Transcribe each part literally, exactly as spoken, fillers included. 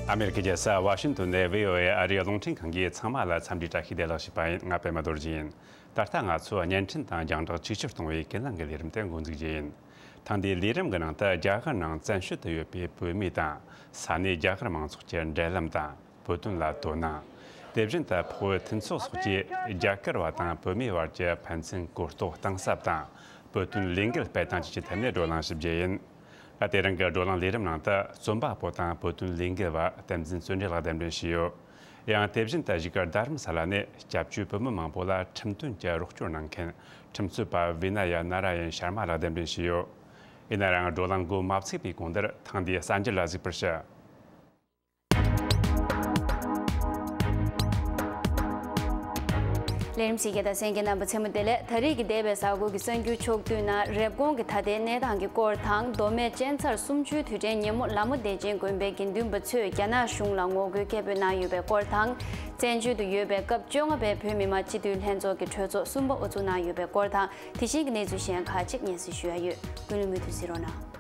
ཨ་མེ་རི་ཁའི་རྒྱལ་ས་ཝ་ཤིང་ཏོན་ནས་བྷི་ཨོ་ཨེ་ཨ་རིའི་རླུང་འཕྲིན་ཁང་གིས་ཚང་མ་ལ་འཚམས་འདྲིའི་བཀྲ་ཤིས་བདེ་ལེགས་ཞུས་པ་ཡིན། ང་པད་མ་རྡོ་རྗེ་ཡིན། ད་ལྟ་ང་ཚོས་བརྙན་འཕྲིན་དང་རྒྱང་བསྒྲགས་ཆིག་སྒྱུར་གཏོང་བའི་ཀུན་གླེང་གི་ལས་རིམ་དེ་འགོ་འཛུགས་རྒྱུ་ཡིན། ཐེངས་འདིའི་ལས་རིམ་གྱི་ནང་དུ་རྒྱ་གར་ནང་བཙན་བྱོལ་དུ་ཡོད་པའི་བོད་མི་དང་ས་གནས་རྒྱ་གར་མང་ཚོགས་ཀྱི་འབྲེལ་ལམ་དང་། བོད་དོན་ལ་དོ་སྣང་། དེ་བཞིན་དུ་འཕགས་བོད་མཐུན་ཚོགས་སོགས་ཀྱིས་རྒྱ་གར་བ་དང་བོད་མིའི་བར་གྱི་ཕན་ཚུན་གོ་རྟོགས་གཏིང་ཟབ་དང་། བོད་དོན་ལས་འགུལ་སྤེལ་སྟངས་བཅས་ཀྱི་ཐད་ནས་བགྲོ་གླེང་ཞིབ་རྒྱས་ཡིན། ད་དེ་རིང་གི་བགྲོ་གླེང་ལས་རིམ་ནང་དུ་རྩོམ་པ་པོ་དང་བོད་དོན་ལས་འགུལ་བ་བསྟན་འཛིན་བརྩོན་འགྲུས་ལགས་གདན་འདྲེན་ཞུས་ཡོད། ཡང་དེ་བཞིན་དུ་གཞིས་སྒར་རྡ་རམ་ས་ལ་ནས་སྐྱབས་བཅོལ་བོད་མི་མང་པོ་ལ་ཁྲིམས་དོན་གྱི་རོགས་སྐྱོར་གནང་མཁན་ཁྲིམས་རྩོད་པ་བི་ན་ཡ་ན་ར་ཡན་ཤར་མ་ལགས་གདན་འདྲེན་ཞུས་ཡོད། ཡིན་ན་རང་བགྲོ་གླེང་འགོ་མ་ཚུགས་པའི་གོང་དུ་ཐེངས་འདིའི་གསར་འགྱུར་ལ་གཟིགས་པར་ཞུ། ལས་རིམ་གཟིགས་མཁན་དང་གསན་མཁན་རྣམ་པ་ཚང་མ་བདེ་ལེགས། ད་རེས་ཀྱི་འདས་པའི་གཟའ་འཁོར་གྱི་གསར་འགྱུར་ཕྱོགས་བསྡུས་ནང་རེབ་གོང་གི་ད་ལྟའི་གནས་སྟངས་ཀྱི་སྐོར་དང་། མདོ་སྨད་གཅན་ཚར་གསུམ་བཅུའི་དུས་དྲན་ཉིན་མོ་ལ་མོ་བདེ་ཆེན་དགོན་པའི་དགེ་འདུན་པ་ཚོས་རྒྱ་ནག་གཞུང་ལ་ངོ་རྒོལ་སྐད་འབོད་གནང་ཡོད་པའི་སྐོར་དང་། བཙན་བྱོལ་དུ་ཡོད་པའི་སྐབས་བཅོ་ལྔ་པའི་བོད་མི་མང་སྤྱི་འཐུས་ལྷན་ཚོགས་ཀྱི་གྲོས་ཚོགས་གསུམ་པ་དབུ་འཛུགས་གནང་ཡོད་པའི་སྐོར་དང་། དེ་བཞིན་གྱི་གནས་ཚུལ་གཞན་ཁག་ཅིག་སྙན་སེང་ཞུ་ཡ་ཡོད། ཀུན་གླེང་མུ་མཐུད་གཟིགས་རོགས་གནང་།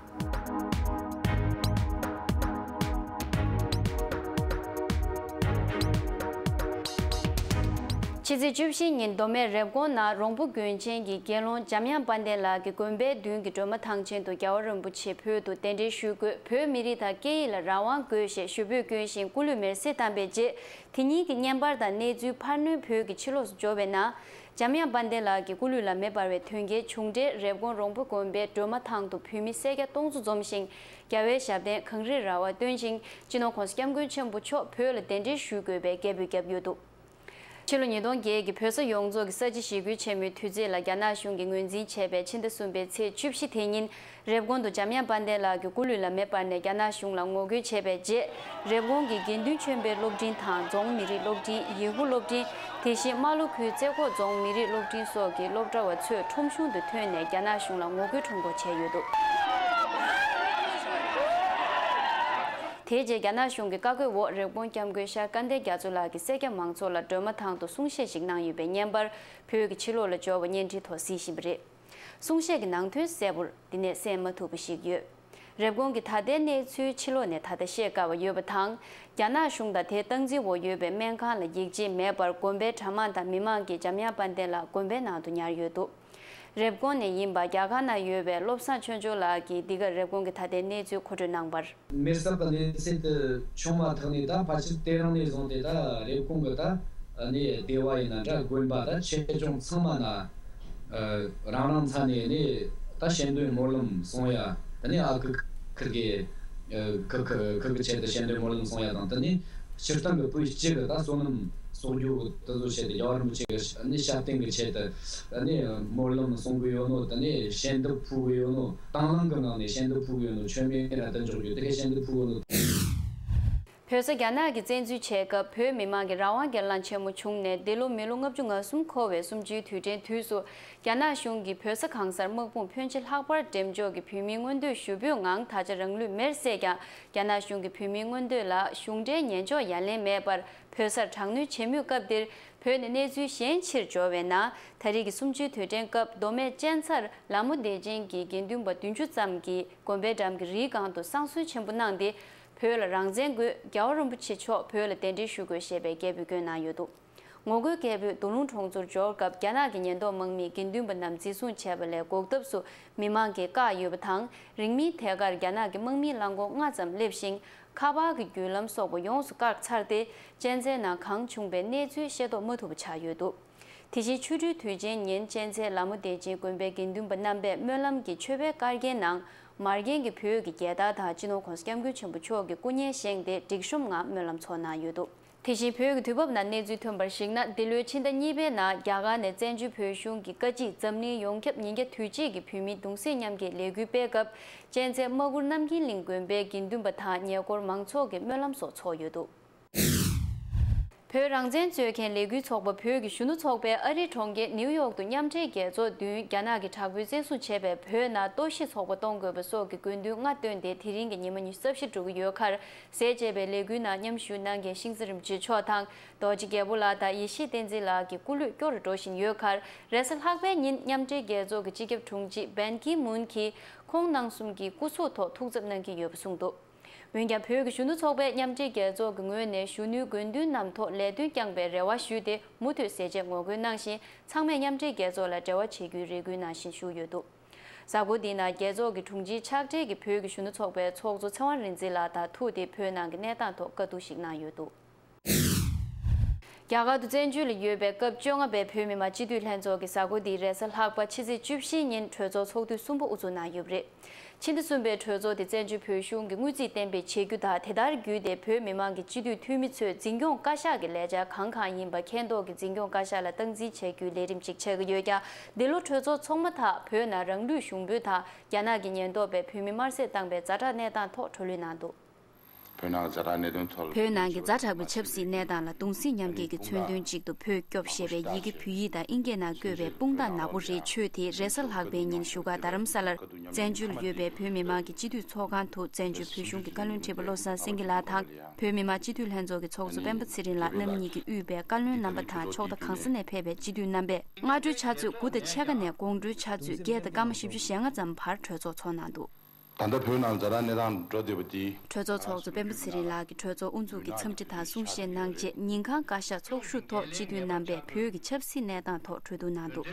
ཕྱི་ཚེས་བཅུ་བཞི་ཉིན་མདོ་སྨད་རེབ་གོང་ནང་རོང་པོ་དགོན་ཆེན་གྱི་དགེ་སློང་འཇམ་དབྱངས་དཔལ་ལྡན་ལགས་ཀྱིས་དགོན་པའི་མདུན་གྱི་སྒྲོལ་མ་ཐང་ཆེན་དུ་རྒྱལ་བ་རིན་པོ་ཆེ་བོད་དུ་གདན་འདྲེན་ཞུས་སྐབས། བོད་མི་རིགས་དང་སྐད་ཡིག་ལ་རང་དབང་དགོས་ཞེས་ཞུ་འབོད་བསྐྱོན་ཞིང་སྐུ་ལུས་མེར་སྲེག་བཏང་པའི་རྗེས། དེ་ཉིན་གྱི་བརྙན་པར་དང་གནས་ཚུལ་འཕར་སྣོན་བོད་ཀྱི་ཕྱི་ལོགས་སུ་འབྱོར་བའི་ནང་། འཇམ་དབྱངས་དཔལ་ལྡན་ལགས་ཀྱི་སྐུ་ལུས་ལ་མེ་འབར་བའི་དོན་རྐྱེན་བྱུང་འཕྲལ་རེབ་གོང་རོང་པོ་དགོན་པའི་སྒྲོལ་མ་ཐང་དུ་བོད་མི་སེར་སྐྱ་སྟོང་ཚོ་འཛོམས་ཤིང་། རྒྱལ་བའི་ཞབས་བརྟན་གངས་རིའི་ར་བ་བཏོན་ཞིང་། སྤྱི་ནོར་༸གོང་ས་༸སྐྱབས་མགོན་ཆེན་པོ་མཆོག་བོད་ལ་གདན་འདྲེན་ཞུ་དགོས་པའི་སྐད་འབོད་བརྒྱབ་ཡོད་འདུག་ཕྱི་ལོ་ཉིས་སྟོང་བརྒྱད་ཀྱི་བོད་ས་ཡོངས་རྫོགས་ཀྱི་ས་བྱི་ཞི་རྒོལ་ཆེན་མོའི་དུས་ཚིགས་ལ་རྒྱ་ནག་གཞུང་གིས་ངོས་འཛིན་བྱས་པའི་ཕྱི་ཟླ་གསུམ་པའི་ཚེས་བཅུ་བཞི་དེ་ཉིན། རེབ་གོང་དུ་འཇམ་དབྱངས་དཔལ་ལྡན་ལགས་ཀྱི་སྐུ་ལུས་ལ་མེ་འབར་ནས་རྒྱ་ནག་གཞུང་ལ་ངོ་རྒོལ་བྱས་པའི་རྗེས། རེབ་གོང་གི་དགེ་འདུན་ཆོས་འཕེལ་སློབ་འབྲིང་དང་རྫོང་མི་རིགས་སློབ་འབྲིང་། ཡེ་ཧུ་སློབ་འབྲིང་། དེ་བཞིན་རྨ་ལྷོ་ཁུལ་རྩེ་ཁོག་རྫོང་མི་རིགས་སློབ་འབྲིང་སོགས་ཀྱི་སློབ་གྲྭ་བ་ཚོས་ཁྲོམ་གཞུང་དུ་ཐོན་ནས་རྒྱ་ནག་གཞུང་ལ་ངོ་རྒོལ་ཁྲོམ་སྐོར་བྱས་ཡོད་འདུག་དེའི་རྗེས་རྒྱ་ནག་གཞུང་གི་བཀའ་བཀོད་འོག་རེབ་གོང་༸སྐྱབས་མགོན་ཤར་སྐལ་ལྡན་རྒྱ་མཚོ་ལགས་ཀྱིས་སེར་སྐྱ་མང་ཚོགས་ལ་སྒྲོལ་མ་ཐང་དུ་གསུང་བཤད་ཞིག་གནང་ཡོད་པའི་བརྙན་པར་བོད་ཀྱི་ཕྱི་ལོགས་ལ་འབྱོར་བ་བརྙན་འཕྲིན་ཐོག་གཟིགས་བཞིན་པ་རེད། གསུང་བཤད་ཀྱི་ནང་དོན་གསལ་པོར་འདི་ནས་གསན་མ་ཐུབ་པ་ཞིག་ཡོད། རེབ་གོང་གི་ད་ལྟའི་གནས་ཚུལ་ཕྱི་ལོགས་ནས་ད་ལྟ་ཤེས་དཀའ་བ་ཡོད་པ་དང་། རྒྱ་ནག་གཞུང་དང་དེའི་སྟངས་འཛིན་འོག་ཡོད་པའི་སྨན་ཁང་ལ་ཡིད་ཆེས་མེད་པར་དགོན་པའི་གྲྭ་མང་དང་མི་མང་གིས་འཇམ་དབྱངས་དཔལ་ལྡན་ལགས་དགོན་པའི་ནང་དུ་ཉར་ཡོད་འདུག་རེབ་གོང་ནས་ཡིན་པ་རྒྱ་གར་ནང་ཡོད་པའི་བློ་བཟང་ཆོས་འབྱོར་ལགས་ཀྱིས་འདི་གར་རེབ་གོང་གི་ད་ལྟའི་གནས་ཚུལ་མཁོ་སྤྲོད་གནང་བར། མེར་སྲེག་གི་གནས་ཚུལ་དེ་བྱུང་མ་ཐག་ནས་ད་ཕལ་ཆེར་དེ་རིང་ནས་བཟུང་སྟེ་ད་རེབ་གོང་གི་ད་ནས་སྡེ་བ་ཡིན་ན་འདྲ་དགོན་པ་ད་ཆེ་ཆུང་ཚང་མ་ན་རང་རང་ཚ་ནས་ནས་ད་ཞལ་འདོན་སྨོན་ལམ་གསུང་ཡ། ད་ནས་ཨ་ཁུ་ཁུར་གི་ཁུ་ཁུ་ཁུར་གི་ཆེད་དུ་ཞལ་འདོན་སྨོན་ལམ་གསུང་ཡ་དང་། ད་ནས་སྤྱིར་བཏང་གི་བོད་སྤྱི་གི་ད་བསོད་ནམས་གསོག་རྒྱུ་དེ་ཚོ་ཆེད་དུ་རྒྱལ་བ་རིན་པོ་ཆེ་གི་ནས་ཞབས་བརྟན་གི་ཆེད་དུ་ད་ནས་སྨོན་ལམ་གསུང་གི་ཡོད་ནོ། ད་ནས་ཞལ་འདེབས་ཕུལ་གི་ཡོད་ནོ། དང་བླངས་ཀྱི་ངང་ནས་ཞལ་འདེབས་ཕུལ་གི་ཡོད་ནོ། མཆོད་མེ་ར་དུ་འཇོག་རྒྱུ་དེ་གའི་ཞལ་འདེབས་ཕུལ་གི་ཡོད་ནོ། བོད་ས་རྒྱ་ནག་གིས་བཙན་འཛུལ་བྱས་སྐབས་བོད་མི་མང་གི་རང་དབང་སྒེར་ལངས་ཆེན་མོ་བྱུང་ནས་འདི་ལོ་མི་ལོ་ལྔ་བཅུ་ང་གསུམ་འཁོར་བའི་གསུམ་བཅུའི་དུས་དྲན་དུས་སུ། རྒྱ་ནག་གཞུང་གིས་བོད་ས་གང་སར་དམག་དཔུང་ཕོན་ཆེ་ལྷག་པར་འགྲེམས་འཇོག་གིས་བོད་མིའི་མངོན་འདོད་ཞུ་འབོད་ངང་ད་ཆ་རང་ལུས་མེར་བསྲེགས་ཀྱང་། རྒྱ་ནག་གཞུང་གིས་བོད་མིའི་མངོན་འདོད་ལ་གཞུང་འབྲེལ་ཉན་འཇོག་ཡ་ལན་མེད་པར་བོད་སར་དྲག་གནོན་བྱེད་མུས་སྐབས་འདིར། བོད་ནས་གནས་ཚུལ་གཞན་ཕྱིར་འབྱོར་བའི་ནང་། ད་རེས་ཀྱི་གསུམ་བཅུའི་དུས་དྲན་སྐབས་མདོ་སྨད་གཅན་ཚར་ལ་མོ་བདེ་ཆེན་གྱི་དགེ་འདུན་པ་བདུན་ཅུ་ཙམ་གྱིས་དགོན་པའི་འགྲམ་གྱི་རིའི་སྒང་དུ་བསང་གསོལ་ཆེན་པོ་གནང་སྟེ། བོད་ལ་རང་བཙན་དགོས། རྒྱལ་བ་རིན་པོ་ཆེ་མཆོག་བོད་ལ་གདན་འདྲེན་ཞུ་དགོས་ཞེས་པའི་སྐད་འབོད་བསྐྱོན་གནང་ཡོད་འདུག་ངོ་རྒོལ་སྐད་འབོད་མདོ་ལུང་གྲོང་ཚོར་འབྱོར་སྐབས་རྒྱ་ནག་གི་ཉེན་རྟོག་དམག་མིས་དགེ་འདུན་པ་རྣམས་འཛིན་བཟུང་བྱས་པ་ལས་འགོག་ཐབས་སུ་མི་མང་གིས་བཀག་ཡོད་པ་དང་། རིང་མིན་དེ་གར་རྒྱ་ནག་གི་དམག་མིའི་རླངས་འཁོར་ལྔ་ཙམ་སླེབས་ཤིང་། ཁ་པར་གྱི་བརྒྱུད་ལམ་སོགས་པ་ཡོངས་སུ་བཀག་ཚར་ཏེ། གཅན་ཚའི་ནང་གང་བྱུང་པའི་གནས་ཚུལ་ཤེས་རྟོགས་མ་ཐུབ་པ་ཆགས་ཡོད་འདུག་དེ་བཞིན་ཆོ་འཕྲུལ་དུས་ཆེན་ཉིན་གཅན་ཚའི་ལ་མོ་བདེ་ཆེན་དགོན་པའི་དགེ་འདུན་པ་རྣམ་པས་སྨོན་ལམ་གྱི་མཆོད་པའི་བཀའ་རྒྱའི་ནང་། མར་རྒྱན་གྱིས་བོད་ཀྱི་རྒྱལ་དར་དང་སྤྱི་ནོར་༸གོང་ས་༸སྐྱབས་མགོན་ཆེན་པོ་མཆོག་གི་སྐུ་བརྙན་བཞེངས་ཏེ་སྒྲིག་གཤོམ་ངང་སྨོན་ལམ་ཚོགས་གནང་ཡོད་འདུག་དེ་བཞིན་བོད་ཀྱི་དུས་བབ་ནང་གནས་ཚུལ་ཐོན་པར་གཞིགས་ན། འདི་ལོའི་ཕྱི་ཟླ་གཉིས་པའི་ནང་རྒྱ་གར་ནས་བཙན་བྱོལ་བོད་གཞུང་གི་བཀའ་སྤྱིས་འཛམ་གླིང་ཡོངས་ཁྱབ་ཉིན་རྒྱ་དུས་གཅིག་གི་བོད་མིའི་གདུང་སེམས་མཉམ་སྐྱེད་ལས་འགུལ་སྤེལ་སྐབས། གཅན་ཚའི་རྨ་གུར་རྣམ་མཁྱེན་གླིང་དགོན་པའི་དགེ་འདུན་པ་དང་ཉེ་འཁོར་མང་ཚོགས་ཀྱིས་སྨོན་ལམ་སོགས་ཚོགས་ཡོད་འདུག་བོད་རང་བཙན་རྩོད་མཁན་ལས་འགུལ་ཚོགས་པ་བོད་ཀྱི་གཞོན་ནུ་ཚོགས་པས་ཨ་རིའི་གྲོང་ཁྱེར་ནིའུ་ཡོག་ཏུ་མཉམ་འབྲེལ་རྒྱལ་ཚོགས་མདུན་རྒྱ་ནག་གིས་དྲག་པོའི་བཙན་བཟུང་བྱས་པའི་བོད་ནང་གཏོར་བཤིག་ཚོགས་པ་གཏོང་དགོས་པ་སོགས་ཀྱི་དགོས་འདུན་ལྔ་བཏོན་ཏེ། དེ་རིང་གི་ཉི་མ་ཉི་ཤུ་རྩ་བཞི་འགྲོ་གི་ཡོད་ཁར། ཟས་བཅད་པའི་ལས་འགུལ་ནང་མཉམ་ཞུགས་གནང་མཁན་ཤིང་རྩེ་རིན་པོ་ཆེ་མཆོག་དང་རྡོ་རྗེ་རྒྱལ་པོ་ལགས་དང་ཡེ་ཤེས་བསྟན་འཛིན་ལགས་ཀྱི་སྐུ་ལུས་སྐྱོ་རུ་འགྲོ་བཞིན་ཡོད་ཁར། རེས་གཟའ་ལྷག་པའི་ཉིན་མཉམ་འབྲེལ་རྒྱལ་ཚོགས་ཀྱི་སྤྱི་ཁྱབ་དྲུང་ཆེ་བན་ཀི་མུན་གྱིས་ཁོང་རྣམ་གསུམ་གྱི་སྐུ་གཟུགས་ཐོག་ཐུགས་འཚབ་གནང་གི་ཡོད་པ་གསུངས་འདུག་འོན་ཀྱང་བོད་ཀྱི་གཞོན་ནུ་ཚོགས་པས་མཉམ་འབྲེལ་རྒྱལ་ཚོགས་ཀྱི་ངོས་ནས་གཞོན་ནུའི་དགོས་འདུན་རྣམས་ཐོག་ལས་དོན་བསྐྱངས་པའི་རེ་བ་ཞུས་ཏེ། མུ་མཐུད་ཟས་བཅད་ངོ་རྒོལ་གནང་བཞིན། ཚང་མས་མཉམ་འབྲེལ་རྒྱལ་ཚོགས་ལ་འབྲེལ་བ་བྱེད་རྒྱུའི་རེ་སྐུལ་གནང་བཞིན་བཞུགས་ཡོད་འདུག་གཟའ་འཁོར་འདིའི་ནང་རྒྱལ་ཚོགས་ཀྱི་དྲུང་ཆེའི་ཕྱག་སྦྲེལ་གྱིས་བོད་ཀྱི་གཞོན་ནུ་ཚོགས་པའི་ཚོགས་གཙོ་ཚེ་དབང་རིག་འཛིན་ལགས་དང་ཐུག་སྟེ། བོད་ནང་གི་གནས་སྟངས་ཐོག་བཀའ་བསྡུར་ཞིག་གནང་ཡོད་འདུག་རྒྱ་གར་དུ་བཙན་བྱོལ་ལ་ཡོད་པའི་སྐབས་བཅོ་ལྔ་པའི་བོད་མི་མང་སྤྱི་འཐུས་ལྷན་ཚོགས་ཀྱི་གཟའ་འཁོར་འདིའི་རེས་གཟའ་ལྷག་པ་ཕྱི་ཚེས་བཅུ་བཞི་ཉིན་གྲོས་ཚོགས་ཚོགས་དུས་གསུམ་པ་དབུ་འཛུགས་གནང་ཡོད་པ་རེད། ཕྱི་ཟླ་གསུམ་པའི་གྲོས་ཚོགས་དེ་བཙན་བྱོལ་བོད་གཞུང་གི་དངུལ་རྩིས་གཏན་འབེབས་བྱེད་རྒྱུ་དང་། དེ་ལྟར་བརྒྱུད་དེ་བོད་མི་མང་གི་སྤྱི་འཐུས་འཐུས་མི་ཚོས་འཛིན་སྐྱོང་བཀའ་ཤག་གི་ལས་འཆར་གང་གང་ཡིན་པ་མཁྱེན་རྟོགས་ཀྱིས་འཛིན་སྐྱོང་བཀའ་ཤག་ལ་སྟངས་འཛིན་བྱ་རྒྱུའི་ལས་རིམ་ཞིག་ཆགས་ཀྱི་ཡོད་ཀྱང་། འདི་ལོ་གྲོས་ཚོགས་ཚོགས་མ་ཐག་བོད་ནང་རང་ལུས་ཞུགས་འབུལ་དང་། རྒྱ་ནག་གི་ཉེན་རྟོག་པས་བོད་མི་དམར་གསོད་བཏང་པའི་ཛ་དྲག་གནས་སྟངས་ཐོག་གྲོས་གླེང་གནང་འདུག་བོད་ནང་གི་ཛ་དྲག་གནད་དོན་ཐོག་ལ། བོད་ནང་གི་ཛ་དྲག་པའི་ཆབ་སྲིད་གནས་སྟངས་ལ་གདུང་སེམས་མཉམ་སྐྱེད་ཀྱི་མཚོན་དོན་ཅིག་ཏུ་བོད་སྐྱོབ་ཞེས་པའི་ཡི་གེ་བོད་ཡིག་དང་ཨིན་སྐད་ནང་བཀོད་པའི་དཔུང་རྟགས་ནག་པོ་རེ་མཆོད་དེ། རེས་གཟའ་ལྷག་པའི་ཉིན་བཞུགས་སྒར་རྡ་རམ་ས་ལར་བཙན་བྱོལ་ལ་ཡོད་པའི་བོད་མི་མང་གི་སྤྱི་འཐུས་ཚོགས་ཁང་དུ་བཙན་བྱོལ་བོད་གཞུང་གི་བཀའ་བློན་ཁྲི་པ་བློ་བཟང་སེང་གེ་ལགས་དང་། བོད་མི་མང་སྤྱི་འཐུས་ལྷན་ཚོགས་ཀྱི་ཚོགས་གཙོ་སྤེན་པ་ཚེ་རིང་ལགས་རྣམ་གཉིས་ཀྱིས་དབུས་པའི་བཀའ་བློན་རྣམ་པ་དང་། ཕྱོགས་མཐའ་གང་ས་ནས་ཕེབས་པའི་སྤྱི་འཐུས་རྣམ་པས་སྔ་དྲོའི་ཕྱག་ཚོད་དགུ་དང་ཕྱེད་ཀ་ནས་དགོང་དྲོའི་ཕྱག་ཚོད་བརྒྱད་དང་སྐར་མ་བཞི་བཅུ་ཞེ་ལྔ་ཙམ་བར་གྲོས་ཚོགས་ཚོགས་གནང་འདུག་ད་ལྟ་བོད་ནང་ཛ་དྲག་གནས་སྟངས་འགྲོ་བསྡད་པ་འདི། གྲོས་ཚོགས་ཚོགས་གཙོ་སྤེན་པ་ཚེ་རིང་ལགས་ཀྱིས་གྲོས་ཚོགས་དབུ་འཛུགས་ཀྱི་འཚམས་འདྲི་དང་གསུང་བཤད་གནང་རྗེས། ཉིན་གང་བཀའ་ཤག་ཚོགས་བཞུགས་ཐོག་སྤྱི་འཐུས་རྣམ་པས་བོད་ཀྱི་ཆབ་སྲིད་གནས་སྟངས་ཐོག་གྲོས་བསྡུར་གནང་འདུག་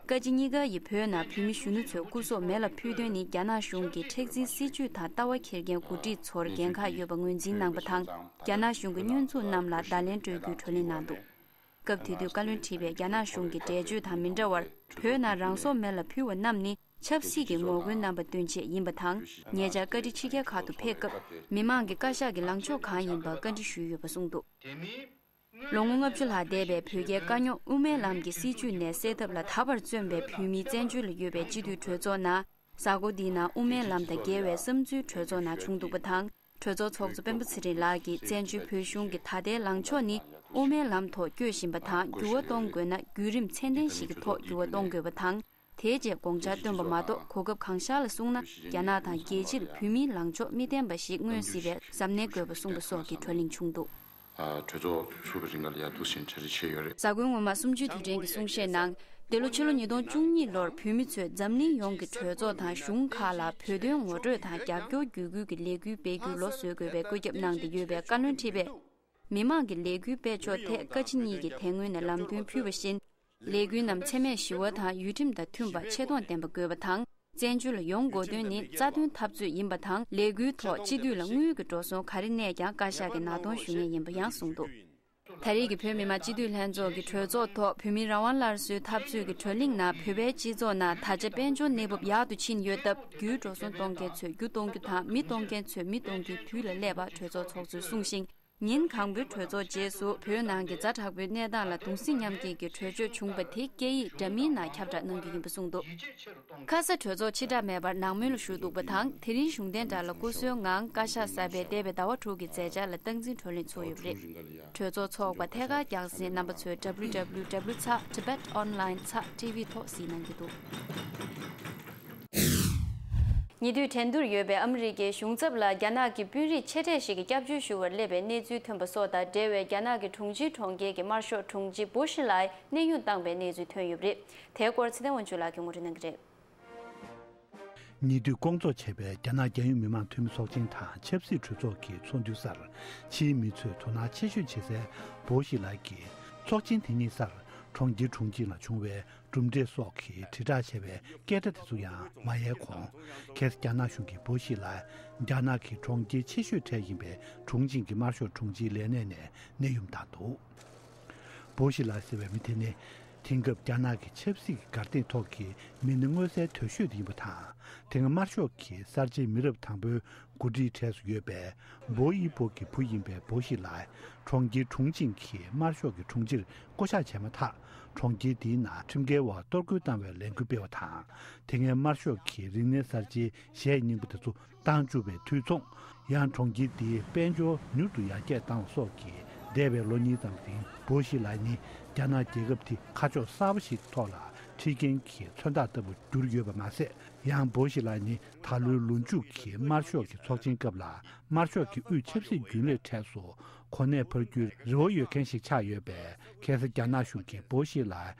བཀའ་སྤྱི་གཉིས་ཀ་ཡིས་བོད་ནང་བོད་མི་གཞོན་ནུ་ཚོའི་སྐུ་སྲོག་མེ་ལ་ཕུལ་དོན་ནི། རྒྱ་ནག་གཞུང་གིས་མཁྲེགས་འཛིན་སྲིད་བྱུས་དང་ལྟ་བ་འཁྱེར་མཁན་འགོ་ཁྲིད་ཚོར་འགན་ཁག་ཡོད་པ་ངོས་འཛིན་གནང་པ་དང་། རྒྱ་ནག་གཞུང་གི་བསྙོན་འཛུགས་རྣམས་ལ་བརྡ་ལན་སྤྲོད་རྒྱུའི་གྲོས་གླེང་གནང་འདུག་སྐབས་དེ་དུས་བཀའ་བློན་ཁྲི་པས་རྒྱ་ནག་གཞུང་གི་འགྲེལ་བརྗོད་དང་མི་འདྲ་བར། བོད་ནང་རང་སྲོག་མེ་ལ་ཕུལ་བ་རྣམས་ནི་ཆབ་སྲིད་ཀྱི་ངོ་རྒོལ་རྣམ་པ་སྟོན་ཆེད་ཡིན་པ་དང་། ཉེ་ཆར་བཀའ་ཁྲི་ཕྱི་རྒྱལ་ཁག་ཏུ་ཕེབས་སྐབས། མི་མང་གིས་བཀའ་ཤག་གི་ལངས་ཕྱོགས་གང་ཡིན་པ་བཀའ་འདྲི་ཞུས་ཡོད་པ་གསུངས་འདུག་ལོ་ངོ་ལྔ་བཅུ་ལྷག་འདས་པའི་བོད་རྒྱའི་དཀའ་རྙོག་དབུ་མའི་ལམ་གྱི་སྲིད་བྱུས་ནས་སེལ་ཐབས་ལ་དག་པར་བརྩོན་པའི་བོད་མིའི་བཙན་བྱོལ་ལ་ཡོད་པའི་སྤྱི་འཐུས་གྲོས་ཚོགས་ནང་། གཟའ་འཁོར་འདིའི་ནང་དབུ་མའི་ལམ་དང་འགལ་བའི་བསམ་ཚུལ་གྲོས་ཚོགས་ནང་བྱུང་འདུག་པ་དང་། གྲོས་ཚོགས་ཚོགས་གཙོ་སྤེན་པ་ཚེ་རིང་ལགས་ཀྱིས་བཙན་བྱོལ་བོད་གཞུང་གི་ད་ལྟའི་ལངས་ཕྱོགས་ནི་དབུ་མའི་ལམ་ཐོག་བསྐྱོད་བཞིན་པ་དང་། འགྱུར་བ་གཏོང་དགོས་ན་བརྒྱུད་རིམ་ཚད་ལྡན་ཞིག་གི་ཐོག་འགྱུར་བ་གཏོང་དགོས་པ་དང་། དེའི་རྗེས་དགོངས་འཆར་བཏོན་པ་མ་གཏོགས། གོ་སྐབས་གང་ཤར་ལ་གསུངས་ན། རྒྱ་ནག་དང་རྒྱལ་སྤྱིར་བོད་མིའི་ལངས་ཕྱོགས་མི་བརྟན་པ་ཞིག་མངོན་སྲིད་པའི་གཟབ་ནན་དགོས་པ་གསུངས་པ་སོགས་ཀྱི་གྲོས་གླེང་བྱུང་འདུག་གྲོས་ཚོགས་ཚུགས་པའི་རིང་ལ་ཡང་འདུག་སེ་གྲ་སྒྲིག་བྱས་ཡོད་རེད། གཟའ་འཁོར་སྔོན་མ་གསུམ་བཅུའི་དུས་དྲན་གྱི་གསུང་བཤད་ནང་། འདི་ལོ་ཕྱི་ལོ་ཉིས་སྟོང་བཅུ་གཉིས་ལོར་བོད་མི་ཚོས་འཛམ་གླིང་ཡོངས་ཀྱི་གྲོས་ཚོགས་དང་གཞུང་ཁག་ལ་བོད་དོན་ངོ་སྤྲོད་དང་རྒྱབ་སྐྱོར་བརྒྱུད་སྐུལ་གྱི་ལས་འགུལ་སྤེལ་རྒྱུའི་ལོ་བཟོ་དགོས་པའི་བཀོད་ཁྱབ་གནང་སྟེ་ཡོད་པའི་བཀའ་བློན་ཁྲི་པས། མི་མང་གི་ལས་འགུལ་སྤེལ་ཕྱོགས་ཐད་བཀའ་སྤྱི་གཉིས་ཀྱིས་དེ་སྔོན་ནས་ལམ་སྟོན་ཕུལ་བ་བཞིན། ལས་འགུལ་རྣམས་འཚེ་མེད་ཞི་བ་དང་ཡུལ་ཁྲིམས་དང་མཐུན་པ་ཆེ་མཐོང་ལྡན་པ་དགོས་པ་དང་། བཙན་བྱོལ་ལ་ཡོང་དགོས་དོན་ནི་རྩ་དོན་འཐབ་རྩོད་ཡིན་པ་དང་། ལས་འགུལ་ཐོག་སྤྱི་འཐུས་ལ་དངུལ་གྱི་འགྲོ་སོང་ག་རེ་གནས་ཀྱང་བཀའ་ཤག་གིས་ནག་གཏོང་ཞུ་ངེས་ཡིན་པ་ཡང་གསུངས་འདུག་ད་རེས་ཀྱི་བོད་མི་མང་སྤྱི་འཐུས་ལྷན་ཚོགས་ཀྱི་གྲོས་ཚོགས་ཐོག་བོད་མིའི་རང་དབང་སླར་གསོའི་འཐབ་རྩོད་ཀྱི་གྲོས་གླེང་ནང་། བོད་པའི་སྤྱི་ཚོགས་ནང་ད་ཆ་དཔལ་འབྱོར་གནས་བབ་ཡག་ཏུ་ཕྱིན་ཡོད་སྟབས། རྒྱུའི་འགྲོ་སོང་གཏོང་མཁན་ཚོས་རྒྱུ་གཏོང་རྒྱུ་དང་། མི་གཏོང་མཁན་ཚོས་མི་གཏོང་རྒྱུའི་དུས་ལ་སླེབས་པ་གྲོས་ཚོགས་ཚོགས་ཚུལ་གསུངས་ཤིང་། ཉིན་གང་པོའི་གྲོས་ཚོགས་རྗེས་སུ་བོད་ནང་གི་ཛ་དྲག་པོའི་གནས་སྟངས་ལ་གདུང་སེམས་མཉམ་སྐྱེད་ཀྱི་གྲོས་ཆོད་བྱུང་བ་དེ་སྐད་ཡིག་འདྲ་མིན་ནང་ཁྱབ་བསྒྲགས་གནང་རྒྱུ་ཡིན་པ་གསུངས་འདུག་ཁ་ས་གྲོས་ཚོགས་ཕྱི་བསྒྲགས་མེད་པར་ནང་མོལ་ལ་ཞུགས་འདུག་པ་དང་། དེ་རིང་གཞུང་འབྲེལ་དྲ་ལ་སྐུ་གཟུགས་ངང་བཀའ་ཤག་གསར་པས་འདས་པའི་ཟླ་བ་དྲུག་གི་མཛད་འཆར་ལ་སྟངས་འཛིན་གྲོས་གླེང་ཚོགས་ཡོད་པ་རེད། གྲོས་ཚོགས་ཚོགས་པ་ཐད་ཀར་རྒྱང་སྲིང་རྣམ་པ་ཚོས་www ཚགས་tibetonline ཚགས TV ཐོག་གཟིགས་གནང་གི་འདུག་ཉེ་དུས་འགྲན་བསྡུར་ཡོད་པའི་ཨ་མི་རི་ཀའི་གཞུང་ཚབ་ལ་རྒྱ་ནག་གི་དཔོན་རིགས་ཆེ་གྲས་ཤིག་གིས་སྐྱབས་བཅོལ་ཞུ་བར་སླེབས་པའི་གནས་ཚུལ་ཐོན་པ་སོགས་དང་འབྲེལ་བའི་རྒྱ་ནག་གི་དྲུང་ཆེའི་གྲོང་ཁྱེར་གྱི་དམར་ཤོག་དྲུང་ཆེ་བྷོ་ཤི་ལའི་གནས་དབྱུང་བཏང་པའི་གནས་ཚུལ་ཐོན་ཡོད་པ་རེད། དེའི་སྐོར་ཚེ་བརྟན་དབང་ཕྱུག་ལགས་ཀྱིས་ངོ་སྤྲོད་གནང་གི་རེད། ཉེ་དུས་སྐོང་ཚོགས་བྱས་པའི་རྒྱ་ནག་རྒྱལ་ཡོངས་མི་དམངས་འཐུས་མི་ཚོགས་ཆེན་དང་ཆབ་སྲིད་གྲོས་ཚོགས་ཀྱི་ཚོགས་འདུའི་སར། ཕྱིའི་མི་ཚོས་དོ་སྣང་ཆེ་ཤོས་བྱེད་སའི་བྷོ་ཤི་ལའི་གིས་ཚོགས་ཆེན་དེ་ཉིན་སར་གྲོང་ཁྱེར་དྲུང་ཆེ་ལ་བྱུང་བའི་གྲུབ་འབྲས་སོགས་ཀྱི་དྲིལ་བསྒྲགས་བྱས་པའི་སྐད་སྒྲ་དེ་ཚོ་ཡང་མ་ཡལ་གོང་། ཁ་སང་རྒྱ་ནག་གཞུང་གིས་བྷོ་ཤི་ལའི་རྒྱ་ནག་གི་གྲོང་ཁྱེར་ཆེ་ཤོས་གྲས་ཡིན་པའི་དྲུང་ཆེ་གི་དམར་ཤོག་དྲུང་ཆེའི་ལས་གནས་ནས་གནས་དབྱུང་བཏང་འདུག་བྷོ་ཤི་ལའི་ཟེར་བའི་མི་དེ་ནི། དེང་སྐབས་རྒྱ་ནག་གི་ཆབ་སྲིད་ཀྱི་གར་སྟེགས་ཐོག་གི་མི་སྣ་མངོན་གསལ་དོད་ཤོས་དེ་ཡིན་པ་དང་། དེ་སྔ་དམར་ཤོག་གི་གསར་བརྗེའི་མི་རབས་དང་པོའི་འགོ་ཁྲིད་གྲས་སུ་ཡོད་པའི་བོ་ཡི་པོ་གི་བུ་ཡིན་པའི་བྷོ་ཤི་ལའི་གྲོང་ཁྱེར་ཁྲུང་ཆིང་གི་དམར་ཤོག་གི་དྲུང་ཆེར་བསྐོ་གཞག་བྱས་མ་ཐག་གྲོང་ཁྱེར་དེའི་ནང་ཁྲིམས་འགལ་བ་གཏོར་རྒོལ་བཏང་བའི་ལས་འགུལ་སྤེལ་བ་དང་། དེ་སྔའི་དམར་ཤོག་གི་རིག་གནས་གསར་བརྗེའི་གཞས་རྙིང་པ་དེ་ཚོ་བཏང་བཅུག་པའི་དུས་མཚུངས། ཡང་གྲོང་ཁྱེར་འདིའི་དཔལ་འབྱོར་མྱུར་དུ་ཡར་རྒྱས་བཏང་བ་སོགས་ཀྱིས་འདས་པའི་ལོ་གཉིས་ཙམ་རིང་བོ་ཤི་ལའི་ནི་རྒྱ་ནག་རྒྱལ་ཁབ་དེ་ཁ་ཕྱོགས་གསར་པ་ཞིག་ཐོག་ལ་ཁྲིད་མཁན་གྱི་མཚོན་རྟགས་ལྟ་བུར་གྱུར་ཡོད་པ་མ་ཟད། ཡང་བོ་ཤི་ལའི་ནི་ད་ལོའི་ལོ་མཇུག་གི་དམར་ཤོག་གི་ཚོགས་ཆེན་སྐབས་ལ་ དམར་ཤོག་གི་དབུས་ཆབ་སྲིད་རྒྱུན་ལས་གྲས་སུ་གོ་གནས་འཕར་རྒྱུའི་རེ་བ་ཡོད་མཁན་ཞིག་ཆགས་ཡོད་པས། ཁ་སང་རྒྱ་ནག་གཞུང་གིས་བོ་ཞི་ལ་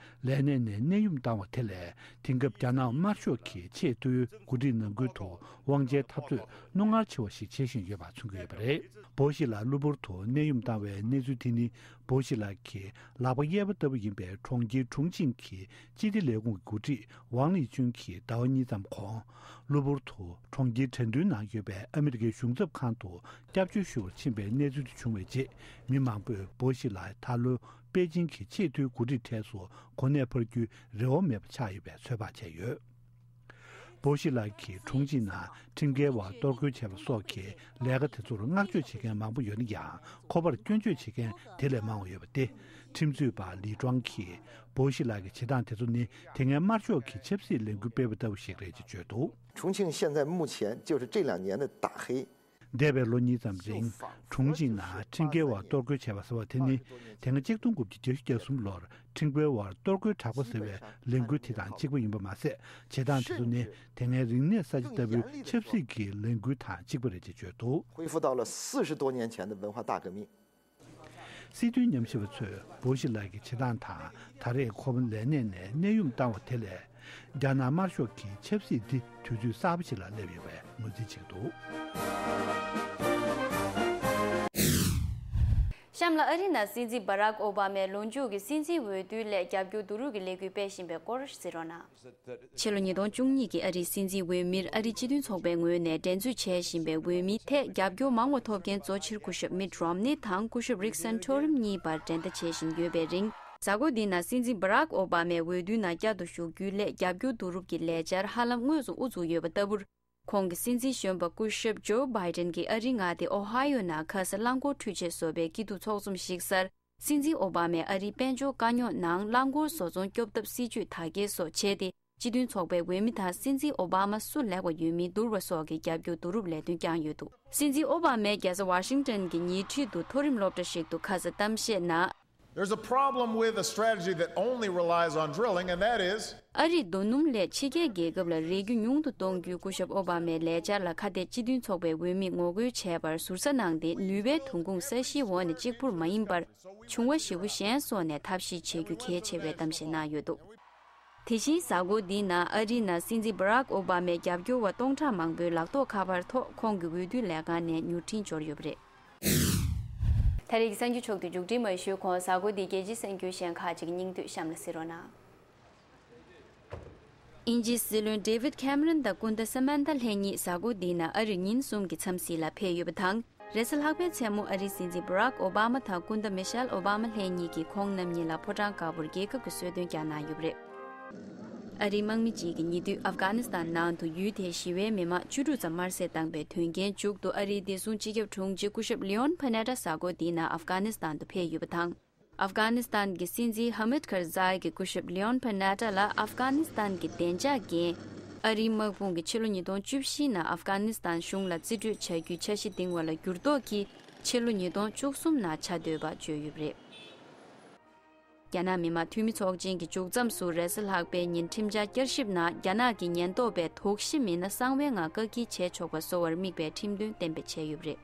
ལས་གནས་ནས་གནས་དབྱུང་བཏང་བ་དེ་ལས། དེང་སྐབས་རྒྱ་ནག་དམར་ཤོག་གིས་ཆེས་མཐོའི་འགོ་ཁྲིད་ནང་ཁུལ་དུ་དབང་ཆའི་འཐབ་རྩོད་རྣོ་ངར་ཆེ་བ་ཞིག་བྱེད་བཞིན་ཡོད་པ་མཚོན་གྱི་ཡོད་པ་རེད། བོ་ཞི་ལ་གློ་བུར་དུ་གནས་དབྱུང་བཏང་བའི་གནས་ཚུལ་དེ་ནི། བོ་ཞི་ལགས་ཀྱི་ལག་པ་གཡས་པ་ལྟ་བུ་ཡིན་པའི་གྲོང་ཁྱེར་ཁྲུང་ཆིང་གི་སྤྱི་བདེ་ལས་ཁུངས་ཀྱི་འགོ་ཁྲིད་ཝང་ལི་ཅུན་གྱིས་ཟླ་བ་གཉིས་ཙམ་གོང་། གློ་བུར་དུ་གྲོང་ཁྱེར་ཁྲེང་ཏུའུ་ནང་ཡོད་པའི་ཨ་མི་རི་ཀའི་གཞུང་ཚབ་ཁང་དུ་སྐྱབས་བཅོལ་ཞུ་བར་ཕྱིན་པའི་གནས་ཚུལ་དེ་བྱུང་བའི་རྗེས། མི་མང་པོས་བོ་ཞི་ལགས་ད་ལོ་པེ་ཅིང་གི་ཆེས་མཐོའི་འགོ་ཁྲིད་གྲས་སུ་གོ་གནས་འཕར་རྒྱུའི་རེ་བ་མེད་པ་ཆགས་ཡོད་པའི་ཚོད་དཔག་བྱས་ཡོད། བོ་ཞི་ལགས་ཀྱིས་ཁྲུང་ཆིང་ནང་ཁྲིམས་འགལ་བར་གཏོར་རྒོལ་བྱས་པ་སོགས་ཀྱི་ལས་ཀ་དེ་ཚོར་བསྔགས་བརྗོད་བྱེད་མཁན་མང་པོ་ཡོད་ན་ཡང་། ཁོ་པར་སྐྱོན་བརྗོད་བྱེད་མཁན་དེ་ལས་མང་བ་ཡོད་པ་སྟེ། ཁྲིམས་རྩོད་པ་ལི་ཀྲང་གིས་བོ་ཞི་ལགས་ཀྱི་བྱེད་སྟངས་དེ་ཚོ་ནི་དེ་སྔའི་དམར་ཤོག་གི་ཆབ་སྲིད་ལས་འགུལ་སྤེལ་བ་ལྟ་བུ་ཞིག་རེད་ཅེས་བརྗོད་འདུག། 重庆现在目前就是这两年的大黑。 འདས་པའི་ལོ་གཉིས་ཙམ་རིང་ཁྲུང་ཆིང་ནང་ཁྲིམས་འགལ་བར་གཏོར་རྒོལ་བྱས་པ་ཟེར་བ་དེ་ནི། དེ་སྔ་ཆིག་སྟོང་དགུ་བརྒྱ་བརྒྱད་ཅུ་གྱ་གསུམ་ལོར་ཁྲིམས་འགལ་བར་གཏོར་རྒོལ་དྲག་པོ་ཟེར་བའི་ལས་འགུལ་དེ་དང་གཅིག་པ་ཡིན་པ་མ་ཟད། བྱེད་སྟངས་དེ་ཚོ་ནི་དེ་སྔའི་རིག་གནས་གསར་བརྗེ་ལྟ་བུའི་ཆབ་སྲིད་ཀྱི་ལས་འགུལ་དང་གཅིག་པ་རེད་ཅེས་བརྗོད་འདུག། 恢复到了四十多年前的文化大革命。 སྲིད་དོན་ཉམས་ཞིབ་པ་ཚོས་བོ་ཞི་ལགས་ཀྱི་བྱེད་སྟངས་དང་། ད་རེས་ཁོ་པ་ལས་གནས་ནས་གནས་དབྱུང་བཏང་བ་དེ་ལས། རྒྱ་ནག་དམར་ཤོག་གི་ཆབ་སྲིད་འདི་དུས་ཚོད་གསར་པ་ཞིག་ལ་སླེབས་ཡོད་པའི་ངོས་འཛིན་བྱེད་ཀྱི་འདུག། གཤམ་ལ་ཨ་རིའི་ནང་སྲིད་འཛིན་སྦ་རག་ཨོ་བྷ་མའི་ལོ་མཇུག་གི་སྲིད་འཛིན་འོས་བསྡུའི་སླད་རྒྱབ་སྐྱོར་བསྡུ་རུབ་ཀྱི་ལས་འགུལ་སྤེལ་བཞིན་པའི་སྐོར་གཟིགས་རོགས་གནང་། ཕྱི་ལོ་ཉིས་སྟོང་བཅུ་གཉིས་ཀྱི་ཨ་རིའི་སྲིད་འཛིན་འོས་མིར་ཨ་རིའི་སྤྱི་མཐུན་ཚོགས་པའི་ངོས་ནས་འགྲན་རྩོད་བྱེད་བཞིན་པའི་འོས་མི་ཐད་རྒྱབ་སྐྱོར་མང་བ་ཐོབ་མཁན་གཙོ་ཆེར་སྐུ་ཞབས་མིད་རོམ་ནི་དང་སྐུ་ཞབས་རིག་སན་ཊོ་རིམ་གཉིས་བར་འགྲན་ཟླ་བྱེད་བཞིན་ཡོད་པའི་རིང་། གཟའ་འཁོར་འདིའི་ནང་སྲིད་འཛིན་སྦ་རག་ཨོ་བྷ་མའི་འོས་བསྡུའི་ནང་བསྐྱར་དུ་ཞུགས་རྒྱུའི་སླད་རྒྱབ་སྐྱོར་བསྡུ་རུབ་ཀྱི་ལས་འཆར་ཧ་ལམ་དངོས་སུ་དབུ་འཛུགས་ཡོད་པ་ལྟ་བུར། ཁོང་གི་སྲིད་འཛིན་གཞོན་པ་སྐུ་ཞབས་ཇོ་བྷའི་ཏན་གྱིས་ཨ་རིའི་མངའ་སྡེ་ཨོ་ཧའི་ཡོ་ནང་ཁ་ས་རླངས་འཁོར་འཕྲུལ་ཆས་བཟོ་བའི་སྐྱིད་སྡུག་ཚོགས་འཛོམས་ཞིག་གསར། སྲིད་འཛིན་ཨོ་བྷ་མས་ཨ་རིའི་དཔལ་འབྱོར་དཀའ་རྙོག་ནང་རླངས་འཁོར་བཟོ་ཚོང་སྐྱོབ་ཐབས་སྲིད་ཇུས་དར་རྒྱས་སོགས་བྱས་ཏེ། སྤྱི་མཐུན་ཚོགས་པའི་འོས་མི་དང་སྲིད་འཛིན་ཨོ་བྷ་མ་སུ་ལེགས་པ་ཡོད་མིན་བསྡུར་བ་སོགས་ཀྱི་རྒྱབ་སྐྱོར་བསྡུ་རུབ་ལས་དོན་བསྐྱངས་ཡོད་འདུག། སྲིད་འཛིན་ཨོ་བྷ་མས་རྒྱལ་ས་ཝ་ཤིང་ཏན་གྱི་ཉེ་འཁྲིས་དུ་མཐོ་རིམ་སློབ་གྲྭ་ཞིག་ཏུ་ཁ་སང་གཏམ་བཤད་ནང་། There's a problem with a strategy that only relies on drilling, and that is ཨ་རིས་རྡོ་སྣུམ་ལས་ཕྱི་རྒྱལ་རྒྱལ་ཁབ་ལ་རེ་རྒྱུ་ཉུང་དུ་གཏོང་རྒྱུའི་སྐུ་ཞབས་ཨོ་བྷ་མའི་ལས་འཆར་ལ་ཁ་གཏད་སྤྱི་མཐུན་ཚོགས་པའི་འོས་མིས་ངོ་རྒོལ་བྱས་པར་ཟུར་ཟ་གནང་སྟེ། ནུས་པའི་འདུ་ཁུངས་ས་གཞིའི་འོག་ནས་གཅིག་པུར་མ་ཡིན་པར། འབྱུང་བ་བཞི་པོ་གཞན་སོགས་ནས་ཐབས་ཤེས་བྱེད་རྒྱུ་གལ་ཆེ་བའི་གཏམ་བཤད་གནང་ཡོད་འདུག། དེ་བཞིན་གཟའ་འཁོར་འདིའི་ནང་ཨ་རིའི་ནང་སྲིད་འཛིན་སྦ་རག་ཨོ་བྷ་མའི་རྒྱབ་སྐྱོར་བ་སྟོང་ཕྲག་མང་པོའི་ལག་ཐོགས་ཁ་པར་ཐོག་ཁོང་གི་འོས་བསྡུའི་ལས་ཁང་ནས་མྱུར་འཕྲིན་འབྱོར་ཡོད་པ་རེད། ད་རེས་ཀྱི་གསར་འགྱུར་ཕྱོགས་བསྡུས་མཇུག་སྒྲིལ་མ་ཞུས་གོང་། གཟའ་འཁོར་འདིའི་རྒྱལ་སྤྱིའི་གསར་འགྱུར་གཞན་ཁག་ཅིག་གི་སྙིང་བསྡུས་གཤམ་ལ་གཟིགས་རོགས་གནང་། དབྱིན་ཇིའི་སྲིད་བློན་ཌེ་ཝིད་ཁེམ་རན་དང་སྐུ་ཟླ་ས་མན་ཐ་ལྷན་གཉིས་གཟའ་འཁོར་འདིའི་ནང་ཨ་རིར་ཉིན་གསུམ་གྱི་འཚམས་གཟིགས་ལ་ཕེབས་ཡོད་པ་དང་། རེས་གཟའ་ལྷག་པའི་མཚན་མོ་ཨ་རིའི་སྲིད་འཛིན་སྦ་རག་ཨོ་བྷ་མ་དང་སྐུ་ཟླ་མི་ཤེལ་ཨོ་བྷ་མ་ལྷན་གཉིས་ཀྱིས་ཁོང་རྣམ་གཉིས་ལ་ཕོ་བྲང་དཀར་པོར་རྒྱལ་ཁབ་ཀྱི་གསོལ་སྟོན་བསྐྱངས་གནང་ཡོད་པ་རེད། ཨ་རིའི་དམག་མི་གཅིག་གིས་ཉེ་དུས་ཨབ་གྷ་ནི་སི་ཐན་ནང་དུ་ཡུལ་དེའི་ཞི་བའི་མི་མང་བཅུ་དྲུག་ཙམ་དམར་གསོད་བཏང་པའི་དོན་རྐྱེན་མཇུག་ཏུ། ཨ་རིའི་བདེ་སྲུང་སྤྱི་ཁྱབ་དྲུང་ཆེ་སྐུ་ཞབས་ལིའོན་ཕ་ནེ་ཏྲ་གཟའ་འཁོར་འདིའི་ནང་ཨབ་གྷ་ནི་སི་ཐན་དུ་ཕེབས་ཡོད་པ་དང་། ཨབ་གྷ་ནི་སི་ཐན་གྱི་སྲིད་འཛིན་ཧ་མིད་ཁར་ཛའི་གི་སྐུ་ཞབས་ལིའོན་ཕ་ནེ་ཏྲ་ལ་ཨབ་གྷ་ནི་སི་ཐན་གྱི་བདེ་འཇགས་འགན། ཨ་རིའི་དམག་དཔུང་གིས་ཕྱི་ལོ་ཉིས་སྟོང་བཅུ་བཞིའི་ནང་ཨབ་གྷ་ནི་སི་ཐན་གཞུང་ལ་རྩིས་སྤྲོད་བྱ་རྒྱུའི་འཆར་གཞི་འདིང་བ་ལ་འགྱུར་ལྡོག་གིས་ཕྱི་ལོ་ཉིས་སྟོང་བཅུ་གསུམ་ནང་བྱ་འདོད་པ་བརྗོད་ཡོད་པ་རེད། རྒྱ་ནག་མི་དམངས་འཐུས་མི་ཚོགས་ཆེན་གྱི་མཇུག་མཚམས་སུ་རེས་གཟའ་ལྷག་པའི་ཉིན་ཁྲིམས་འཆར་བསྐྱར་ཞིབ་ནང་རྒྱ་ནག་གི་ཉེན་རྟོག་པས་དོགས་གཞི་མེད་ན་གསང་བའི་ངང་བཀག་སྐྱིལ་བྱས་ཆོག་པ་བཟོ་བར་དམིགས་པའི་ཁྲིམས་དོན་གཏན་འབེབས་བྱས་ཡོད་པ་རེད།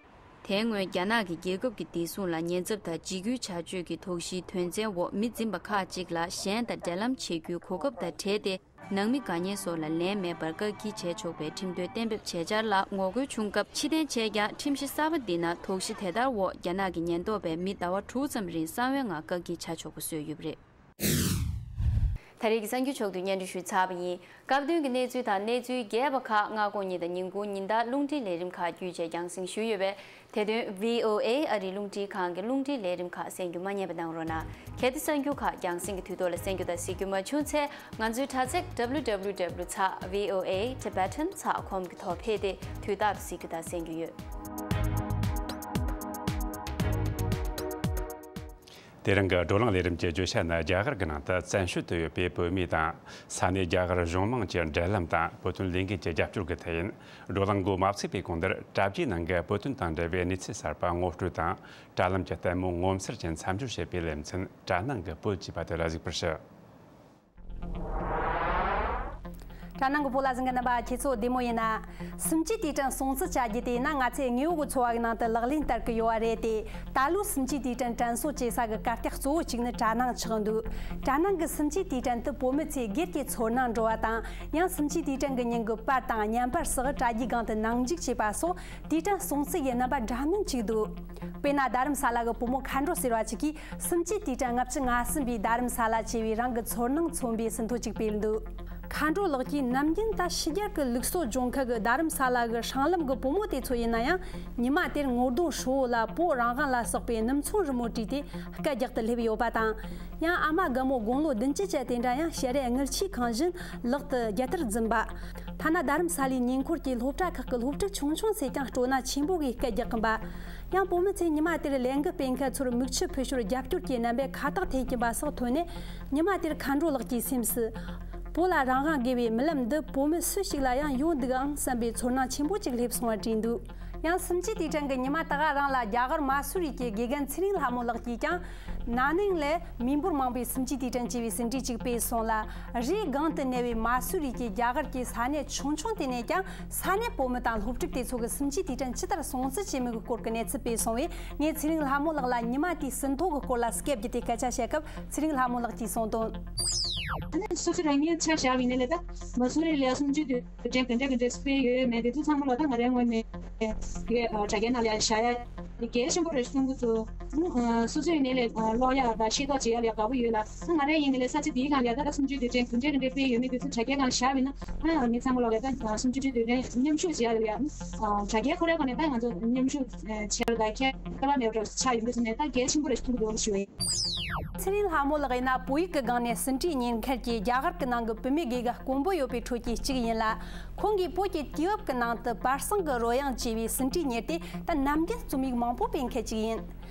དེའི་སྔོན་རྒྱ་ནག་གིས་རྒྱལ་ཁབ་ཀྱི་བདེ་སྲུང་ལ་ཉེན་ཚབས་དང་འཇིགས་སྐུལ་བྱ་སྤྱོད་ཀྱི་དོགས་གཞིའི་དོན་ཚན་འོག་མི་འཛིན་པ་ཁག་ཅིག་ལ་གཞན་དང་འབྲེལ་ལམ་བྱེད་རྒྱུའི་གོ་སྐབས་དང་འབྲེལ་ཏེ། ནང་མི་དགའ་ཉེ་སོགས་ལ་ལན་མེད་པར་བཀག་སྐྱིལ་བྱས་ཆོག་པའི་ཁྲིམས་དོན་གཏན་འབེབས་བྱས་འཆར་ལ་ངོ་རྒོལ་བྱུང་སྐབས་ཕྱིར་འཐེན་བྱས་ཀྱང་། ཁྲིམས་གཞི་གསར་པ་འདི་ནང་དོགས་གཞི་དེ་ལྟར་འོག་རྒྱ་ནག་གི་ཉེན་རྟོག་པས་མི་ཟླ་བ་དྲུག་ཙམ་རིང་གསང་བའི་ངང་བཀག་སྐྱིལ་བྱ་ཆོག་པ་བཟོས་ཡོད་པ་རེད། ད་རེས་ཀྱི་གསར་འགྱུར་ཕྱོགས་བསྡུས་སྙན་སྒྲོན་ཞུས་ཚར་བ་ཡིན། སྐབས་དོན་གྱི་གནས་ཚུལ་དང་གནས་ཚུལ་རྒྱས་པ་ཁག་སྔ་དགོང་ཉིན་དང་ཉིན་གུང་ཉིན་ལྟར་རླུང་འཕྲིན་ལས་རིམ་ཁག་བརྒྱུད་བཅས་རྒྱང་སྲིང་ཞུས་ཡོད་པས། དེ་དོན་བྷི་ཨོ་ཨེ་ཨ་རིའི་རླུང་འཕྲིན་ཁང་གི་རླུང་འཕྲིན་ལས་རིམ་ཁག་གསན་རྒྱུ་མ་བསྙེལ་བ་གནང་རོགས་གནང་། གལ་ཏེ་གསར་འགྱུར་ཁག་རྒྱང་སྲིང་གི་དུས་ཐོག་ལ་གསན་རྒྱུ་དང་གཟིགས་རྒྱུ་མ་བྱུང་ཚེ། ང་ཚོའི་དྲ་ཚིགས་W W W ཚེག་V O A Tibetan ཚེག་ཀོམ་གྱི་ཐོག་ཕེབས་ཏེ་དུས་རྟག་ཏུ་གཟིགས་རྒྱུ་དང་གསན་རྒྱུ་ཡོད། དེ་རིང་གི་བགྲོ་གླེང་ལས་རིམ་གྱི་བརྗོད་བྱ་ནི། རྒྱ་གར་གྱི་ནང་དུ་བཙན་བྱོལ་དུ་ཡོད་པའི་བོད་མི་དང་ས་གནས་རྒྱ་གར་གཞུང་མང་གྱི་འབྲེལ་ལམ་དང་བོད་དོན་ལས་འགུལ་གྱི་རྒྱབ་སྐྱོར་གྱི་ཐད་ཡིན། བགྲོ་གླེང་འགོ་མ་ཚུགས་པའི་གོང་དུ། དྲ་རྒྱའི་ནང་གི་བོད་དོན་དང་འབྲེལ་བའི་གནས་ཚུལ་གསར་པ་ངོ་སྤྲོད་དང་། དྲ་ལམ་གྱི་ལྟད་མོ་ངོ་མཚར་ཅན་མཚམས་སྦྱོར་བྱེད་པའི་ལེ་ཚན། དྲ་ནང་གི་བོད་ཅེས་པ་དེ་ལ་གཟིགས་པར་ཞུ། དྲ་སྣང་གི་བོད་ལ་གཟིགས་མཁན་རྣམ་པ་ཁྱེད་ཚོ་བདེ་མོ་ཡིན་ན། སུམ་ཅུའི་དུས་དྲན་སྲུང་བརྩི་བྱ་རྒྱུ་དེ་ཡིན་ན་ང་ཚོའི་དངོས་པོ་གི་འཚོ་བ་གི་ནང་དུ་ལག་ལེན་བསྟར་གི་ཡོད་པ་རེད་དེ། ད་ལོའི་སུམ་ཅུའི་དུས་དྲན་དྲན་གསོ་བྱེད་ས་གི་གར་སྟེགས་གཙོ་བོ་གཅིག་ནི་དྲ་སྣང་ཆགས་འདུག་དྲ་སྣང་གི་སུམ་ཅུའི་དུས་དྲན་དུ་བོད་མི་ཚོས་སྒེར་གྱི་ཚོར་སྣང་འགྲོ་བ་དང་། ཡང་སུམ་ཅུའི་དུས་དྲན་གི་ཉིན་གི་པར་དང་བརྙན་པར་སོགས་དྲ་རྒྱའི་སྒང་དུ་ནང་འཇུག་བྱས་པ་སོགས་དུས་དྲན་སྲུང་བརྩི་ཡི་རྣམ་པ་འདྲ་མིན་གཅིག་འདུག་དཔེར་ན་རྡ་རམ་ས་ལ་གི་བུ་མོ་མཁའ་འགྲོ་ཟེར་བ་ཅིག་གིས་སུམ་ཅུའི་དུས་དྲན་ལྔ་བཅུ་ང་གསུམ་པའི་རྡ་རམ་ས་ལ་ཆེ་བའི་རང་གི་ཚོར་སྣང་མཚོན་པའི་ཟིན་ཐོ་གཅིག་སྤེལ་འདུག་མཁའ་འགྲོ་ལགས་ཀྱིས་ནམ་རྒྱུན་ད་ཕྱི་རྒྱལ་གྱི་ལུགས་སྲོལ་སྦྱོང་མཁན་གྱི་རྡ་རམ་ས་ལ་གི་སྲང་ལམ་གྱི་བུ་མོ་དེ་ཚོ་ཡིན་ན་ཡང་། ཉི་མ་དེར་ངོ་གདོང་ཧྲིལ་བོ་ལ་བོད་རང་དབང་ལ་སོགས་པའི་སྣུམ་ཚོན་རི་མོ་བྲིས་ཏེ་སྐད་རྒྱག་ཏུ་སླེབས་ཡོད་པ་དང་། ཡང་ཨ་མ་རྒན་མོ་དགུང་ལོ་བདུན་ཅུ་ཅན་དེ་འདྲ་ཡང་ཞལ་རས་དངུལ་ཆས་གང་བཞིན་ལག་ཏུ་རྒྱལ་དར་འཛིན་པ། ཐ་ན་རྡ་རམ་ས་ལའི་ཉེ་འཁོར་གྱི་སློབ་གྲྭ་ཁག་གི་སློབ་ཕྲུག་ཆུང་ཆུང་ཚོས་ཀྱང་སྤྲོ་སྣང་ཆེན་པོ་གིས་སྐད་རྒྱག་གིན་པ། ཡང་བོད་མི་ཚོས་ཉི་མ་དེར་ལས་འགུལ་སྤེལ་མཁན་ཚོར་མིག་ཆུ་ཕུལ་ཞོར་རྒྱབ་སྐྱོར་གྱི་རྣམ་པས་ཁ་བཏགས་འཐེན་གྱིན་པ་སོགས་ཐོན་ནས། ཉི་མ་དེར་མཁའ་འགྲོ་ལགས་ཀྱི་སེམས་སུ། བོད་ལ་རང་དབང་དགོས་པའི་རྨི་ལམ་འདི་བོད་མི་སུ་ཞིག་ལ་ཡང་ཡོང་འདུག་ཨང་བསམ་པའི་ཚོར་སྣང་ཆེན་པོ་ཅིག་སླེབས་སོང་བ་བྲིས་འདུག་ཡང་སུམ་ཅུའི་དུས་དྲན་གྱི་ཉི་མ་ད་ག་རང་ལ་རྒྱ་གར་མ་སུ་རི་གྱི་དགེ་རྒན་ཚེ་རིང་ལྷ་མོ་ལགས་ཀྱིས་ཀྱང་། ན་ནིང་ལ་མི་འབོར་མང་པོའི་སུམ་ཅུའི་དུས་དྲན་ཅེས་པའི་ཟིན་བྲིས་ཅིག་སྤེལ་སོང་ལ། རིའི་སྒང་དུ་གནས་པའི་མ་སུ་རི་གྱི་རྒྱ་གར་གྱི་ས་གནས་ཆུང་ཆུང་དེ་ནས་ཀྱང་ས་གནས་བོད་མི་དང་སློབ་ཕྲུག་དེ་ཚོ་གི་སུམ་ཅུའི་དུས་དྲན་ཇི་ལྟར་སྲུང་བརྩི་བྱེད་མུས་ཀྱི་སྐོར་གྱི་གནས་ཚུལ་སྤེལ་སོང་བས། ངས་ཚེ་རིང་ལྷ་མོ་ལགས་ལ་ཉི་མ་དེའི་ཟིན་ཐོ་གི་སྐོར་ལ་སྐད་བརྒྱབ་སྟེ་སྐད་ཆ་བཤད་སྐབས། ཚེ་རིང་ལྷ་མོ་ལགས་ཀྱིས་གསུངས་དོན། ཨ་ནི་སོ་སོ་རང་ཉིད་ཆ་བཞག་པ་ཡིན་ན་ལས་ད་མ་སུ་རི་ལ་སུམ་ཅུའི་དུས་དྲན་ག་འདྲ་ག་འདྲ་སྤེལ་ཡོད་མེད་དེ་ཚོ་ཚང་མ་ལ་ད་ང་རའི་ངོས་ནས་དེ་གའི་དྲ་རྒྱའི་ནང་ལ་བཞག་ཡ་དེ་གལ་ཆེན་པོ་རེད་གསུང་གི་འདུག་སོ་སོའི་ངོས་ནས་ཀློག་ཡ་དང་ཤེས་རྟོགས་བྱེད་ཡ་ལ་དགའ་པོ་ཡོད་ལ། ད་ང་རའི་ངོས་ནས་ལས་ས་ཆ་དེའི་སྒང་ལ་ད་ད་སུམ་ཅུའི་དུས་དྲན་ག་འདྲ་ག་འདྲ་སྤེལ་ཡོད་མེད་དེ་ཚོ་དྲ་རྒྱའི་སྒང་བཞག་པ་ཡིན་ན། ཨ་མི་ཚང་མ་ལ་ད་སུམ་ཅུའི་དུས་དྲན་མཉམ་ཞུགས་བྱེད་ཡ་ལ་ཡ་དྲ་རྒྱའི་ཁོ་རའི་སྒང་ནས་ད་ང་ཚོ་མཉམ་ཞུགས་བྱེད་ཡ་ལ་ད་ཁྱད་པར་མེད་པ་ཆགས་ཡོང་གི་སོང་ནས་ད་གལ་ཆེན་པོ་རེད་གསུང་གི་འདུག་ཞུ་བ་ཡིན། ཚེ་རིང་ལྷ་མོ་ལགས་ཡིན་ན་བོད་ཡིག་གི་སྒང་ནས་ཟིན་བྲིས་གཉེར་མཁན་གྱི་རྒྱ་གར་གྱི་ནང་གི་བུད་མེད་དགེ་རྒན་དཀོན་པོ་ཡོད་པའི་ཁྲོད་ཀྱི་གཅིག་ཡིན་ལ། ཁོང་གིས་བོད་ཀྱི་དུས་བབ་ཀྱི་ནང་དུ་བར་གསེང་གི་རོལ་དབྱངས་ཅེས་པའི་ཟིན་བྲིས་གཉེར་ཏེ་ད་ནམ་རྒྱུན་རྩོམ་ཡིག་མང་པོ་སྤེལ་མཁན་གཅིག་ཡིན།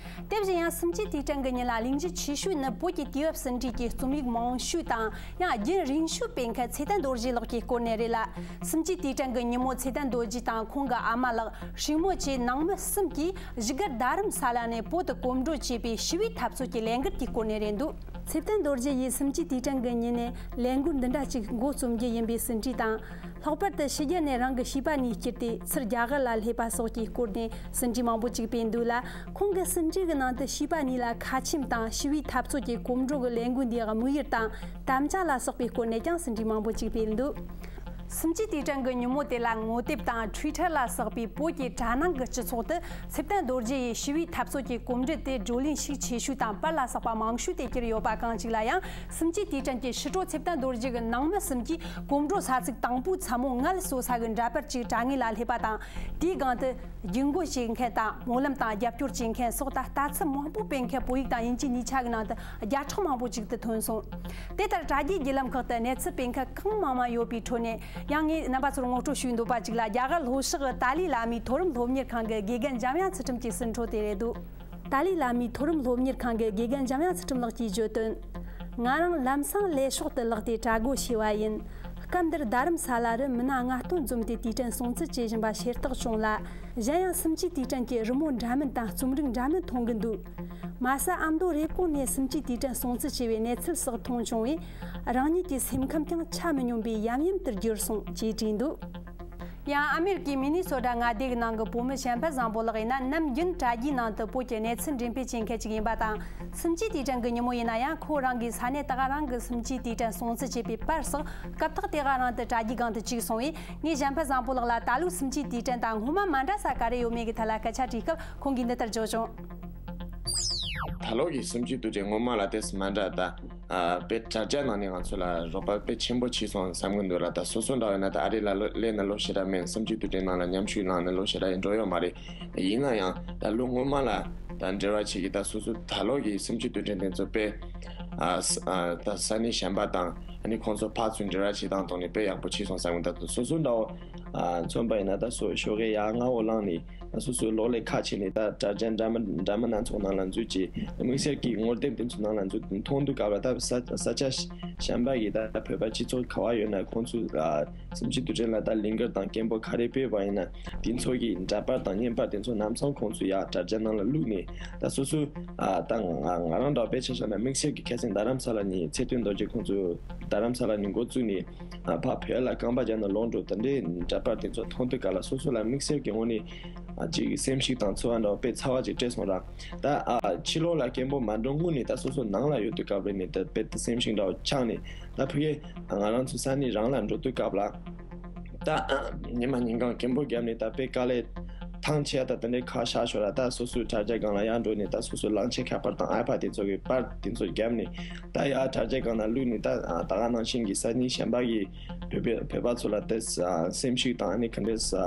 དེ་བཞིན་ཡང་སུམ་ཅུའི་དུས་དྲན་གྱི་ཉིན་ལ་གླེང་གཞི་ཆེ་ཤོས་ནི་བོད་ཀྱི་དུས་བབ་ཟིན་བྲིས་ཀྱི་རྩོམ་ཡིག་མང་ཤོས་དང་ཡང་རྒྱུན་རིང་ཤོས་སྤེལ་མཁན་ཚེ་བརྟན་རྡོ་རྗེ་ལགས་ཀྱི་སྐོར་ནས་རེད་ལ། སུམ་ཅུའི་དུས་དྲན་གྱི་ཉིན་མོ་ཚེ་བརྟན་རྡོ་རྗེ་དང་ཁོང་གི་ཨ་མ་ལགས། སྲིང་མོ་བཅས་ནང་མི་གསུམ་གྱིས་བཞུགས་སྒར་རྡ་རམ་ས་ལ་ནས་བོད་དུ་གོམ་བགྲོད་བྱས་པའི་ཞི་བའི་འཐབ་རྩོད་ཀྱི་ལས་འགུལ་དེའི་སྐོར་ནས་རེད་འདུག་ཚེ་བརྟན་རྡོ་རྗེ་ཡིས་སུམ་ཅུའི་དུས་དྲན་གྱི་ཉིན་ནས་ལས་འགུལ་འདི་འདྲ་ཅིག་འགོ་རྩོམ་རྒྱུ་ཡིན་པའི་ཟིན་བྲིས་དང་། ལྷག་པར་དུ་ཕྱི་རྒྱལ་ནས་རང་གི་བྱིས་པ་གཉིས་བསྐྱུར་ཏེ་ཚུར་རྒྱ་གར་ལ་སླེབས་པ་སོགས་ཀྱི་སྐོར་ནས་ཟིན་བྲིས་མང་པོ་ཅིག་སྤེལ་འདུག་ལ། ཁོང་གི་ཟིན་བྲིས་ཀྱི་ནང་དུ་བྱིས་པ་གཉིས་ལ་ཁ་ཆེམས་དང་ཞི་བའི་འཐབ་རྩོད་ཀྱི་གོམ་བགྲོད་ཀྱི་ལས་འགུལ་འདིའི་དམིགས་ཡུལ་དང་དམ་བཅའ་ལ་སོགས་པའི་སྐོར་ནས་ཀྱང་ཟིན་བྲིས་མང་པོ་ཅིག་སྤེལ་འདུག་སུམ་ཅུའི་དུས་དྲན་གྱི་ཉིན་མོ་དེ་ལ་ངོ་དེབ་དང་ཊུའི་ཊར་ལ་སོགས་པའི་བོད་ཀྱི་དྲ་སྣང་གི་སྤྱི་ཚོགས་དུ་ཚེ་བརྟན་རྡོ་རྗེ་ཡི་ཞི་བའི་འཐབ་རྩོད་ཀྱི་གོམ་འགྲུལ་དེ་བགྲོ་གླེང་ཞིག་ཆེ་ཤོས་དང་པར་ལ་སོགས་པ་མང་ཤོས་དེ་གྱུར་ཡོད་པ་གང་ཞིག་ལ་ཡང་། སུམ་ཅུའི་དུས་དྲན་གྱི་ཕྱི་དྲོ་ཚེ་བརྟན་རྡོ་རྗེ་གི་ནང་མི་གསུམ་གྱིས་གོམ་བགྲོད་ས་ཚིགས་དང་པོའི་མཚན་མོ་ངལ་གསོ་ས་གི་འདྲ་པར་ཅིག་དྲ་ངོས་ལ་སླེབས་པ་དང་། དེའི་སྒང་དུ་རྒྱུག་འགོ་བྱེད་མཁན་དང་སྨོན་ལམ་དང་རྒྱབ་སྐྱོར་བྱེད་མཁན་སོགས་ད་ལྟ་ཚུལ་མང་པོ་སྤེལ་མཁན་བོད་ཡིག་དང་དབྱིན་ཇི་གཉིས་ཆ་གི་ནང་དུ་བརྒྱ་ཕྲག་མང་པོ་ཅིག་ཏུ་ཐོན་སོང་། དེ་ལྟར་དྲ་རྒྱའི་བརྒྱུད་ལམ་ཁག་ཏུ་གནས་ཚུལ་སྤེལ་མཁན་གང་མང་མང་ཡོད་པའི་ཁྲོད་ནས། ཡང་ངས་རྣམ་པ་ཚོར་ངོ་སྤྲོད་ཞུས་འདོད་པ་ཅིག་ལ། རྒྱ་གར་ལྷོ་ཕྱོགས་ཀྱི་ཏཱ་ལའི་བླ་མའི་མཐོ་རིམ་སློབ་གཉེར་ཁང་གི་དགེ་རྒན་འཇམ་དབྱངས་ཚུལ་ཁྲིམས་ཀྱི་ཟིན་ཐོ་དེ་རེད་འདུག་ཏཱ་ལའི་བླ་མའི་མཐོ་རིམ་སློབ་གཉེར་ཁང་གི་དགེ་རྒན་འཇམ་དབྱངས་ཚུལ་ཁྲིམས་ལགས་ཀྱིས་བརྗོད་དོན། ང་རང་ལམ་སང་ལས་ཤོག་ཏུ་ལོག་སྟེ་གྲྭ་སྒོ་ཕྱེ་བ་ཡིན། སྐབས་འདིར་རྡ་རམ་ས་ལ་རུ་མི་སྣ་ལྔ་སྟོང་འཛོམས་ཏེ་དུས་དྲན་སྲུང་བརྩི་བྱེད་བཞིན་པ་ཤེས་རྟོགས་བྱུང་ལ། གཞན་ཡང་སུམ་ཅུའི་དུས་དྲན་གྱི་རི་མོ་འདྲ་མིན་དང་རྩོམ་རིག་འདྲ་མིན་མཐོང་གི་འདུག་མ་ཟད་ཨ་མདོ་རེབ་གོང་ནས་སུམ་ཅུའི་དུས་དྲན་སྲུང་བརྩི་བྱས་པའི་གནས་ཚུལ་སོགས་མཐོང་བྱུང་བས། རང་ཉིད་ཀྱི་སེམས་ཁམས་ཀྱང་ཆ་མི་སྙོམས་པའི་ཡམ་ཡམ་དུ་གྱུར་སོང་ཅེས་བྲིས་འདུག་ཡང་ཨ་མེ་རི་ཀའི་མི་ནི་སོ་ཊ་མངའ་སྡེ་གི་ནང་གི་བོད་མི་གཞན་ཕན་བཟང་པོ་ལགས་ཡིན་ན། ནམ་རྒྱུན་དྲ་རྒྱའི་ནང་དུ་བོད་ཀྱི་གནས་ཚུལ་འགྲེམས་སྤེལ་བྱེད་མཁན་ཅིག་ཡིན་པ་དང་། སུམ་ཅུའི་དུས་དྲན་གྱི་ཉིན་མོ་ཡིན་ན་ཡང་། ཁོ་རང་གིས་ས་གནས་ད་ག་རང་གི་སུམ་ཅུའི་དུས་དྲན་སྲུང་བརྩི་བྱས་པའི་པར་སོགས་སྐབས་ཐོག་དེ་ག་རང་དུ་དྲ་རྒྱའི་སྒང་དུ་བཅུག་སོང་བས། ངས་གཞན་ཕན་བཟང་པོ་ལགས་ལ་ད་ལོའི་སུམ་ཅུའི་དུས་དྲན་དང་སྔོན་མ་མ་འདྲ་ས་ག་རེ་ཡོད་མེད་ཀྱི་ཐད་ལ་སྐད་ཆ་དྲིས་སྐབས། ཁོང་གིས་འདི་ལྟར་བརྗོད་བྱུང་། ད་ལོ་གི་སུམ་ཅུའི་དུས་དྲན་སྔོན་མ་ལ་ཏོག་ཙམ་མ་འདྲ་ད། ཨ་དཔེ་དྲ་རྒྱ་ནང་ནས་ང་ཚོ་ལ་རོགས་པ་དཔེ་ཆེན་པོ་བྱས་སོང་བསམ་གི་འདུག་ལ། ད་སོ་སོ་འདྲ་བས་ན་ད་ཨ་རི་ལ་ལོ་སླེབས་ནས་ལོ་ཞེ་དྲག་མིན། སུམ་ཅུའི་དུས་དྲན་ནང་ལ་མཉམ་ཞུགས་གནང་ནས་ལོ་ཞེ་དྲག་ཡིན་འགྲོ་ཡོད་མ་རེད། ཡིན་ན་ཡང་ད་ལོ་སྔོན་མ་ལ་ད་འབྲེལ་བ་བྱེད་ཀྱི། ད་སོ་སོ་ད་ལོ་གི་སུམ་ཅུའི་དུས་དྲན་དེ་ཚོ་དཔེ་ཨ་ས་ཨ་ད་ས་གནས་གཞན་པ་དང་ཨ་ནི་ཁོང་ཚོ་ཕར་ཚུར་འབྲེལ་བ་བྱེད་སྟངས་ཐོག་ནས་དཔེ་ཡག་པོ་བྱས་སོང་བསམ་གི། ད་སོ་སོ་འདྲ་བོ་ཨ་མཚོན་པ་ཡིན་ན་ད་སོ་ཞོགས་ཀས་ཡར་སྔ་བོ་ལངས་ནས། སོ་སོའི་གློག་ཀླད་ཁ་ཕྱེ་ནས་ད་དྲ་རྒྱ་འདྲ་མིན་འདྲ་མིན་སྣ་ཚོགས་ནང་ལ་འཛུལ་བྱས། དམིགས་བསལ་གྱི་ངོ་དེབ་དེ་ཚོའི་ནང་ལ་འཛུལ་མཐོང་དུས་སྐབས་ལ། ད་ས་ས་ཆ་གཞན་པ་གི་ད་བོད་པ་སྤྱི་ཚོགས་ག་བ་ཡོད་ན་ཁོང་ཚོས་ཨ་གསུམ་བཅུའི་དུས་དྲན་ལ་ད་ལིང་གར་དང་སྐད་འབོད་ག་རེ་སྤེལ་བ་ཡིན་ན། དེ་ཚོ་གི་འདྲ་པར་དང་བརྙན་པར་དེ་ཚོ་རྣམ་གསུམ་ཁོང་ཚོས་ཡར་དྲ་རྒྱ་ནང་ལ་བླུགས་ནས། ད་སོ་སོའི་ཨ་ད་ང་ང་རང་འདྲ་བོ་དཔེ་ཆ་བཞག་ན། དམིགས་བསལ་གྱི་ཁ་སང་རྡ་རམ་ས་ལ་ནས་ཚེ་བརྟན་རྡོ་རྗེ་ཁོང་ཚོས་རྡ་རམ་ས་ལ་ནས་འགོ་བཙུགས་ནས། ཨ་ཕར་བོད་ལ་རྐང་པ་རྒྱག་ནས་ལོག་འགྲོ། དེ་འདྲའི་འདྲ་པར་དེ་ཚོ་མཐོང་དུས་སྐབས་ལ། སོ་སོ་ལ་དམིགས་བསལ་གྱི་ངོས་ནས་ཨ་ཅིག་སེམས་ཤུགས་དང་ཚོར་བ་འདྲ་བོ་དཔེ་ཚ་བ་ཅིག་སྤྲད་སོང་ར། ད་ཨ་ཕྱི་ལོགས་ལ་སྐད་འབོད་མ་འགྲོ་སྔོན་ནས་ད་སོ་སོ་ནང་ལ་ཡོད་དུས་སྐབས་རེད་ནས། ད་དཔེ་ད་སེམས་ཤུགས་འདྲ་བོ་ཆག་ནས། ད་ཕ་གིར་ང་རང་ཚོ་ས་གནས་རང་ལ་འགྲོ་དུས་སྐབས་ལ། ད་ཨ་ཉི་མ་ཉིན་གང་སྐད་འབོད་བརྒྱབ་ནས། ད་དཔེ་དཀའ་ལས་ཐང་ཆད་ད་དེ་འདྲའི་ཁག་ཤག་ཤོར་ར། ད་སོ་སོའི་དྲ་རྒྱ་སྒང་ལ་ཡར་འགྲོ་ནས། ད་སོ་སོའི་གླང་ཆེན་ཁ་པར་དང་ཨའི་པ་དེ་ཚོ་གི་པར་དེ་ཚོ་བརྒྱབ་ནས། ད་ཡར་དྲ་རྒྱ་སྒང་ལ་བླུགས་ནས། ད་ཨ་ད་ག་ནང་བཞིན་གྱི་ས་གནས་གཞན་པ་གི་བོད་པའི་བོད་པ་ཚོ་ལ་དེ་ཨ་སེམས་ཤུགས་དང་ཨ་ནི་ག་འདྲས་ཨ་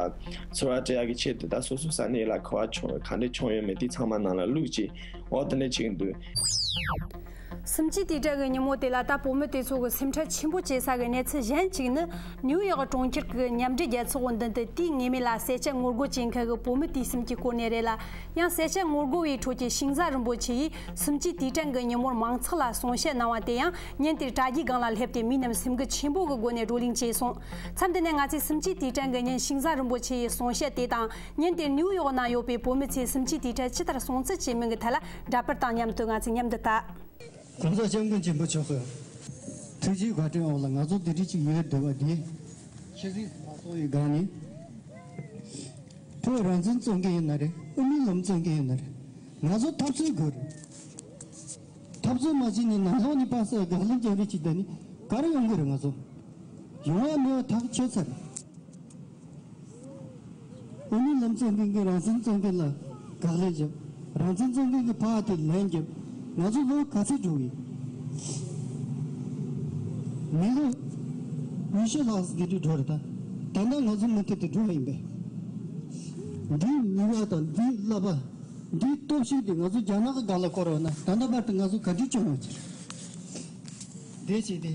ཚོར་བ་སྤྲད་ཡག་གི་ཆེད་དུ། ད་སོ་སོ་ས་གནས་ལ་ག་བ་བྱུང་ག་འདྲས་བྱུང་ཡོད་མེད་དེ་ཚང་མ་ནང་ལ་བླུགས་བྱས། འོ་དེ་འདྲས་བྱས་འདུག། གསུམ་བཅུའི་དུས་དྲན་གྱི་ཉིན་མོ་དེ་ལ། ད་བོད་མི་དེ་ཚོ་གི་སེམས་ཁྲལ་ཆེན་པོ་བྱེད་ས་གི་གནས་ཚུལ་གཞན་གཅིག་ནི། ནིའུ་ཡོག་གྲོང་ཁྱེར་གྱི་མཉམ་འབྲེལ་རྒྱལ་ཚོགས་འོག་མདུན་དུ་དུས་ངེས་མེད་ལ་སེར་སྐྱ་ངོ་རྒོལ་བྱེད་མཁན་གྱི་བོད་མི་དུས་གསུམ་གྱི་སྐོར་ནས་རེད་ལ། ཡང་སེར་སྐྱ་ངོ་རྒོལ་བའི་ཁྲོད་ཀྱི་ཤིང་བཟའ་རིན་པོ་ཆེ་ཡིས་གསུམ་བཅུའི་དུས་དྲན་གྱི་ཉིན་མོར་མང་ཚོགས་ལ་གསུང་བཤད་གནང་བ་དེ་ཡང་ཉིན་དེར་དྲ་རྒྱའི་སྒང་ལ་སླེབས་ཏེ། མི་རྣམས་སེམས་འགུལ་ཆེན་པོ་གི་སྒོ་ནས་བགྲོ་གླེང་བྱས་སོང་། མཚམས་དེ་ནས་ང་ཚོས་གསུམ་བཅུའི་དུས་དྲན་གྱི་ཉིན་ཤིང་བཟའ་རིན་པོ་ཆེ་ཡི་གསུང་བཤད་དེ་དང་། ཉིན་དེར་ནིའུ་ཡོག་ནང་ཡོད་པའི་བོད་མི་ཚོས་གསུམ་བཅུའི་དུས་དྲན་ཇི་ལྟར་སྲུང་བརྩི་བྱེད་མིན་གྱི་ཐད་ལ་འདྲ་པར་དང་མཉམ་དུ་ང་ཚོས་མཉམ་དུ་ལྟ། གོང་ས་སྐྱབས་མགོན་ཆེན་པོ་མཆོག་གི་ཐུགས་རྗེའི་བཀའ་དྲིན་འོག་ལ་ང་ཚོ་འདི་འདྲ་ཅིག་ཡོད་བསྡད་པ་འདི། ཤེས་རིག་མ་གཏོགས་ཡི་སྒང་ནས། བོད་རང་བཙན་རྩོད་མཁན་ཡིན་ན་རེད། དབུ་མའི་ལམ་རྩོད་མཁན་ཡིན་ན་རེད། ང་ཚོ་འཐབ་རྩོད་དགོས་རེད། འཐབ་རྩོད་མ་བྱས་ནས་ནང་ལོགས་ནས་པ་སེ་དགག་ལན་རྒྱག་རེས་བྱེད་ད་ནི་ག་རེ་ཡོང་གི་རེད། ང་ཚོ་ཡོང་བ་མེད་པ་ཐག་ཆོད་ཚར། དབུ་མའི་ལམ་རྩོད་མཁན་གྱིས་རང་བཙན་རྩོད་མཁན་ལ་དགག་ལན་བརྒྱབ། རང་བཙན་རྩོད་མཁན་གྱིས་ཕར་དེ་ལན་བརྒྱབ། ང་ཚོ་ལོ་ག་ཚོད་འགྲོ་གི། མི་ལོ་ཉི་ཤུ་ལྷག་ཙམ་དེ་འདྲ་འགྲོ་རེད་ད། ད་ལྟ་ང་ཚོ་མུ་མཐུད་དུ་འགྲོ་བ་ཡིན་པས། འདིའི་ནུས་པ་དང་འདིའི་བསླབ་པ། འདིའི་སྟོབས་ཤུགས་དེ་ང་ཚོ་རྒྱ་ནག་གི་སྒང་ལ་བསྐོར་བ་ན། ད་ལྟ་བར་དུ་ང་ཚོ་ག་འདྲ་བྱུང་ཡོད་ཀྱི་རེད། དེ་བྱས་ཏེ་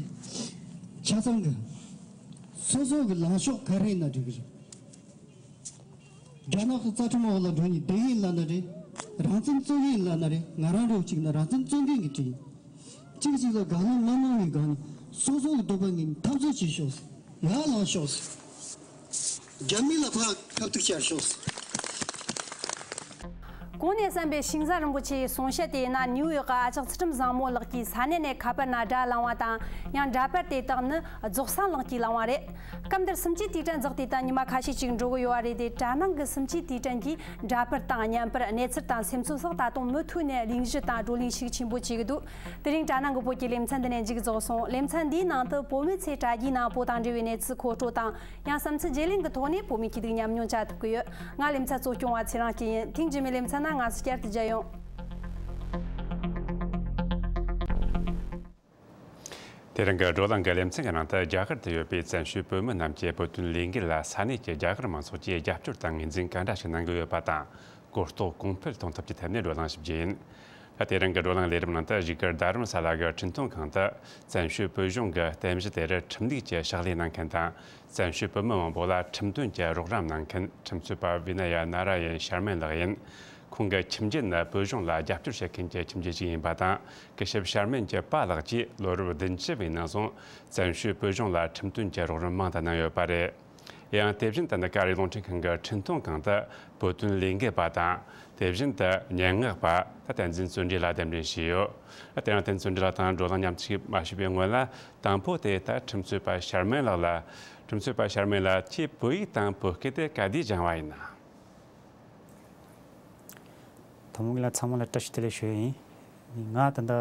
ཆ་ཚང་གི་སོ་སོ་གི་ལངས་ཕྱོགས་ག་རེ་ཡིན་ན་འགྲིག་གི་རེད། རྒྱ་ནག་གི་རྩ་ཁྲིམས་འོག་ལ་འགྲོ་ནས་བསྡད་ཡིན་ལབ་ན་རེད། རང་བཙན་རྩོད་ཡིན་ལབ་ན་རེད། ང་རང་རེ་བ་གཅིག་ན་རང་བཙན་རྩོད་མཁན་གྱི་གྲས་ཡིན། གཅིག་གཅིག་ལ་དགག་སློང་མ་གནང་བའི་སྒང་ནས་སོ་སོ་གི་འདོད་པ་ངེས་ནས་འཐབ་རྩོད་བྱེད་ཤོག། ཡར་ལངས་ཤོག། རྒྱ་མི་ལ་ཕར་ཁ་ཐུག་བྱ་ཤོག། གོང་ནས་གསན་པའི་ཤིང་བཟའ་རིན་པོ་ཆེ་ཡི་གསུང་བཤད་དེ་ཡིན་ན། ནིའུ་ཡོག་གི་ཨ་ཅག་ཚུལ་ཁྲིམས་བཟང་མོ་ལགས་ཀྱིས་ས་གནས་ནས་ཁ་པར་ནང་སྒྲ་བླངས་པ་དང་། ཡང་འདྲ་པར་དེ་དག་ནི་རྫོགས་སངས་ལགས་ཀྱིས་བླངས་པ་རེད། སྐབས་འདིར་གསུམ་བཅུའི་དུས་དྲན་རྫོགས་ཏེ་ད་ཉི་མ་ཁ་ཤས་ཅིག་འགྲོ་གི་ཡོད་པ་རེད་དེ། དྲ་ནང་གི་གསུམ་བཅུའི་དུས་དྲན་གྱི་འདྲ་པར་དང་བརྙན་པར། གནས་ཚུལ་དང་སེམས་ཚོར་སོགས་ད་དུང་མུ་མཐུད་ནས་གླེང་གཞི་དང་བགྲོ་གླེང་ཤུགས་ཆེན་པོ་བྱེད་ཀྱི་འདུག། དེ་རིང་དྲ་ནང་གི་བོད་ཀྱི་ལེ་ཚན་འདི་ནས་མཇུག་རྫོགས་སོང་། ལེ་ཚན་འདིའི་ནང་དུ་བོད་མི་ཚོས་དྲ་རྒྱའི་ནང་བོད་དང་འབྲེལ་བའི་གནས་ཚུལ་མཁོ་སྤྲོད་དང་། ཡང་བསམ་ཚུལ་བརྗེ་ལེན་གྱི་ཐོག་ནས་བོད་མིའི་སྐྱིད་སྡུག་ཉམས་མྱོང་བཅར་ཐུབ་ཀྱི་ཡོད། ང་ལེ་ཚན་གཙོ་སྐྱོང་བ་ཚེ་རིང་སྐྱིད་ཡིན། ཐེངས་རྗེས་མའི་ལེ་ཚན་ན་ང་ཚོ་བསྐྱར་དུ་མཇལ་ཡོང་། དེ་རིང་གི་བགྲོ་གླེང་གི་ལེ་ཚན་གྱི་ནང་དུ། རྒྱ་གར་དུ་ཡོད་པའི་བཙན་བྱོལ་བོད་མི་རྣམས་ཀྱིས་བོད་དོན་ལས་འགུལ་ལ་ས་གནས་ཀྱི་རྒྱ་གར་མང་ཚོགས་ཀྱིས་རྒྱབ་སྐྱོར་དང་ངོས་འཛིན་ག་འདྲ་ཞིག་གནང་གི་ཡོད་པ་དང་། གོ་རྟོགས་གོང་འཕེལ་གཏོང་ཐབས་ཀྱི་ཐད་ནས་བགྲོ་གླེང་ཞིབ་རྒྱས་ཡིན། ད་དེ་རིང་གི་བགྲོ་གླེང་ལས་རིམ་ནང་དུ། བཞུགས་སྒར་རྡ་རམ་ས་ལ་གི་ཁྲིམས་མཐུན་ཁང་དུ་བཙན་བྱོལ་བོད་གཞུང་གི་རྟེན་གཞི་དེར་ཁྲིམས་ལུགས་ཀྱི་ཕྱག་ལས་གནང་མཁན་དང་། བཙན་བྱོལ་བོད་མི་མང་པོ་ལ་ཁྲིམས་དོན་གྱི་རོགས་རམ་གནང་མཁན་ཁྲིམས་རྩོད་པ་བི་ན་ཡ་ན་ར་ཡན་ཤར་མན་ལགས་ཡིན། ཁོང་གི་ཁྱིམ་རྒྱུད་ནི་བོད་གཞུང་ལ་རྒྱབ་སྐྱོར་བྱེད་མཁན་གྱི་ཁྱིམ་རྒྱུད་ཅིག་ཡིན་པ་དང་། སྐུ་ཞབས་ཤར་མན་གྱི་པཱ་ལགས་ཀྱིས་ལོ་རབས་བདུན་ཅུ་བའི་ནང་བཟུང་བཙན་བྱོལ་བོད་གཞུང་ལ་ཁྲིམས་དོན་གྱི་རོགས་རམ་མང་དུ་གནང་ཡོད་པ་རེད། ཡང་དེ་བཞིན་དུ་ནི་ཀ་རི་རླུང་འཕྲིན་ཁང་གི་ཁྲིམས་མཐུན་ཁང་དུ་བོད་དོན་ལས་འགུལ་པ་དང་། དེ་བཞིན་དུ་སྙན་ངག་པ་ད་བསྟན་འཛིན་བརྩོན་འགྲུས་ལགས་གདན་འདྲེན་བྱས་ཡོད། དེ་ཡང་བསྟན་འཛིན་བརྩོན་འགྲུས་ལགས་དང་བགྲོ་གླེང་མཉམ་ཞུགས་མ་ཞུས་པའི་སྔོན་ལ། དང་པོ་དེ་ད་ཁྲིམས་རྩོད་པ་ཤར་མན་ལགས་ལ། ཁྲིམས་རྩོད་པ་ཤར་མན་ལགས་ཁྱེད་བོད་ཡིག་དང་བོད་སྐད་དེ་ག་དུས་སྦྱངས་པ་ཡིན་ན། དང་པོ་ལ་ཚང་མ་ལ་བཀྲ་ཤིས་བདེ་ལེགས་ཞུ་ཡ་ཡིན། ང་ད་ལྟ་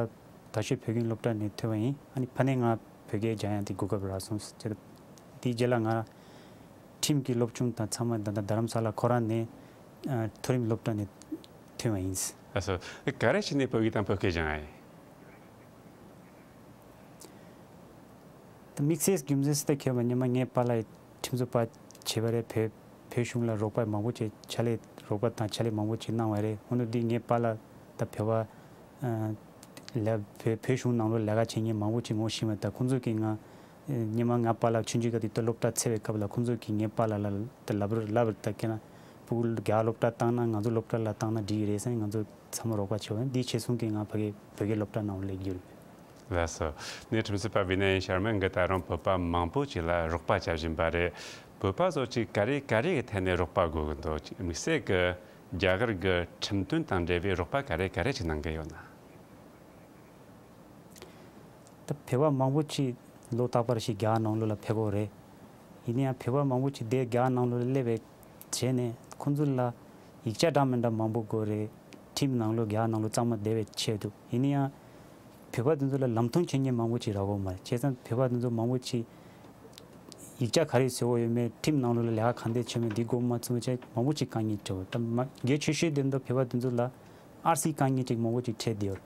ད་ཆོས་བོད་ཁྱིམ་སློབ་གྲྭ་ནས་ཐོན་པ་ཡིན། ཨ་ནི་ཕ་ནས་ང་བོད་སྐད་སྦྱང་ཡ་དེ་གོ་སྐབས་རག་སོང་ཟེར། དེའི་རྗེས་ལ་ང་ཁྲིམས་ཀྱི་སློབ་སྦྱོང་དང་ཚང་མ་ད་ལྟ་རྡ་རམ་ས་ལ་ཁོ་རང་ནས་ཨ་མཐོ་རིམ་སློབ་གྲྭ་ནས་ཐོན་པ་ཡིན། ཨ་སོ། ག་རེ་བྱས་ནས་བོད་ཡིག་དང་བོད་སྐད་སྦྱང་ཡ་ཡིན། ད་དམིགས་བསལ་རྒྱུ་མཚན་ཟེར་ད་ཁྱོད་མ་ཉི་མ་ངའི་པཱ་ལགས་ཁྲིམས་རྩོད་པ་བྱས་པ་རེད། བོད་བོད་གཞུང་ལ་རོགས་པ་མང་པོ་བྱས། ཕྱག་ལས་རོགས་པ་དང་ཕྱག་ལས་མང་པོ་བྱས་གནང་བ་རེད། འོ་ན་འདི་ངའི་པཱ་ལགས་ད་བོད་པ་ལ་བོད་བོད་གཞུང་ནང་ལོགས་ལས་ཀ་བྱེད་མཁན་མང་པོ་བྱས་ངོ་ཤེས་མ། ད་ཁོང་ཚོ་གིས་ང་ཉི་མ་ང་པཱ་ལགས་ཆུང་ཆུང་སྐབས་དེ་ད་སློབ་གྲྭ་ཚར་བའི་སྐབས་ལ་ཁོང་ཚོ་གིས་ངའི་པཱ་ལགས་ལ་ད་ལབ་རེད་ལབ་རེད། ད་ཁྱེད་རང་ ཕྲུ་གུ་རྒྱ་སློབ་གྲྭ་བཏང་ན་ང་ཚོ་སློབ་གྲྭ་ལ་བཏང་ན་འགྲིག་གི་རེད་ཟེར་ནས་ང་ཚོ་ཚང་མ་རོགས་པ་བྱས་པ་ཡིན། འདིའི་ཆེད་སོང་གིས་ང་ཕ་གི་བོད་སྐད་སློབ་གྲྭ་ནང་སླེབས་རྒྱུ་རེད། ལགས་སོ། ངས་ཁྲིམས་རྩོད་པ་བི་ན་ཡན་ཤར་མ་གིས་ད་རུང་བོད་པ་མང་པོ་ཅིག་ལ་རོགས་པ་བྱ་བཞིན་པ་རེད། བོད་པ་ཚོ་ཅིག་ག་རེ་ག་རེ་གི་ཐད་ནས་རོགས་པ་དགོས་ཀྱི་འདུག་དམིགས་བསལ་གྱི་རྒྱ་གར་གྱི་ཁྲིམས་དོན་དང་འབྲེལ་བའི་རོགས་པ་ག་རེ་ག་རེ་ཅིག་གནང་གི་ཡོད་ན། ད་བོད་པ་མང་པོ་ཅིག་ལོ་རྟག་པར་ཞིག་རྒྱ་གར་ནང་ལོགས་ལ་ཕེབས་ཀྱི་ཡོད་རེད། ཡིན་ན་ཡང་བོད་པ་མང་པོ་ཅིག་དེ་རྒྱ་གར་ནང་ལོགས་ལ་སླེབས་པའི་བྱས་ནས་ཁོང་ཚོ་ལ་ཡིག་ཆ་འདྲ་མི་འདྲ་མང་པོ་དགོས་རེད། ཁྲིམས་ནང་ལོགས་རྒྱ་གར་ནང་ལོགས་གཙང་མ་བསྡད་པའི་ཆེད་དུ། ཡིན་ན་ཡང་བོད་པ་དེ་ཚོ་ལ་ལམ་སྟོན་བྱེད་མཁན་མང་པོ་ཅིག་རག་གི་ཡོད་མ་རེད། བྱས་ཙང་བོད་པ་དེ་ཚོ་མང་པོ་ཅིག་ཡིག་ཆ་ག་རེ་བཟོ་དགོས་ཡོད་མེད། ཁྲིམས་ནང་ལོགས་ལ་ལས་ཀ་ག་འདྲས་བྱེད་མེད། འདི་དགོས་མ་ཚུལ་བྱས་མང་པོ་ཅིག་དཀའ་ངལ་འཕྲད་ཡོད། ད་མ་གལ་ཆེ་ཤོས་དེ་ཚོ་བོད་པ་དེ་ཚོ་ལ་ཨར་སི་དཀའ་ངལ་ཅིག་མང་པོ་ཅིག་འཕྲད་བསྡད་ཡོད།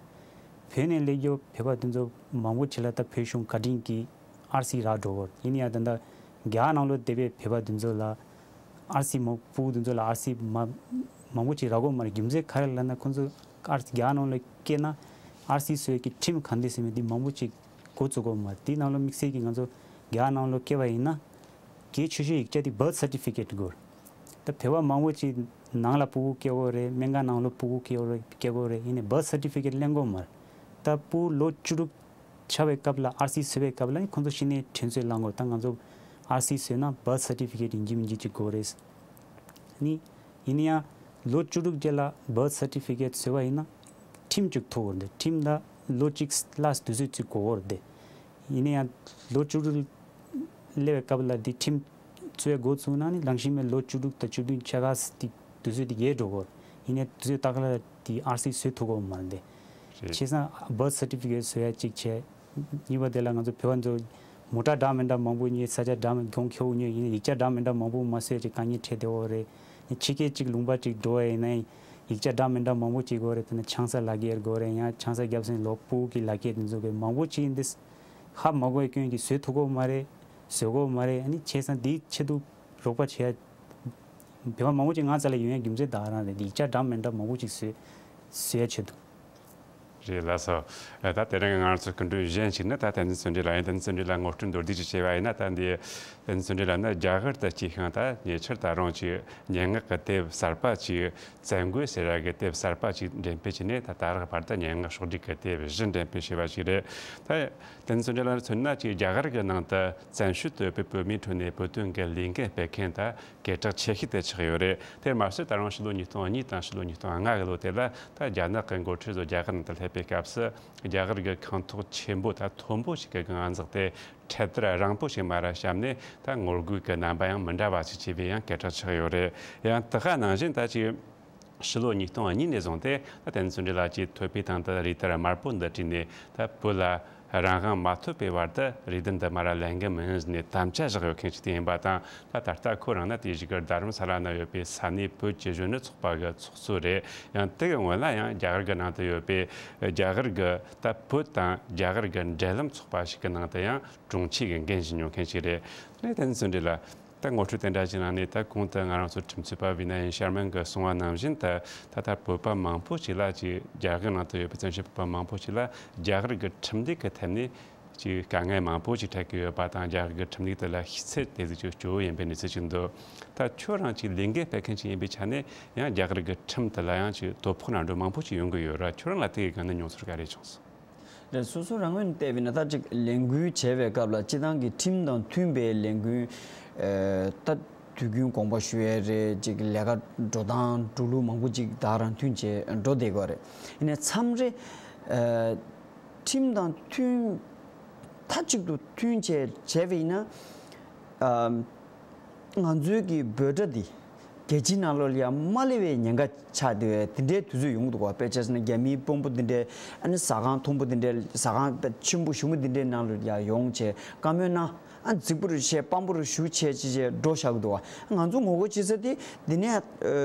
བོད་ནས་སླེབས་རྒྱུ་བོད་པ་དེ་ཚོ་མང་པོ་ཅིག་ལ་ད་བོད་གཞུང་བཀའ་དྲིན་གྱིས་ཨར་སི་རག་འགྲོ་གི་ཡོད། ཡིན་ན་ཡང་ད་ལྟ་རྒྱ་གར་ནང་ལོགས་བསྡད་པའི་བོད་པ་དེ་ཚོ་ལ་ཨར་སི་མང་ཕྲུ་གུ་དེ་ཚོ་ལ་ཨར་སི་མ་མང་པོ་ཅིག་རག་གི་ཡོད་མ་རེད། རྒྱུ་མཚན་ག་རེ་ལབ་ན་ཁོང་ཚོ་ཨར་སི་རྒྱ་གར་ནང་ལ་སྐྱེས་ན་ཨར་སི་བཟོ་ཡས་ཀྱི་ཁྲིམས་ག་འདྲས་ཟེར་མེད་འདི་མང་པོ་ཅིག་འགོ་བཙུགས་ཀྱི་ཡོད་མ་རེད། དེའི་ནང་ལོགས་དམིགས་བསལ་གྱིས་ང་ཚོ་རྒྱ་གར་ནང་ལོགས་སྐྱེས་པ་ཡིན་ན་གལ་ཆེ་ཤོས་ཡིག་ཆ་དེ་བྷར་ཐི་སར་ཊི་ཕི་ཀེཊ་དགོས་རེད། ད་བོད་པ་མང་པོ་ཅིག་ནང་ལ་ཕྲུ་གུ་སྐྱེ་གི་ཡོད་རེད། སྨན་ཁང་ནང་ལོགས་ཕྲུ་གུ་སྐྱེ་གི་ཡོད་རེད། སྐྱེ་གི་ཡོད་རེད། ཡིན་ནའི་བྷར་ཐི་སར་ཊི་ཕི་ཀེཊ་ལེན་གྱི་ཡོད་མ་རེད། ད་ཕྲུ་གུ་ལོ་བཅུ་དྲུག་ཆགས་པའི་སྐབས་ལ་ཨར་སི་བཟོ་བའི་སྐབས་ལ་ཁོང་ཚོ་ཤི་ནས་དྲན་གསོ་བླང་དགོས། ད་ང་ཚོ་ཨར་སི་བཟོས་ན་བྷར་ཐི་སར་ཊི་ཕི་ཀེཊ་ཡིན་གཅིག་མིན་གཅིག་ཅིག་དགོས་རེད། ནི། ཡིན་ན་ཡང་ལོ་བཅུ་དྲུག་རྗེས་ལ་བྷར་ཐི་སར་ཊི་ཕི་ཀེཊ་བཟོས་པ་ཡིན་ན་ཁྲིམས་གཅིག་ཐོབ་ཡོད་རེད། ཁྲིམས་ལ་ལོ་གཅིག་ལ་དུས་ཚོད་གཅིག་དགོས་ཡོད་རེད། ཡིན་ན་ཡང་ལོ་བཅུ་དྲུག་སླེབས་པའི་སྐབས་ལ་འདི་ཁྲིམས་བཟོ་ཡས་འགོ་བཙུགས་ན་ནི་ལངས་ཤིང་མེད་ལོ་བཅུ་དྲུག་དང་བཅུ་བདུན་ཆ་ག་དེ་དུས་ཚོད་དེ་ཡལ་འགྲོ་གི་ཡོད་རེད། ཡིན་ནའི་དུས་ཚོད་ཏག་ཏག་ལ་དེ་ཨར་སི་བཟོ་ཐུབ་ཀྱི་ཡོད་མ་རེད། རེད། བྱས་ཙང་བྷར་ཐི་སར་ཊི་ཕི་ཀེཊ་བཟོ་ཡ་གཅིག་བྱས། གཉིས་པ་དེ་ལ་ང་ཚོ་བོད་པ་ཚོ་མོ་ཊ་འདྲ་མི་འདྲ་མང་པོ་ཉོས། ས་ཆ་འདྲ་མི་གྱོང་ཁེ་པོ་ཉོས། ཡིན་ཡིག་ཆ་འདྲ་མི་འདྲ་མང་པོ་མ་བཟོས་ཅིག་དཀའ་ངལ་འཕྲད་བསྡད་ཡོད་རེད། ཕྱི་རྒྱལ་གཅིག་ལུང་པ་གཅིག་འགྲོ་བ་ཡིན་ན་ཡིག་ཆ་འདྲ་མི་འདྲ་མང་པོ་ཅིག་དགོས་རེད། དེ་ནས་ཆང་ས་ལག་འཁྱེར་དགོས་རེད། ཡང་ཆང་ས་བརྒྱབ་ཟིན་ལོ་ཕྲུ་གུ་གི་ལག་འཁྱེར་དེ་ཚོ་དགོས། མང་པོ་ཅིག་ཡིན་དེ་ཧ་མ་གོ་བའི་སྐྱོན་གྱིས་བཟོས་ཐུབ་ཀྱི་ཡོད་མ་རེད། བཟོ་གི་ཡོད་མ་རེད། ཨ་ནི་བྱས་ཙང་འདིའི་ཆེད་དུ་རོགས་པ་བྱེད་ཡ། བོད་པ་མང་པོ་ཅིག་ང་རྩ་ལ་ཡོང་ཡ་རྒྱུ་མཚན་ད་ག་རང་རེད། ཡིག་ཆ་འདྲ་མི་འདྲ་མང་པོ་ཅིག་བཟོས་བཟོ་ཡ་ཆེད་དུ། རེད་ལགས་སོ། ད་དེ་རིང་ང་རང་ཚོ་སྐུ་མགྲོན་གཞན་ཞིག་ནི་ད་བསྟན་འཛིན་བརྩོན་འགྲུས་ལགས་ཡིན། བསྟན་འཛིན་བརྩོན་འགྲུས་ལགས་ངོ་སྤྲོད་མདོར་བསྡུས་ཅིག་བྱས་པ་ཡིན་ན། ད་འདི་བསྟན་འཛིན་བརྩོན་འགྲུས་ལགས་ནི་རྒྱ་གར་དུ་སྐྱེས་ཤིང་། ད་ཉེ་ཆར་ད་རུང་ཅིག་སྙན་ངག་གི་དེབ་གསར་པ་ཅིག་བཙན་རྒོལ་ཟེར་ཡ་གི་དེབ་གསར་པ་ཅིག་འགྲེམས་སྤེལ་བྱས་ནས། ད་ད་རག་བར་དུ་སྙན་ངག་ཕྱོགས་སྒྲིག་གི་དེབ་བཞི་འགྲེམས་སྤེལ་བྱས་པ་ཞིག་རེད། ད་བསྟན་འཛིན་བརྩོན་འགྲུས་ལགས་མཚོན་ན་ཅིག་རྒྱ་གར་གྱི་ནང་དུ་བཙན་བྱོལ་དུ་ཡོད་པའི་བོད་མིའི་ཁྲོད་ནས་བོད་དོན་གྱི་ལས་འགུལ་སྤེལ་མཁན་ད་སྐད་གྲགས་ཆེ་ཤོས་དེ་ཆགས་ཡོད་རེད། དེར་མ་ཟད་ད་རུང་ཕྱི་ལོ་ཉིས་སྟོང་གཉིས་དང་ཕྱི་ལོ་ཉིས་སྟོང་ལྔ་གི་ལོ་དེ་ལ་ད་རྒྱ་ནག་གི་འགོ་ཁྲིད་ཚོ་རྒྱ་གར་ནང་དུ་སླེབས་པའི་སྐབས་སུ། རྒྱ་གར་གྱི་ཁང་ཐོག་ཆེན་པོ་ད་མཐོན་པོ་ཞིག་གི་སྒང་འཛེགས་ཏེ། འཕྲེད་དར་རིང་པོ་ཞིག་མར་བཤམས་ནས། ད་ངོ་རྒོལ་གྱི་རྣམ་པ་ཡང་མི་འདྲ་བ་ཞིག་བྱས་པའི་ཡང་སྐད་གྲགས་ཆགས་ཡོད་རེད། ཡང་དེ་ག་ནང་བཞིན་ད་ཅིག་ཕྱི་ལོ་ཉིས་སྟོང་གཉིས་ནས་བཟུང་སྟེ། ད་བསྟན་འཛིན་བརྩོན་འགྲུས་ལགས་ཀྱིས་ཐོད་པའི་སྟེང་དུ་རུས་དར་དམར་པོ་འདི་བྲིས་ནས། ད་བོད་ལ་རང་དབང་མ་ཐོབ་པའི་བར་དུ་རུས་དར་འདི་མར་ལེན་གྱི་མིན་ཟེར་ནས་དམ་བཅའ་བཞག་ཡོད་མཁན་ཞིག་དེ་ཡིན་པ་དང་། ད་ད་ལྟ་ཁོ་རང་ནི་དེ་བཞིན་གྱི་རྡ་རམ་ས་ལ་ན་ཡོད་པའི་ས་གནས་བོད་ཀྱི་གཞོན་ནུ་ཚོགས་པ་གི་ཚོགས་གཙོ་རེད། ཡང་དེ་གི་སྔོན་ལ་ཡང་རྒྱ་གར་གྱི་ནང་དུ་ཡོད་པའི་རྒྱ་གར་གྱི་ད་བོད་དང་རྒྱ་གར་གྱི་འབྲེལ་ལམ་ཚོགས་པ་ཞིག་གི་ནང་དུ་ཡང་དྲུང་ཆེ་གི་འགན་བཞེས་མྱོང་མཁན་ཞིག་རེད། ནས་བསྟན་འཛིན་བརྩོན་འགྲུས་ལགས། ད་ངོ་སྤྲོད་དེ་འདྲ་ཞིག་གནང་ནས། ད་གོང་དུ་ང་རང་ཚོ་ཁྲིམས་རྩོད་པ་བི་ན་ཡན་ཤར་མན་གྱིས་གསུངས་པ་ནང་བཞིན། ད་ད་ལྟ་བོད་པ་མང་པོ་ཞིག་ལ་ཅིག་རྒྱ་གར་ནང་དུ་ཡོད་པའི་བཙན་བྱོལ་བོད་པ་མང་པོ་ཞིག་ལ་རྒྱ་གར་གྱི་ཁྲིམས་སྡེ་གི་ཐད་ནས་ཅིག་དཀའ་ངལ་མང་པོ་ཞིག་འཕྲད་ཀྱི་ཡོད་པ་དང་། རྒྱ་གར་གྱི་ཁྲིམས་ལུགས་དེ་ལ་ཤེས་ཚད་དེ་ཙམ་ཅིག་སྐྱོ་བོ་ཡིན་པའི་གནས་ཚུལ་ཞིག་འདུག་ད་ཁྱོད་རང་ཅིག་ལས་འགུལ་སྤེལ་མཁན་ཞིག་ཡིན་པའི་ཆ་ནས་ཡང་རྒྱ་གར་གྱི་ཁྲིམས་དེ་ལ་ཡང་ཅིག་དོ་ཕོག་ནང་འགྲོ་མང་པོ་ཞིག་ཡོང་གི་ཡོད་ར། ཁྱོད་རང་ལ་དེ་གི་སྒང་ནས་མྱོང་ཚོར་ག་རེ་བྱུང་སོང་། རེད། སོ་སོ་རང་ངོས་ནས་བལྟས་པ་ཡིན་ན། ད་ཅིག་ལས་འགུལ་བྱས་པའི་སྐབས་ལ་སྤྱི་བཏང་གི་ཁྲིམས་དང་མཐུན་པའི་ལས་འགུལ། ཨེ། ད་དུས་རྒྱུན་དགོངས་པ་ཞུ་ཡས་རེད། ཅིག་ལས་ཀ་འགྲོ་སྟངས་འགྲོ་ལུགས་མང་པོ་ཅིག་ད་རང་མཐུན་བྱས་འགྲོ་བསྡད་ཀྱི་ཡོད་རེད། ཡིན་ནའི་མཚམས་རེ། ཨེ། ཁྲིམས་དང་མཐུན། མཐའ་གཅིག་ཏུ་མཐུན་བྱས་བྱས་པ་ཡིན་ན། ཨ། ང་ཚོའི་གི་འབོད་སྒྲ་འདི་རྒྱལ་སྤྱིའི་ནང་ལོགས་ལ་ཡང་མ་སླེབས་པའི་ཉེན་ཁ་ཆགས་བསྡད་པའི་དེ་འདྲའི་དུས་ཚོད་ཡོང་གི་འདུག་ག་དཔེ་ཆ་བཞག་ན་རྒྱ་མིའི་དཔོན་པོ་འདི་འདྲའི། ཨ་ནི་ཟ་ཁང་མཐོན་པོ་འདི་འདྲའི། ཟ་ཁང་ཆེན་པོ་ཞུ་མོ་འདི་འདྲའི་ནང་ལོགས་ཡང་ཡོང་བྱས་བཀའ་མོལ་གནང་། ཨ། རྫིག་པོ་རུ་བཤད། དཔང་པོ་རུ་ཞུ་བྱས་ཅི་བྱས་འགྲོ་བཞག་གི་འདུག་ག་ང་ཚོ་ངོ་རྒོལ་བྱེད་ས་དེ་འདི་ནས། ཨ།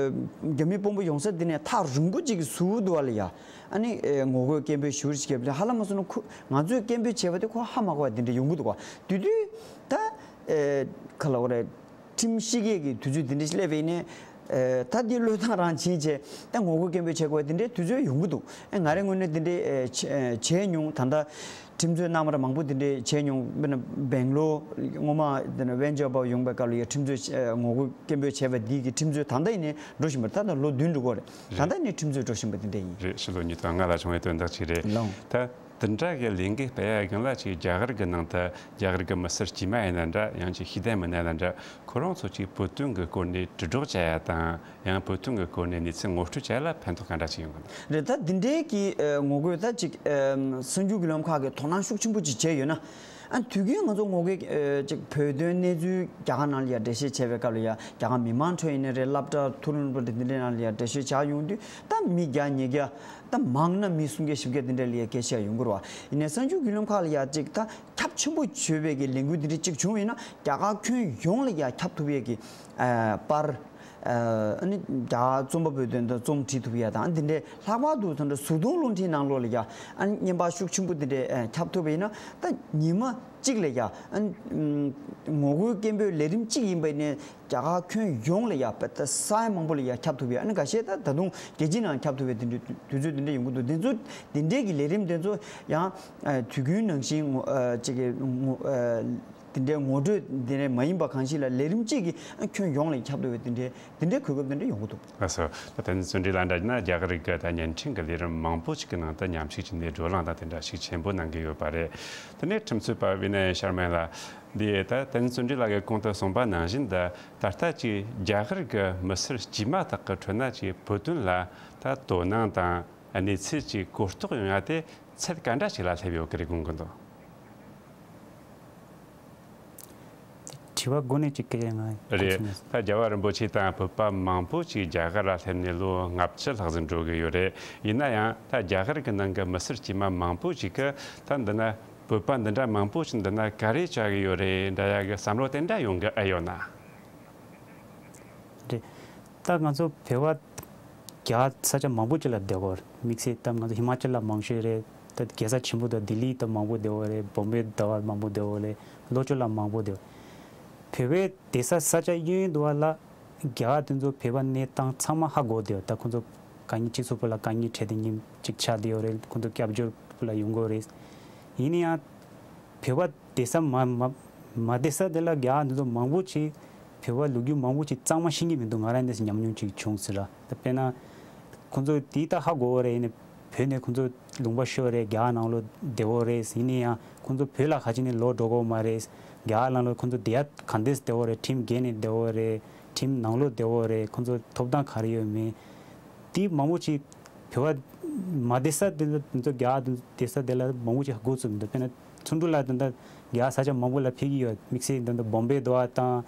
རྒྱ་མིའི་དཔོན་པོ་ཡོང་ས་འདི་ནས་ཐག་རིང་པོ་ཅིག་གི་ཟུར་འདུག་ག་ལ་ཡ། ཨ་ནི། ཨེ། ངོ་རྒོལ་སྐད་འབོད་ཞུ་རེ་བྱེད་པ་ལ་ཧ་ལམ་མ་སོང་ན་ཁོ། ང་ཚོས་སྐད་འབོད་བྱས་པ་དེ་ཁོ་ཧ་མ་གོ་བ་དེ་འདྲ་ཡོང་གི་འདུག་ག་དེ་དུས་ད། ཨེ། ག་ལབ་དགོས་རེད། ཁྲིམས་བཤིག་ཡས་ཀྱི་དུས་ཚོད་དེ་འདྲ་ཞིག་སླེབས་པ་ཡིན་ནའི། ཨེ། ད་འདི་བློས་བཏང་རང་བྱིན་བྱས་ད་ངོ་རྒོལ་སྐད་འབོད་བྱེད་དགོས་པ་དེ་འདྲའི་དུས་ཚོད་ཡོང་གི་འདུག་ཨེ། ང་རའི་ངོས་ནས་དེ་འདྲའི། ཨེ། བྱས་བྱས་མྱོང་། ད་ལྟ་ ཁྲིམས་རྩོད་གནང་བ་ར་མང་པོ་དེ་འདྲས་བྱས་མྱོང་། དཔེར་ན་སྦེང་ལོར་སྔོན་མ་དེ་ན་ཝེན་ཇོ་བ་ཡོང་པའི་སྐབས་ལ་ཡ་ཁྲིམས་རྩོད་ངོ་རྒོལ་སྐད་འབོད་བྱས་པ་འདི་གི་ཁྲིམས་རྩོད་ད་ལྟ་ཡིན་ནའི་འགྲོ་བཞིན་པ་རེད། ད་ལྟ་ལོ་བདུན་འགྲོ་གི་ཡོད་རེད། ད་ལྟ་ཡིན་ནའི་ཁྲིམས་རྩོད་འགྲོ་བཞིན་པ་དེ་འདྲས་ཡིན། རེད། ཕྱི་ལོ་ཉིས་སྟོང་ལྔ་ལ་བྱུང་བའི་དོན་དག་ཅིག་རེད། ལགས། ད་དེ་འདྲ་གི་ལས་འགུལ་སྤེལ་ཡ་གི་ལ་ཅིག་རྒྱ་གར་གི་ནང་དུ་རྒྱ་གར་གི་མི་སེར་དཀྱུས་མ་ཡིན་ན་འདྲ། ཡང་ཅིག་ཤེས་ལྡན་མི་སྣ་ཡིན་ན་འདྲ། ཁོ་རང་ཚོ་ཅིག་བོད་དོན་གི་སྐོར་ནས་དྲིལ་སྒྲོག་བྱ་ཡ་དང་། ཡང་བོད་དོན་གྱི་སྐོར་ནས་གནས་ཚུལ་ངོ་སྤྲོད་བྱས་ལ་ཕན་ཐོགས་ག་འདྲ་ཞིག་ཡོང་གི་འདུག་རེད། ད་འདི་འདྲའི་གི་ཨ་ངོ་རྒོལ་ད་ཅིག་ཨ་གསར་འགྱུར་བརྒྱུད་ལམ་ཁག་གིས་དོ་སྣང་ཤུགས་ཆེན་པོ་ཅིག་བྱས་ཡོད་ན། ཨ་དུས་རྒྱུན་ང་ཚོ་ངོ་རྒོལ་ཨ་ཅིག་བོད་དོན་གནས་ཚུལ་རྒྱ་གར་ནང་ལ་ཡ་འགྲེལ་བཤད་བྱས་པའི་སྐབས་ལ་ཡ་རྒྱ་གར་མི་མང་ཁྲོད་ཡིན་ན་རེད། སློབ་གྲྭ་མཐོ་རིམ་སློབ་གྲྭ་འདི་འདྲའི་ནང་ལ་ཡ་འགྲེལ་བཤད་བྱ་ཡོང་དུས་ད་མི་བརྒྱ་ཉིས་བརྒྱ། ད་མང་ན་མི་སུམ་བརྒྱ་བཞི་བརྒྱ་འདི་འདྲ་ལ་ཡ་སྐད་ཆ་ཡོང་གི་རེད་བ། ཡིན་ནའི་གསར་འགྱུར་བརྒྱུད་ལམ་ཁག་ལ་ཡ་ཅིག་ད་ཁྱབ་ཆེན་པོ་བྱོས་པའི་གི་ལས་འགུལ་འདི་འདྲ་ཅིག་བྱུང་བ་ཡིན་ན་རྒྱ་གར་ཁྱོན་ཡོངས་ལ་ཡ་ཁྱབ་ཐུབ་ཡས་ཀྱི་ཨ་པར། ཨ་ནི་རྒྱ་གར་རྩོམ་པ་པོའི་དོན་དུ་རྩོམ་བྲིས་ཐུབ་ཡ་དང་། འདི་འདྲའི་ལྷག་པར་དུ་ད་ལྟ་གཟུགས་མཐོང་རླུང་འཕྲིན་ནང་ལོགས་ལ་ཡ་ཨ་ནི་བརྙན་པར་ཤུགས་ཆེན་པོ་འདི་འདྲའི་ཨ་ཁྱབ་ཐུབ་པ་ཡིན་ན། ད་ཉི་མ་གཅིག་ལ་ཡ་ཨ་ནི་ངོ་རྒོལ་སྐད་འབོད་ལས་རིམ་གཅིག་ཡིན་པ་ཡིན་ནའི་རྒྱ་གར་ཁྱོན་ཡོངས་ལ་ཡ་ད་ས་ཡ་མང་པོ་ལ་ཡ་ཁྱབ་ཐུབ་ཡ། ཨ་ནི་འགའ་ཤས་ད་ད་དུང་རྒྱལ་སྤྱིའི་ནང་ཁྱབ་ཐུབ་པའི་དེ་འདྲའི་དུས་ཚོད་དེ་འདྲ་ཡོང་གི་འདུག་དེ་ཚོ་དེ་འདྲའི་གི་ལས་རིམ་དེ་ཚོ་ཡང་ཨ་དུས་རྒྱུན་ནང་བཞིན་ངོ་ཨ་ཅིག་གི་ངོ་ཨ་དེ་འདྲའི་ངོ་སྤྲོད་དེ་འདྲ་མ་ཡིན་པ་གང་ཞིག་ལ་ལས་རིམ་གཅིག་གིས་ཨ་ཁྱོན་ཡོངས་ལ་ཁྱབ་ཐུབ་པའི་དེ་འདྲའི་དེ་འདྲའི་གོ་སྐབས་དེ་འདྲ་ཡོང་གི་འདུག་ལགས་སོ། ད་བསྟན་འཛིན་བརྩོན་འགྲུས་ལགས་འདྲ་ཡིན་ན་རྒྱ་གར་གི་ད་བརྙན་འཕྲིན་གི་ལས་རིམ་མང་པོ་ཞིག་གི་ནང་དུ་མཉམ་ཞུགས་བྱས་ནས་བགྲོ་གླེང་དང་དེ་འདྲ་ཞིག་ཆེན་པོ་གནང་གི་ཡོད་པ་རེད། དེ་ནས་ཁྲིམས་རྩོད་པ་བི་ནེ་ཤར་མ་ལགས། འདི་ད་བསྟན་འཛིན་བརྩོན་འགྲུས་ལགས་ཀྱིས་གོང་དུ་གསུངས་པ་ནང་བཞིན་དུ། ད་ལྟ་ཅིག་རྒྱ་གར་གྱི་མི་སེར་དཀྱུས་མ་དག་གི་ཁྲོད་ན་ཅིག་བོད་དོན་ལ་ད་དོ་སྣང་དང་གནས་ཚུལ་ཅིག་གོ་རྟོགས་ཡོང་ཡ་དེ་ཚད་ག་འདྲ་ཞིག་ལ་སླེབས་ཡོད་ཀྱི་རེད་དགོངས་ཀྱི་འདུག་དྲི་བ་འགོ་ནས་ཅིག་སྐད་ང་རེད། ད་རྒྱལ་བ་རིན་པོ་ཆེ་དང་བོད་པ་མང་པོ་ཅིག་རྒྱ་གར་ལ་སླེབས་ནས་ལོ་ལྔ་བཅུ་ལྷག་ཙམ་འགྲོ་གི་ཡོད་རེད། ཡིན་ན་ཡང་ད་རྒྱ་གར་གྱི་ནང་གི་མི་སེར་དཀྱུས་མ་མང་པོ་ཅིག་གིས་ད་འདི་ན་བོད་པ་འདི་འདྲ་མང་པོ་ཞིག་འདི་ན་ག་རེ་བྱ་གི་ཡོད་རེད་འདྲ་ཡ་གི་བསམ་བློ་དེ་འདྲ་ཡོང་གི་ཨེ་ཡོད་ན། རེད། ད་ང་ཚོ་བོད་པ་རྒྱ་ས་ཆ་མང་པོ་ཅིག་ལ་བསྡད་ཡོད་རེད། དམིགས་བསལ་ད་ང་ཚོ་ཧི་མ་ཅལ་ལ་མང་ཤོས་རེད། ད་རྒྱལ་ས་ཆེན་པོ་ད་ལྡི་ལི་ད་མང་པོ་བསྡད་ཡོད་རེད། བོམ་བེ་ད་བར་མང་པོ་བསྡད་ཡོད་རེད། ལྷོ་ཕྱོགས་ལ་མང་པོ་བསྡད་ཡོད། བོད་པའི་བསྡད་ས་ས་ཆ་གཡས་གཡོན་དུ་བ་ལ་རྒྱ་གར་དེ་ཚོ་བོད་པ་གནས་སྟངས་ཚང་མ་ཧ་གོ་བསྡད་ཡོད། ད་ཁོང་ཚོ་དཀའ་ངལ་སྤྱི་ཚོགས་བར་ལ་དཀའ་ངལ་འཕྲད་དེ་ཉིན་གཅིག་ཆགས་བསྡད་ཡོད་རེད། ཁོང་ཚོ་སྐྱབས་བཅོལ་བར་ལ་ཡོང་གི་ཡོད་རེད། ཡིན་ན་ཡང་བོད་པ་བསྡད་ས་མ་མ་མ་བསྡད་ས་དེ་ལ་རྒྱ་གར་འདི་ཚོ་མང་པོ་ཅིག་བོད་པ་ལོ་རྒྱུས་མང་པོ་ཅིག་གཙང་མ་ཤེས་ཀྱི་མི་འདུག་ང་རང་འདི་ཉམས་མྱོང་ཅིག་བྱུང་ཟེར་ར། ད་དཔེར་ན་ཁོང་ཚོ་དེ་ད་ཧ་གོ་བ་རེད། ཡིན་ནའི་བོད་ནས་ཁོང་ཚོ་ལུང་པ་ཤོར་རེད། རྒྱ་གར་ནང་ལོགས་བསྡད་ཡོད་རེད། ཡིན་ནའི་ཡང་ཁོང་ཚོ་བོད་ལ་ཁ་ཅིག་ནས་ལོག་འགྲོ་གི་ཡོད་མ་རེད། རྒྱ་གར་ནང་ལོགས་ཁོང་ཚོ་བསྡད་ཡ་ག་འདྲས་བསྡད་ཡོད་རེད། ཁྲིམས་འགལ་ནས་བསྡད་ཡོད་རེད། ཁྲིམས་ནང་ལོགས་བསྡད་ཡོད་རེད། ཁོང་ཚོ་ཐོབ་ཐང་ག་རེ་ཡོད་མེད། དེ་མང་པོ་ཅིག་བོད་པ་མ་བསྡད་ས་དེ་ཚོ་རྒྱ་གར་བསྡད་ས་དེ་ལ་མང་པོ་ཅིག་ཧ་གོ་ཚུགས་མི་འདུག་དཔེར་ན་ཚོགས་འདུ་ལ་ད་ལྟ་རྒྱ་གར་ས་ཆ་མང་པོ་ལ་ཕེབས་ཀྱི་ཡོད། དམིགས་བསལ་ད་ལྟ་བོམ་བེ་འདྲ་བ་དང་།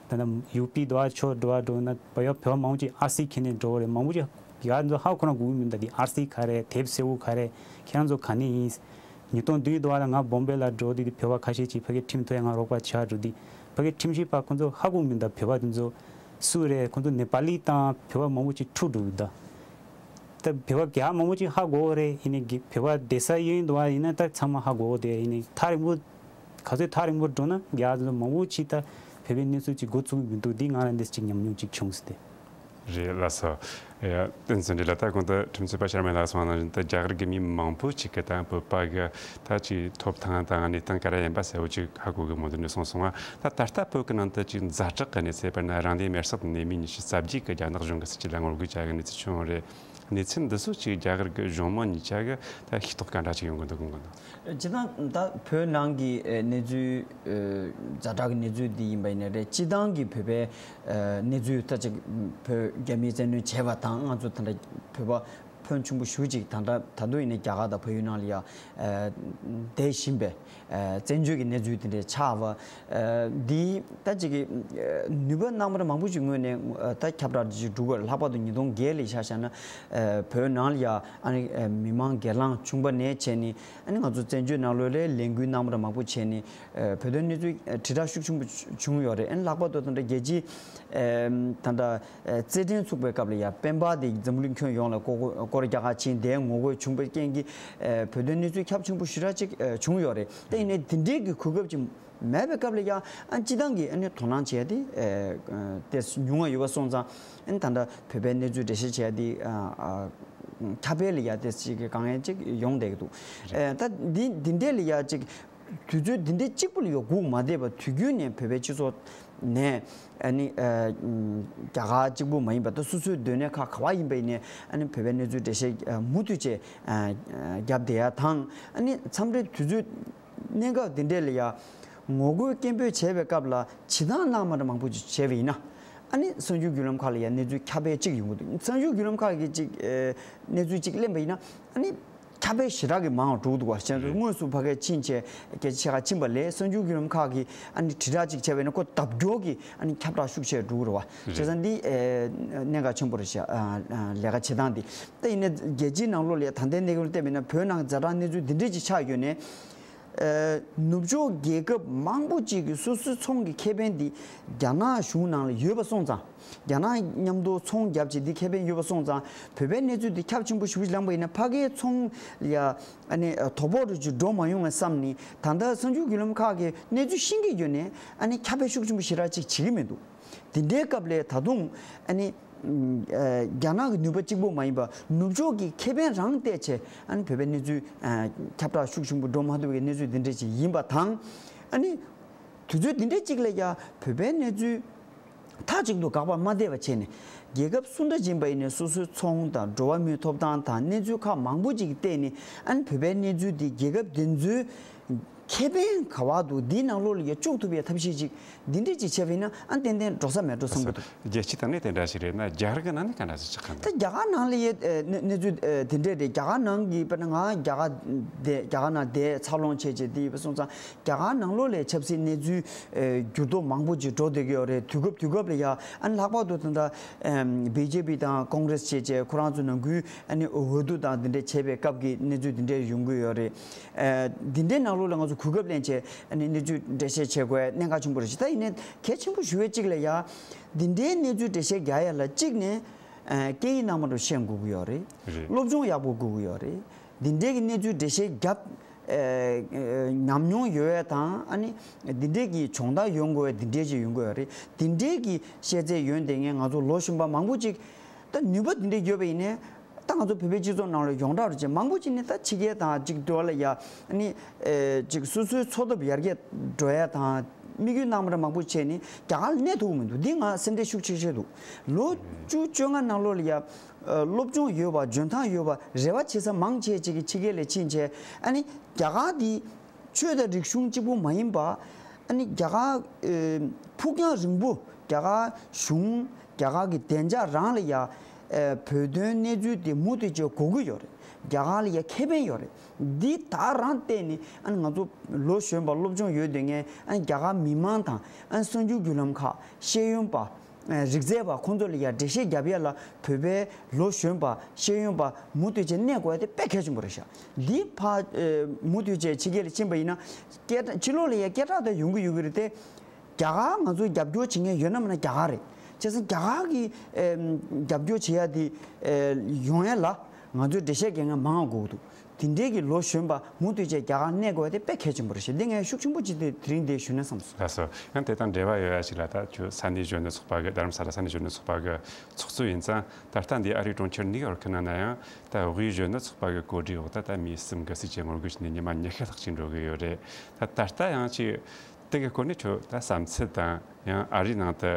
ད་ལྟ་ཡུ་པི་འདྲ་བ་ཕྱོགས་འདྲ་བ་འགྲོ་ན་བོད་པ་བོད་པ་མང་པོ་ཅིག་ཨར་སི་འཁྱེར་ནས་འགྲོ་གི་རེད། མང་པོ་ཅིག་རྒྱ་གར་ཚོ་ཧ་གོ་ན་དགོས་ཀྱི་མི་འདུག་དེ་ཨར་སི་ག་རེ་དེབ་གསལ་བོ་ག་རེ་ཁྱེད་རང་ཚོ་ག་ནས་ཡིན། ཉིས་སྟོང་བདུན་འདྲ་བ་ལ་ང་བོམ་བེ་ལ་འགྲོ་དུས་དེ་བོད་པ་ཁ་ཤས་ཅིག་ཕ་གིའི་ཁྲིམས་ཐོག་ཡ་ང་རོགས་པ་བྱ་འགྲོ་དུས་ཕ་གིའི་ཁྲིམས་ཞིབ་པ་ཁོང་ཚོ་ཧ་གོ་མི་འདུག་བོད་པ་དེ་ཚོ་སུ་རེད། ཁོང་ཚོ་ནེ་པ་ལི་དང་བོད་པ་མང་པོ་ཅིག་འཁྲུག་འགྲོ་གི་འདུག་ད་བོད་པ་རྒྱ་མང་པོ་ཅིག་ཧ་གོ་གི་རེད། ཡིན་ནའི་གི་བོད་པ་བསྡད་ས་གཡས་གཡོན་དུ་བ་ཡིན་ན་ད་ཚང་མ་ཧ་གོ་གི་འདུག་ཡིན་ནའི་ཐག་རིང་པོ་ག་ཚོད་ཐག་རིང་པོ་འགྲོ་ན་རྒྱ་ཚོ་མང་པོ་ཅིག་ད་བོད་པའི་གནས་ཚུལ་ཅིག་མགོ་ཚོས་མི་འདུག་འདི་ང་རང་འདི་ཅིག་ཉམས་མྱོང་ཅིག་བྱུང་ཟེར་ཏེ། རེད་ལགས་སོ། ཡ། བསྟན་འཛིན་འདྲི་ལ་ད་གོང་དུ་ཁྲིམས་རྩོད་པ་ཤར་མ་ལགས་གསུངས་པ་ནང་བཞིན་ད་རྒྱ་གར་གྱི་མི་མང་པོ་ཅིག་གི་ད་བོད་པ་གི་ད་ཅིག་ཐོབ་ཐང་དང་གནས་སྟངས་ག་རེ་ཡིན་པ་གསལ་བོ་ཅིག་ཧ་གོ་གི་མི་འདུག་ནས་གསུངས་སོང་བ། ད་ད་ལྟ་བོད་ཀྱི་ནང་དུ་ཅིག་ཛ་དྲག་གི་གནས་ཚུལ། དཔེར་ན་རང་བདེན་མེར་སྲེག་དང་ནད་མེད་ཉི་ཤུ་རྩ་བརྒྱད་ཀྱི་རྒྱ་ནག་གཞུང་གི་སྲིད་བྱུས་ལ་ངོ་རྒོལ་བྱ་གི་གནས་ཚུལ་བྱུང་རེད། གནས་ཚུལ་འདི་ཚོ་ཅིག་རྒྱ་གར་གྱི་གཞུང་མང་གཉིས་ཆ་གི་ད་ཤེས་རྟོགས་ག་འདྲ་ཅིག་ཡོང་གི་འདུག་དགོངས་གི་འདུག་སྤྱིར་བཏང་ད་བོད་ནང་གི་ཨེ་གནས་ཚུལ་ཨེ་ཛ་དྲག་གི་གནས་ཚུལ་འདི་ཡིན་པ་ཡིན་ན་རེད། སྤྱིར་བཏང་གི་བོད་པའི་ཨེ་གནས་ཚུལ་ད་ཅིག་བོད་རྒྱ་མིས་བཙན་གནོན་བྱས་པ་དང་ང་ཚོ་ད་ལྟ་བོད་པ་ཕོན་ཆུང་པོ་ཞེ་ཅིག་ད་ལྟ་ད་དུང་ཡིན་ན་རྒྱ་གར་དང་བལ་ཡུལ་ནང་ལ་ཡ་ཨེ་བསྡད་བཞིན་པའི་ཨེ་བཙན་བྱོལ་གྱི་གནས་ཚུལ་དེ་འདྲའི་ཆགས་པ། ཨེ་འདི་ད་ཅིག་གི་ཨེ་ནུས་པ་གནང་བ་མང་པོ་ཞིག་ངོས་ནས་ཨེ་ད་ཁྱབ་བསྒྲགས་ཅིག་འགྲོ་དགོས། ལྷག་པར་དུ་ཉིས་སྟོང་བརྒྱད་ལ་ཆ་བཞག་ན་ཨེ་བོད་ནང་ལ་ཡ་ཨ་ནི་ཨེ་མི་མང་སྒེར་ལངས་བྱུང་པ་ནས་བྱས་ནས། ཨ་ནི་ང་ཚོ་བཙན་བྱོལ་ནང་ལོགས་ལ་ལས་འགུལ་གནང་བ་མང་པོ་བྱས་ནས་ཨ་བོད་དོན་གནས་ཚུལ་ཨ་དྲིལ་བསྒྲགས་ཤུགས་ཆེན་པོ་བྱུང་ཡོད་རེད། ཨ་ནི་ལྷག་པར་དུ་ད་ལྟ་རྒྱལ་སྤྱིའི་ཨ་ད་ལྟ་ཨ་རྩེད་འགྲན་ཚུགས་པའི་སྐབས་ལ་ཡ་སྤེན་པ་དེ་འཛམ་བུ་གླིང་ཁྱོན་ཡོངས་ལ་སྐོར་སྐོར་རྒྱག་ག་ཕྱིན་དེ་ངོ་རྒོལ་བྱུང་བའི་རྐྱེན་གྱིས་ཨ་བོད་དོན་གནས་ཚུལ་ཁྱབ་ཆེན་པོ་ཞེ་དྲག་ཅིག་ཨ་བྱུང་ཡོད་རེད། དེ་ཡིན་ནའི་དེ་འདྲའི་གི་གོ་སྐབས་ཅིག་མེད་པའི་སྐབས་ལ་ཡ་ཨ་སྤྱིར་བཏང་གི་ཨ་ནི་དོ་སྣང་བྱས་ཏེ་ཨ་ཨ་དེ་ཉུང་བ་ཡོད་པ་སོང་ཙང་ཨ་ནི་ད་ལྟ་བོད་པའི་གནས་ཚུལ་འགྲེལ་བཤད་བྱས་ཏེ་ཨ་ཨ། ཁྱབ་སྤེལ་ལ་ཡ་དེ་ཅིག་གི་དཀའ་ངལ་ཅིག་ཡོང་བསྡད་ཀྱི་འདུག་ཨེ། ད་འདི་འདི་འདྲས་ལ་ཡ་ཅིག་དུས་ཚོད་འདི་འདྲས་གཅིག་པུ་ལ་ཡ་སྒུག་མ་བསྡད་པར་དུས་རྒྱུན་ནས་བོད་པའི་སྤྱི་ཚོགས་ནས་ཨ་ནི་ཨ་རྒྱ་གར་གཅིག་པུ་མ་ཡིན་པ་ད་སོ་སོའི་སྡོད་གནས་ཁག་ག་བ་ཡིན་པ་ཡིན་ནའི་ཨ་ནི་བོད་པའི་གནས་ཚུལ་འགྲེལ་བཤད་ཨ་མུ་མཐུད་བྱས་ཨ་བརྒྱབ་བསྡད་ཡ་དང་། ཨ་ནི་མཚམས་རེ་དུས་ཚོད་གནས་སྐབས་འདི་འདྲས་ལ་ཡ་ངོ་རྒོལ་སྐད་འབོད་བྱས་པའི་སྐབས་ལ་བྱེད་སྟངས་སྣ་མང་མང་པོ་ཅིག་བྱས་པ་ཡིན་ན། ཨ་ནི་གསར་འགྱུར་བརྒྱུད་ལམ་ཁག་ལ་ཡང་གནས་ཚུལ་ཁྱབ་སྤེལ་གཅིག་ཡོང་གི་འདུག་གསར་འགྱུར་བརྒྱུད་ལམ་ཁག་གིས་ཅིག་ཨེ་གནས་ཚུལ་ཅིག་གླེང་པ་ཡིན་ན། ཨ་ནི་ཁྱབ་སྤེལ་ཞེ་དྲག་གི་མང་བ་འགྲོ་གི་འདུག་བ། བྱས་ཙང་དངོས་སུ་ཕ་གིར་ཕྱིན་བྱས་སྐད་ཆ་བཤད་ག་ཕྱིན་པ་ལས་གསར་འགྱུར་བརྒྱུད་ལམ་ཁག་གིས་ཨ་ནི་དྲིལ་བསྒྲགས་ཅིག་བྱས་པ་ཡིན་ན་ཁོ་བརྡབ་སྐྱོར་གྱིས་ཨ་ནི་ཁྱབ་བསྒྲགས་ཤུགས་ཆེ་འགྲོ་གི་རེད་བ། བྱས་ཙང་འདི་ཨེ་གནད་འགག་ཆེན་པོ་རེད་ཤག་ཨ་ཨ་ལས་ཀ་བྱེད་སྟངས་འདི། ད་ཡིན་ནའི་རྒྱལ་སྤྱིའི་ནང་ལོགས་ལ་ད་ལྟའི་གནས་སྐབས་ལ་བལྟས་པ་ཡིན་ན་བོད་ནང་ཛ་དྲག་གནས་ཚུལ་འདི་འདྲས་ཅིག་ཆགས་ཡོད་ནའི། ཨ་ནུབ་ཕྱོགས་རྒྱལ་ཁབ་མང་པོ་ཅིག་གིས་སོ་སོའི་ཚོང་གི་ཁེ་ཕན་འདི་རྒྱ་ནག་གཞུང་ནང་ལ་ཡོད་པ་སོང་ཙང་། རྒྱ་ནག་མཉམ་དུ་ཚོང་བརྒྱབ་བྱས་འདི་ཁེ་ཕན་ཡོད་པ་སོང་ཙང་བོད་པའི་གནས་ཚུལ་འདི་ཁྱབ་ཆེན་པོ་ཞེ་པོ་ཅིག་ལངས་པ་ཡིན་ན་ཕ་གིའི་ཚོང་ལ་ཡ་ཨ་ནི་དོ་ཕོག་རུ་ཅིག་འགྲོ་མ་ཡོང་ངས་བསམ་ནས་ད་ལྟ་གསར་འགྱུར་བརྒྱུད་ལམ་ཁག་གིས་གནས་ཚུལ་ཤེས་ཀྱི་ཡོད་ནའི་ཨ་ནི་ཁྱབ་སྤེལ་ཤུགས་ཆེན་པོ་ཞེ་དྲག་ཅིག་བྱེད་ཀྱི་མི་འདུག་དེ་འདྲའི་སྐབས་ལ་ད་དུང་ཨ་ནི་ཨ་རྒྱ་ནག་གི་ནུས་པ་གཅིག་པོ་མ་ཡིན་པར་ནུབ་ཕྱོགས་ཀྱི་ཁེ་ཕན་རང་བལྟས་བྱས་ཨ་ནི་བོད་པའི་གནས་ཚུལ་ཨ་ཁྱབ་བསྒྲགས་ཤུགས་ཆེན་པོ་འགྲོ་མ་ཐུབ་པའི་གནས་ཚུལ་འདི་འདྲ་ཅིག་ཡིན་པ་དང་། ཨ་ནི་དུས་ཚོད་འདི་འདྲ་ཅིག་ལ་ཡ་བོད་པའི་གནས་ཚུལ་མཐའ་གཅིག་ཏུ་དགག་པར་མ་བསྡད་པ་བྱས་ནས་རྒྱལ་ཁབ་སུ་འདྲ་ཡིན་པ་ཡིན་ནའི་སོ་སོའི་ཚོང་དང་འགྲོ་བ་མིའི་ཐོབ་ཐང་དང་གནས་ཚུལ་ཁག་མང་པོ་ཅིག་གིས་བལྟས་ནས་ཨ་ནི་བོད་པའི་གནས་ཚུལ་འདི་རྒྱལ་ཁབ་དེ་ཚོའི་ཁེ་ཕན་ག་བ་འདུག་འདིའི་ནང་ལོགས་ལ་ཡ་བཅུག་ཐུབ་པའི་ཐབས་ཤེས་ཅིག་འདི་འདྲས་ཅིག་བྱས་པ་ཡིན་ན་ཨ་ཏན་ཏན་འགྲོ་ས་མེད་འགྲོ་བསམ་གྱི་འདུག་རྒྱལ་སྤྱིའི་ཐོག་ནས་དེ་འདྲ་ཞིག་རེད་ན་རྒྱ་གར་གྱི་ནང་ནས་ག་འདྲ་ཞིག་ཆགས་ཀྱི་འདུག་ད་རྒྱ་གར་ནང་ལ་ཡ་ཨ་གནས་གནས་ཚུལ་ཨ་དེ་འདྲས་རེད། རྒྱ་གར་ནང་གི་དཔེར་ན་ང་རྒྱ་གར་བསྡད་རྒྱ་གར་ནང་བསྡད་འཚར་ལོངས་བྱས་བྱས་དེ་ཡིན་པ་སོང་ཙང་། རྒྱ་གར་ནང་ལོགས་ལ་ཆབ་སྲིད་གནས་ཚུལ་ཨེ་འགྱུར་ལྡོག་མང་པོ་ཅིག་འགྲོ་བསྡད་ཀྱི་ཡོད་རེད། དུས་སྐབས་དུས་སྐབས་ལ་ཡ་ཨ་ནི་ལྷག་པར་དུ་ད་ལྟ་ཨེམ་བི་ཇེ་པི་དང་ཀོང་རེས་བྱས་བྱས་ཁོ་རང་ཚོ་ནང་ཁུལ་ཨ་ནི་འོས་བསྡུ་དང་འདི་འདྲས་བྱས་པའི་སྐབས་ཀྱི་གནས་ཚུལ་འདི་འདྲས་ཡོང་གི་ཡོད་རེད། ཨེ་འདི་འདྲའི་ནང་ལོགས་ལ་ང་ཚོ་གོ་སྐབས་ལེན་བྱས་ཨ་ནི་གནས་ཚུལ་འགྲེལ་བཤད་བྱེད་དགོས་གནད་འགག་ཆེན་པོ་རེད་ཤག་ད་ཡིན་ནའི་གལ་ཆེན་པོ་ཞུ་བའི་གཅིག་ལ་ཡ་འདི་འདྲའི་གནས་ཚུལ་འགྲེལ་བཤད་རྒྱག་ཡ་ལ་གཅིག་ནས་ཨེ་སྐད་ཡིག་སྣ་མང་རུ་ཤེས་དགོས་ཀྱི་ཡོད་རེད། རེད། སློབ་སྦྱོང་ཡག་པོ་དགོས་ཀྱི་ཡོད་རེད། འདི་འདྲའི་གི་གནས་ཚུལ་འགྲེལ་བཤད་རྒྱབ། ཨེ་ཉམས་མྱོང་ཡོད་ཡ་དང་ཨ་ནི་འདི་འདྲའི་གི་སྦྱོང་བརྡར་ཡོང་དགོས་པའི་འདི་འདྲའི་ཅིག་ཡོང་གི་ཡོད་རེད། འདི་འདྲའི་གི་ཤེས་ཚད་ཡོད་བསྡད་མཁན་ང་ཚོ་ལོ་གཞོན་པ་མང་པོ་ཅིག་ད་ནུས་པ་འདི་འདྲའི་ཡོད་པ་ཡིན་ནའི་ད་ང་ཚོ་བོད་པའི་སྤྱི་ཚོགས་ནང་ལ་ཡོངས་གྲགས་རུ་ཅིག་མང་པོ་ཅིག་ནི་ད་ཕྱི་རྒྱལ་དང་ཅིག་འགྲོ་བ་ལ་ཡ་ཨ་ནི་ཨེ་ཅིག་སོ་སོའི་འཚོ་ཐབས་ཡར་རྒྱས་འགྲོ་ཡ་དང་དམིགས་ཡུལ་གནང་མ་ར་མང་པོ་བྱས་ནས་རྒྱ་གར་ལ་གནས་ཐུབ་ཀྱི་མི་འདུག་འདི་ང་སེམས་ཁྲལ་ཤུགས་ཆེ་ཤོས་འདུག་ལོ་བཅུ་བཅོ་ལྔ་ནང་ལོགས་ལ་ཡ། ཨ་སློབ་སྦྱོང་ཡོད་པ་འཇོན་ཐང་ཡོད་པ་རེ་བ་བྱེད་ས་མང་ཆེ་ཅིག་གི་ཕྱི་རྒྱལ་ལ་ཕྱིན་བྱས་ཨ་ནི་རྒྱ་གར་འདི་ཆོས་དང་རིག་གཞུང་གཅིག་པུ་མ་ཡིན་པ་ཨ་ནི་རྒྱ་གར་ཨེ་ཕུགས་རྒྱང་རིང་པོ་རྒྱ་གར་གཞུང་རྒྱ་གར་གྱི་བདེ་འཇགས་རང་ལ་ཡ་ཨེ་བོད་དོན་གནས་ཚུལ་དེ་མུ་མཐུད་བྱས་དགོས་ཀྱི་ཡོད་རེད། རྒྱ་གར་ལ་ཡ་ཁེ་ཕན་ཡོད་རེད། འདི་དག་རང་བལྟས་ནས་ཨ་ནི་ང་ཚོ་ལོ་གཞོན་པ་སློབ་སྦྱོང་ཡོད་བསྡད་མཁན་ཨ་ནི་རྒྱ་གར་མི་མང་དང་ཨ་ནི་གསར་འགྱུར་བརྒྱུད་ལམ་ཁག་ཤེས་ཡོན་པ། རིག་རྩལ་བ་ཁོང་ཚོ་ལ་ཡང་འགྲེལ་བཤད་རྒྱབ་ཡ་ལ་བོད་པའི་ལོ་གཞོན་པ་ཤེས་ཡོན་པ་མུ་མཐུད་བྱས་གནས་དགོས་ཡ་དེ་དཔེ་གལ་ཆེན་པོ་རེད་ཤག་འདི་ཕ་མུ་མཐུད་བྱས་ཕྱི་རྒྱལ་ལ་ཕྱིན་པ་ཡིན་ན་སྐད་གྲགས་ཕྱི་ལོགས་ལ་ཡང་སྐད་གྲགས་དེ་ཡོང་གི་ཡོད་ཀྱི་རེད་དེ། རྒྱ་གར་ང་ཚོ་རྒྱབ་སྐྱོར་བྱེད་མཁན་ཡོད་ན་མེད་ན་རྒྱ་གར་རེད། བྱས་ཙང་རྒྱ་གར་གྱི་རྒྱབ་སྐྱོར་བྱེད་ཡ་དེ་ཡོང་ཡ་ལ་ང་ཚོས་འགྲེལ་བཤད་རྒྱག་མཁན་མང་བ་དགོས་ཀྱི་འདུག་དེ་འདྲའི་གི་ལོ་གཞོན་པ་མུ་མཐུད་བྱས་རྒྱ་གར་གནས་དགོས་དེ་དཔེ་གལ་ཆེན་པོ་རེད་ཤག་འདི་ངས་ཤུགས་ཆེན་པོ་ཅིག་དེ་དེ་རིང་འདི་ཞུ་ན་བསམ་སོང་། ལགས་སོ། ཡང་དེ་དང་འབྲེལ་བ་ཡོད་ཡ་ཞིག་ལ་ད་ཁྱོད་ས་གནས་གཞོན་ནུ་ཚོགས་པ་གི་རྡ་རམ་ས་ལ་ས་གནས་གཞོན་ནུ་ཚོགས་པ་གི་ཚོགས་གཙོ་ཡིན་ཙང་ད་ལྟ་འདི་ཨ་རིའི་གྲོང་ཁྱེར་ནིའུ་ཡོར་ཁི་ནང་ན་ཡང་ད་དབུས་གཞོན་ནུ་ཚོགས་པ་གི་གོ་སྒྲིག་འོག་ད་ད་མི་གསུམ་དགུ་ཙམ་ཅིག་ངོ་རྒོལ་བྱས་ནས་ཉི་མ་ཉི་ཤུ་ལྷག་ཅིག་འགྲོ་གི་ཡོད་རེད། ད་ད་ལྟ་ཡང་ཅིག་དེ་གི་སྐོར་ནས་ཁྱོད་ད་བསམ་ཚུལ་དང་ཡང་ཨ་རིའི་ནང་དུ་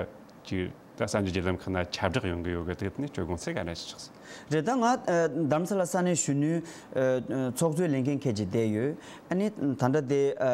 ཅིག་ད་གསར་འགྱུར་བརྒྱུད་ལམ་ཁག་ན་ཁྱབ་བསྒྲགས་ཡོང་གི་ཡོད་གི་དེ་ནི་ཁྱོད་དགོངས་ཚུལ་ག་འདྲ་ཞིག་ཆགས་སོང་། རེད། ད་ང་ཨ་རྡ་རམ་ས་ལ་ས་གནས་གཞོན་ནུའི་ཨ་ཚོགས་གཙོའི་ལས་འགན་འཁྱེར་བྱས་བསྡད་ཡོད། ཨ་ནི་ད་ལྟ་དེ་ཨ་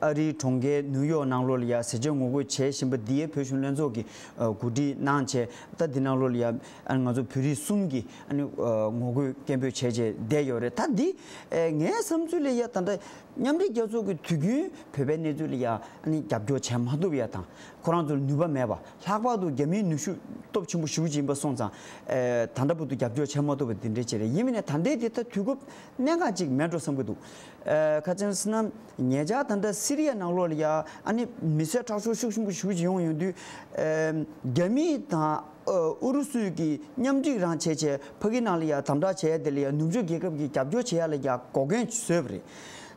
ཨ་རིའི་གྲོང་ཁྱེར་ནིའུ་ཡོག་ནང་ལོགས་ལ་ཡ་ཟས་བཅད་ངོ་རྒོལ་བྱེད་བཞིན་པ་འདི་ཡའི་བོད་གཞུང་ལྷན་ཚོགས་ཀྱིས་ཨ་གོ་སྒྲིག་གནང་བྱས་ད་འདི་ནང་ལོགས་ལ་ཡ་ཨ་ནི་ང་ཚོ་བོད་རིགས་གསུམ་གྱིས་ཨ་ནི་ཨ་ངོ་རྒོལ་སྐད་འབོད་བྱས་བྱས་བསྡད་ཡོད་རེད། ད་འདི་ཨ་ངའི་བསམ་ཚུལ་ལ་ཡ་ད་ལྟ་མཉམ་འབྲེལ་རྒྱལ་ཚོགས་ཀྱིས་དུས་རྒྱུན་བོད་པའི་གནས་ཚུལ་ལ་ཡ་ཨ་ནི་རྒྱབ་སྐྱོར་བྱས་མ་ཐུབ་ཡ་དང་། ཁོ་རང་ཚོར་ནུས་པ་མེད་པ། ལྷག་པར་དུ་རྒྱ་མིའི་ནུས་ཤུགས་སྟོབས་ཆེན་པོ་ཞེ་པོ་ཅིག་ཡིན་པ་སོང་ཙང་། ཨེ་ད་ལྟ་བར་དུ་རྒྱབ་སྐྱོར་བྱེད་མ་ཐུབ་པ་དེ་འདྲ་ཅིག་རེད། ཡིན་མིན་ནས་ད་ལྟའི་དེ་ད་དུས་སྐབས་གནད་འགག་ཅིག་མེད་འགྲོ་བསམ་གྱི་འདུག་ཨེ་ཁ་ཅན་སི་ན་ཉེ་ཆར་ད་ལྟ་སི་རི་ཡ་ནང་ལོགས་ལ་ཡ་ཨ་ནི་མི་སེར་དྲག་ཤོས་ཤུགས་ཆེན་པོ་ཞེ་པོ་ཅིག་ཡོང་ཡོང་དུས། ཨེ་རྒྱ་མི་དང་ཨ་ཨུ་རུ་སུ་གི་མཉམ་འབྲེལ་རང་བྱས་བྱས་ཕ་གི་ནང་ལ་ཡ་དམ་དྲག་བྱས་ཡ་དེ་ལ་ཡ་ནུབ་ཕྱོགས་རྒྱལ་ཁབ་ཀྱི་རྒྱབ་སྐྱོར་བྱེད་ཡ་ལ་ཡ་འགོག་རྐྱེན་བཟོས་པ་རེད།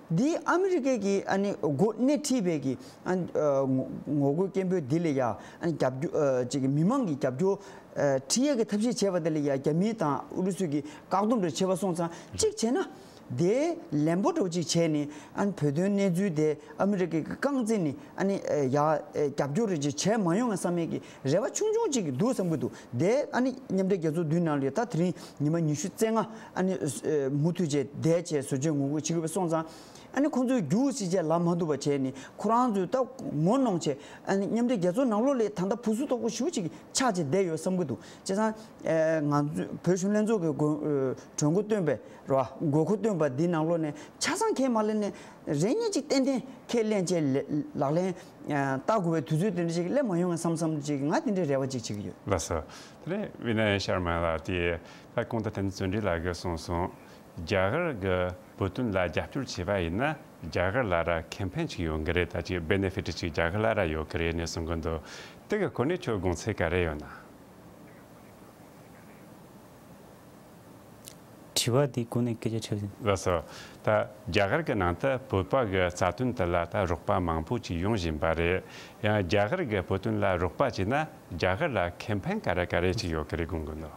འདི་ཨ་མི་རི་ཀའི་གི་ཨ་ནི་འགོ་སྣེ་ཁྲིད་པའི་གི་ཨ་ནི་ཨ་ངོ་ངོ་རྒོལ་སྐད་འབོད་འདི་ལ་ཡ་ཨ་ནི་རྒྱབ་སྐྱོར་ཨ་ཅིག་གི་མི་མང་གི་རྒྱབ་སྐྱོར་ཨ་ཁྲིད་ཡས་ཀྱི་ཐབས་ཤེས་བྱས་པ་དེ་ལ་ཡ་རྒྱ་མི་དང་ཨུ་རུ་སུ་གི་བཀག་སྡོམ་རེ་བྱས་པ་སོང་ཙང་གཅིག་བྱས་ན་དེ་ལན་པོ་འདྲ་བོ་ཅིག་བྱས་ནས་ཨ་ནི་བོད་དོན་གནས་ཚུལ་དེ་ཨ་མི་རི་ཀའི་གི་རྐང་འཛིན་ནས་ཨ་ནི་ཨ་ཡ་ཨ་རྒྱབ་སྐྱོར་རེ་ཅིག་བྱས་མ་ཡོང་ངམ་བསམ་ཡས་ཀྱི་རེ་བ་ཆུང་ཆུང་ཅིག་འདུག་བསམ་གྱི་འདུག་དེ་ཨ་ནི་མཉམ་འབྲེལ་རྒྱལ་ཚོགས་མདུན་ནང་ལ་ད་དེ་རིང་ཉི་མ་ཉི་ཤུ་རྩ་ལྔ་ཨ་ནི་ཨ་མུ་མཐུད་བྱས་བསྡད་བྱས་བཟོ་བཅོས་ངོ་རྒོལ་བྱེད་དགོས་པ་སོང་ཙང་། ཨ་ནི་ཁོང་ཚོས་རྒྱུགས་ཤིག་བྱས་ལབ་མ་ཐུབ་པ་བྱས་ནས་ཁོ་རང་ཚོས་ད་ངོ་གནོང་བྱས་ཨ་ནི་མཉམ་འབྲེལ་རྒྱལ་ཚོགས་ནང་ལོགས་ལ་ད་ལྟ་བུ་སུ་དོག་པོ་ཞེ་པོ་ཅིག་ཆགས་བྱས་བསྡད་ཡོད་བསམ་གྱི་འདུག་བྱས་ཙང་ཨ་ང་ཚོས་བོད་གཞོན་ལྷན་ཚོགས་ཀྱི་དགོས་ཨ་གྲོས་འགོ་བཏོན་པའི་རེད་བ། དགོས་མཁོ་བཏོན་པ་འདི་ནང་ལོགས་ནས་ཆ་ཚང་ཁས་མ་ལེན་ནས་རེ་གཉིས་ཅིག་ཏན་ཏན་ཁས་ལེན་བྱས་ལ་ལག་ལེན་ཨ་བསྟར་དགོས་པའི་དུས་ཚོད་དེ་འདྲ་ཅིག་སླེབས་མ་ཡོང་ངམ་བསམ་བསམ་ཅིག་ང་དེ་འདྲའི་རེ་བ་ཅིག་བྱེད་ཀྱི་ཡོད། ལགས་སོ། དེ་ནས་བི་ནཱ་ཡ་ཤར་མ་ལགས་དེ་ད་གོང་དུ་བསྟན་འཛིན་བརྩོན་འགྲུས་ལགས་ཀྱིས་གསུངས་སོང་། རྒྱ་གར་གྱི་བོད་དོན་ལ་རྒྱབ་སྐྱོར་བྱས་པ་ཡིན་ན་རྒྱ་གར་ལ་ར་ཁེ་ཕན་ཅིག་ཡོང་གི་རེད། ད་ཅིག་བེ་ནེ་ཕི་ཊི་ཅིག་རྒྱ་གར་ལ་ར་ཡོད་གི་རེད་ནས་གསུང་གི་འདུག་དེ་གི་སྐོར་ནས་ཁྱོད་དགོངས་ཚུལ་ག་རེ་ཡོད་ན། དྲི་བ་འདི་གོང་ནས་སྐད་ཆ་དྲིས་ཟིན། ལགས་སོ། ད་རྒྱ་གར་གྱི་ནང་དུ་བོད་པ་གི་རྩ་དོན་དེ་ལ་ད་རོགས་པ་མང་པོ་ཅིག་ཡོང་བཞིན་པ་རེད། ཡང་རྒྱ་གར་གྱི་བོད་དོན་ལ་རོགས་པ་བྱས་ན་རྒྱ་གར་ལ་ཁེ་ཕན་ག་རེ་ག་རེ་ཅིག་ཡོད་གི་རེད་དགོངས་གི་འདུག་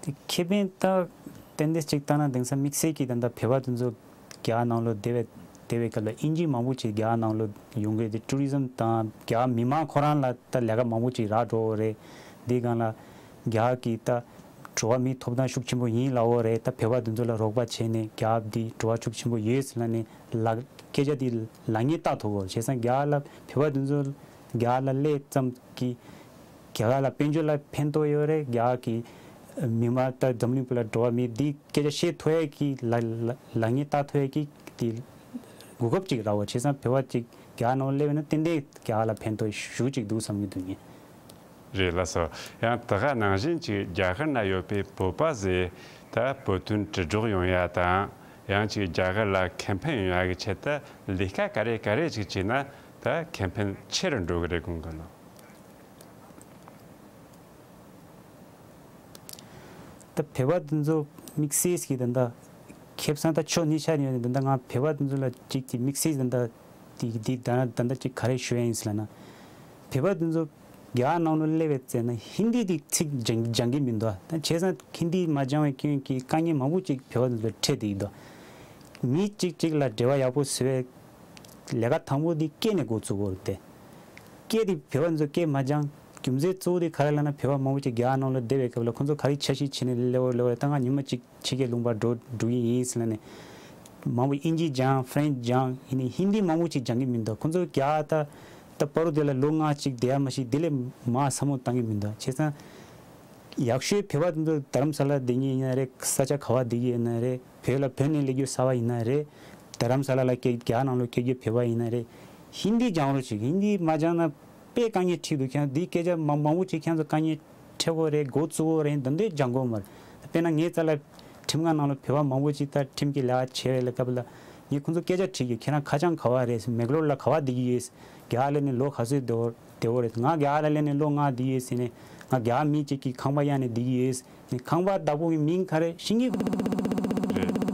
དེ་ཁེ་ཕན་ད་ཏན་ཏན་གཅིག་བཏང་ན་དེང་སང་དམིགས་བསལ་གྱིས་ད་ལྟ་བོད་པ་དེ་ཚོ་རྒྱ་ནང་ལོགས་བསྡད་པའི་བསྡད་པའི་སྐབས་ལ་དབྱིན་ཇི་མང་པོ་ཅིག་རྒྱ་ནང་ལོགས་ཡོང་གི་རེད། དེ་ཊུ་རི་ཛམ་དང་རྒྱ་མི་མང་ཁོ་རང་ལ་ད་ལས་ཀ་མང་པོ་ཅིག་རག་འགྲོ་གི་རེད། འདི་སྒང་ལ་རྒྱ་གི་ད་འགྲོ་བ་མིའི་ཐོབ་ཐང་ཤུགས་ཆེན་པོ་ཡིན་ལབ་ཡོད་རེད། ད་བོད་པ་དེ་ཚོ་ལ་རོགས་པ་བྱས་ནས་རྒྱ་འདི་འགྲོ་བ་ཤུགས་ཆེན་པོ་ཡོད་ཟེར་ལབ་ནས་ལག་སྐད་ཆ་འདི་ལག་ཉེས་བཏགས་ཐུབ་ཡོད་རེད། བྱས་ཙང་རྒྱ་ལ་བོད་པ་དེ་ཚོ་རྒྱ་ལ་སླེབས་ཙམ་གྱིས་རྒྱ་གར་ལ་དཔལ་འབྱོར་ལ་ཕན་ཐོགས་ཡོད་རེད། རྒྱ་གི་མི་མང་ད་འཛམ་གླིང་ལ་འགྲོ་བ་མི་འདི་སྐད་ཆ་བཤད་ཐུབ་ཡས་ཀྱི་ལ་ལ་ལག་ཉེས་བཏགས་ཐུབ་ཡས་ཀྱི་དེ་གོ་སྐབས་ཅིག་རག་པ། བྱས་ཙང་བོད་པ་ཅིག་རྒྱ་ནང་སླེབས་ན་ཏན་ཏན་རྒྱ་གར་ལ་ཕན་ཐོགས་ཤུགས་ཅིག་འདུག་བསམ་གྱི་འདུག་ངས། རེད་ལགས་སོ། ཡང་དེ་ག་ནང་བཞིན་ཅིག་རྒྱ་གར་ན་ཡོད་པའི་བོད་པ་ཟེར་ད་བོད་དོན་དྲིལ་སྒྲོག་ཡོང་ཡ་དང་ཡང་ཅིག་རྒྱ་གར་ལ་ཁེ་ཕན་ཡོང་ཡ་གི་ཆེད་དུ་ལས་ཀ་ག་རེ་ག་རེ་ཅིག་བྱས་ན་ད་ཁེ་ཕན་ཆེ་རུ་འགྲོ་གི་རེད་དགོངས་གི་འདུག་ད་བོད་པ་དེ་ཚོ་དམིགས་བསལ་གྱི་ད་ལྟ་ཁེ་བཟང་ད་ཕྱོགས་གཉིས་ཆ་ནས་ཡོད་ནས་ད་ལྟ་ང་བོད་པ་དེ་ཚོ་ལ་གཅིག་གི་དམིགས་བསལ་ད་ལྟ་དེ་དེ་ད་ད་ལྟ་གཅིག་ག་རེ་ཞུ་ཡ་ཡིན་ཟེར་ལབ་ན། བོད་པ་དེ་ཚོ་རྒྱ་ནང་ལ་སླེབས་པའི་ཚེ་ན་ཧིན་དི་དེ་ཚིག་སྦྱང་སྦྱང་གི་མི་འདུག་ད་བྱས་ཙང་ཧིན་དི་མ་སྦྱང་བའི་རྐྱེན་གྱིས་དཀའ་ངལ་མང་པོ་ཅིག་བོད་པ་དེ་ཚོ་འཕྲད་བསྡད་ཀྱི་འདུག་མི་གཅིག་གཅིག་ལ་འབྲེལ་བ་ཡག་པོ་བཟོ་བའི་ལས་ཀ་དང་པོ་འདི་སྐད་ནས་འགོ་བཙུགས་དགོས་རེད་དེ། སྐད་འདི་བོད་པ་ཚོ་སྐད་མ་སྦྱང་། རྒྱུ་མཚན་གཙོ་བོ་དེ་ག་རེ་ལབ་ན་བོད་པ་མང་པོ་ཅིག་རྒྱ་ནང་ལ་བསྡད་པའི་སྐབས་ལ་ཁོང་ཚོ་ག་རེ་འཆར་གཞི་བྱས་ནས་སླེབས་ཡོད་སླེབས་ཡོད་རེད། ད་ང་ཉི་མ་གཅིག་ཕྱི་རྒྱལ་ལུང་པར་འགྲོ་འགྲོ་གི་ཡིན་ཟེར་ལབ་ནས། མང་པོ་དབྱིན་ཇི་སྦྱང་ཧྥ་རན་སི་སྦྱང་ཡིན་ནའི་ཧིན་དི་མང་པོ་ཅིག་སྦྱང་གི་མི་འདུག་ཁོང་ཚོ་རྒྱ་ད་ད་བར་དུ་དེ་ལ་ལོ་ལྔ་གཅིག་བསྡད་ཡ་མ་ཤེས་དེ་ལས་མར་བསམ་བློ་བཏང་གི་མི་འདུག་བྱས་ཙང་། ཡག་ཤོས་བོད་པ་དེ་ཚོ་རྡ་རམ་ས་ལ་བསྡད་མཁན་ཡིན་ན་རེད། ས་ཆ་ག་པར་བསྡད་ཀྱི་ཡིན་ན་རེད། བོད་ལ་བོད་ནས་སླེབས་རྒྱུ་གསར་པ་ཡིན་ན་རེད། རྡ་རམ་ས་ལ་ལ་སྐྱེས་རྒྱ་ནང་ལ་སྐྱེས་རྒྱུ་བོད་པ་ཡིན་ན་རེད། ཧིན་དི་སྦྱང་རོགས་བྱེད། ཧིན་དི་མ་སྦྱང་ན་དཔེ་དཀའ་ངལ་འཕྲད་འདུག་ཁྱེད་རང་འདིའི་སྐད་ཆ་མང་མང་པོ་ཅིག་ཁྱེད་ཚོ་དཀའ་ངལ་འཕྲད་ཀྱི་རེད། འགོ་བཙུགས་ཀྱི་རེད། འདི་འདྲའི་སྦྱང་དགོས་མ་རེད། དཔེར་ན་ངའི་རྩ་ལ་ཁྲིམས་ཁང་ནང་ལ་བོད་པ་མང་པོ་ཅིག་ད་ཁྲིམས་ཀྱི་ལས་ཀ་བྱེད་པའི་སྐབས་ལ་ངས་ཁོང་ཚོ་སྐད་ཆ་དྲིས་ཀྱི། ཁྱེད་རང་ཁ་བྱང་ག་པར་རེད། མེག་ལོར་ལ་ག་པར་བསྡད་ཀྱི་ཡོད། རྒྱ་གར་ལ་ནི་ལོ་ག་ཚོད་བསྡད་ཡོད་རེད། ང་རྒྱ་གར་ལ་སླེབས་ནས་ལོ་ལྔ་བསྡད་ཡོད་ཟེར་ནས། ང་རྒྱ་གར་མི་གཅིག་གིས་ཁང་པ་གཡར་ནས་བསྡད་ཀྱི་ཡོད་ཟེར་ནས། ཁང་པ་བདག་པོ་གི་མིང་ག་རེ་ཤེས་ཀྱི་རེད།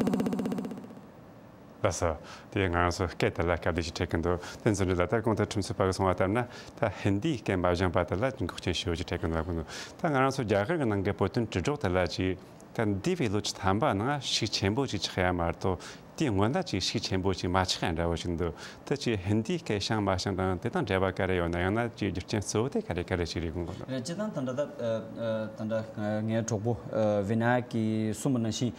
ལགས་སོ། དེ་ང་རང་ཚོ་སྐད་དེ་ལ་སྐབས་དེ་ཞིག་འཕྲད་ཀྱི་འདུག་དེ་ཚོ་འདྲ་ལ་ད་གོང་དུ་ཁྲིམས་སྲིད་པ་གིས་གསུངས་པ་ལྟར་ན་ད་ཧིན་དིའི་སྐད་མ་སྦྱངས་པ་དེ་ལ་འགོག་རྐྱེན་ཞེ་པོ་ཅིག་འཕྲད་ཀྱི་འདུག་ལབ་ཀྱི་འདུག་ད་ང་རང་ཚོ་རྒྱ་གར་གྱི་ནང་གི་བོད་དོན་དྲིལ་སྒྲོག་དེ་ལ་ཅིག་ད་འདས་པའི་ལོ་བཅུ་ཐམ་པ་ནང་ཤུགས་ཆེན་པོ་ཅིག་ཆགས་ཡ་མ་གཏོགས། དེའི་སྔོན་ལ་ཅིག་ཤུགས་ཆེན་པོ་ཅིག་མ་ཆགས་ཡ་འདྲ་བོ་ཞིག་འདུག་དེ་ཅིག་ཧིན་དིའི་སྐད་སྦྱང་མ་སྦྱང་དང་དེ་དང་འབྲེལ་བ་ག་རེ་ཡོད་ན། ཡང་ན་ཅིག་རྒྱུ་རྐྱེན་གཙོ་བོ་དེ་ག་རེ་ག་རེ་ཞིག་རེད་དགོངས་གི་འདུག་རེད། སྤྱིར་བཏང་ད་ལྟ་ད་ཨ་ཨ་ད་ལྟ་ངའི་གྲོགས་པོ་ཨ་བི་ནཱ་ཡག་གིས་གསུངས་པ་ནང་བཞིན།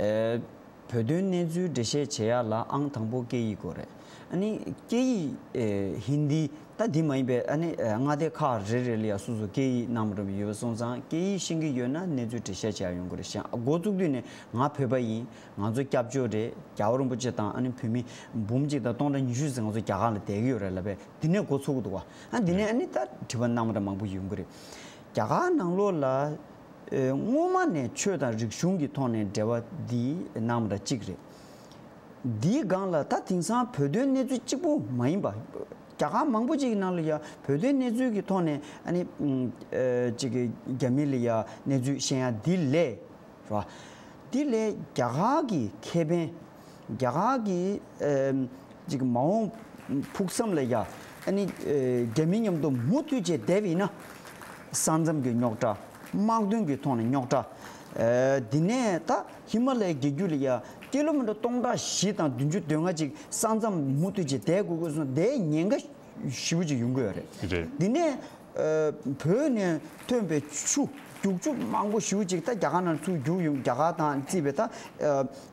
ཨ་བོད་དོན་གནས་ཚུལ་འགྲེལ་བཤད་བྱེད་ཡ་ལ་ཨང་དང་པོ་སྐད་ཡིག་དགོས་རེད། ཨ་ནི་སྐད་ཡིག་ཨེ་ཧིན་དི་ད་འདི་མ་ཡིན་པའི་ཨ་ནི་ཨེ་མངའ་སྡེ་ཁག་རེ་རེ་ལ་ཡ་སོ་སོ་སྐད་ཡིག་སྣ་མང་རབ་ཡོད་པ་སོང་ཙང་། སྐད་ཡིག་ཤེས་ཀྱི་ཡོད་ན་གནས་ཚུལ་འགྲེལ་བཤད་བྱེད་ཡ་ཡོང་གི་རེད། ཤ་འགོ་བཙུགས་དུས་ནས་ང་བོད་པ་ཡིན། ང་ཚོ་སྐྱབས་བཅོལ་རེད། རྒྱལ་བ་རིན་པོ་ཆེ་དང་ཨ་ནི་བོད་མི་འབུམ་གཅིག་དང་སྟོང་ཕྲག་ཉི་ཤུ་ཙམ་ང་ཚོ་རྒྱ་གར་ལ་བསྡད་ཀྱི་ཡོད་རེད་ལབ་པས། འདི་ནས་འགོ་ཚུགས་ཀྱི་འདུག་བ། ཨ་འདི་ནས་ཨ་ནི་ད་དྲི་བ་སྣ་མང་རབ་མང་པོ་ཡོང་གི་རེད། རྒྱ་གར་ནང་ལོགས་ལ་ཨེ་སྔོན་མ་ནས་ཆོས་དང་རིག་གཞུང་གི་ཐོག་ནས་འབྲེལ་བ་འདི་གནང་བ་འདྲ་གཅིག་རེད། འདིའི་སྒང་ལ་ད་དེང་སང་བོད་དོན་གནས་ཚུལ་གཅིག་པུ་མ་ཡིན་པ། རྒྱ་གར་མང་པོ་ཅིག་གི་ནང་ལ་ཡ་བོད་དོན་གནས་ཚུལ་གྱི་ཐོག་ནས་ཨ་ནི་ཨ་ཅིག་གི་རྒྱ་མི་ལ་ཡ་གནས་ཚུལ་བཤད་ཡ་འདི་ལས་རེད་བ། དེ་ལས་རྒྱ་གར་གྱི་ཁེ་ཕན། རྒྱ་གར་གྱི་ཨེམ་ཅིག་མ་འོངས་ཕུགས་བསམ་ལ་ཡ། ཨ་ནི་ཨེ་རྒྱ་མི་མཉམ་དུ་མུ་མཐུད་བྱས་བསྡད་པ་ཡིན་ན། ས་མཚམས་ཀྱི་རྙོག་དྲ། དམག་དོན་གྱི་ཐོག་ནས་རྙོག་དྲ། ཨེ་འདི་ནས་ད་ཧི་མ་ལ་ཡའི་རྒྱ་རྒྱུད་ལ་ཡ་ཀི་ལོ་མི་ཊར་སྟོང་ཕྲག་བཞི་དང་བདུན་ཅུ་དོན་ལྔ་ཅིག་ས་མཚམས་མུ་མཐུད་བྱས་བསྡད་དགོས་དགོས་སོང་། དེའི་ཉེན་ཁ་ཞེ་པོ་ཅིག་ཡོང་གི་ཡོད་རེད། རེད། འདི་ནས་ཨ་བོད་ནས་ཐོན་པའི་ཆུ་རྒྱུག་ཆུ་མང་པོ་ཞེ་པོ་ཅིག་ད་རྒྱ་གར་ནང་ཚུར་རྒྱུག་ཡོང་། རྒྱ་གར་དང་བརྩིས་པའི་ད་ཨ་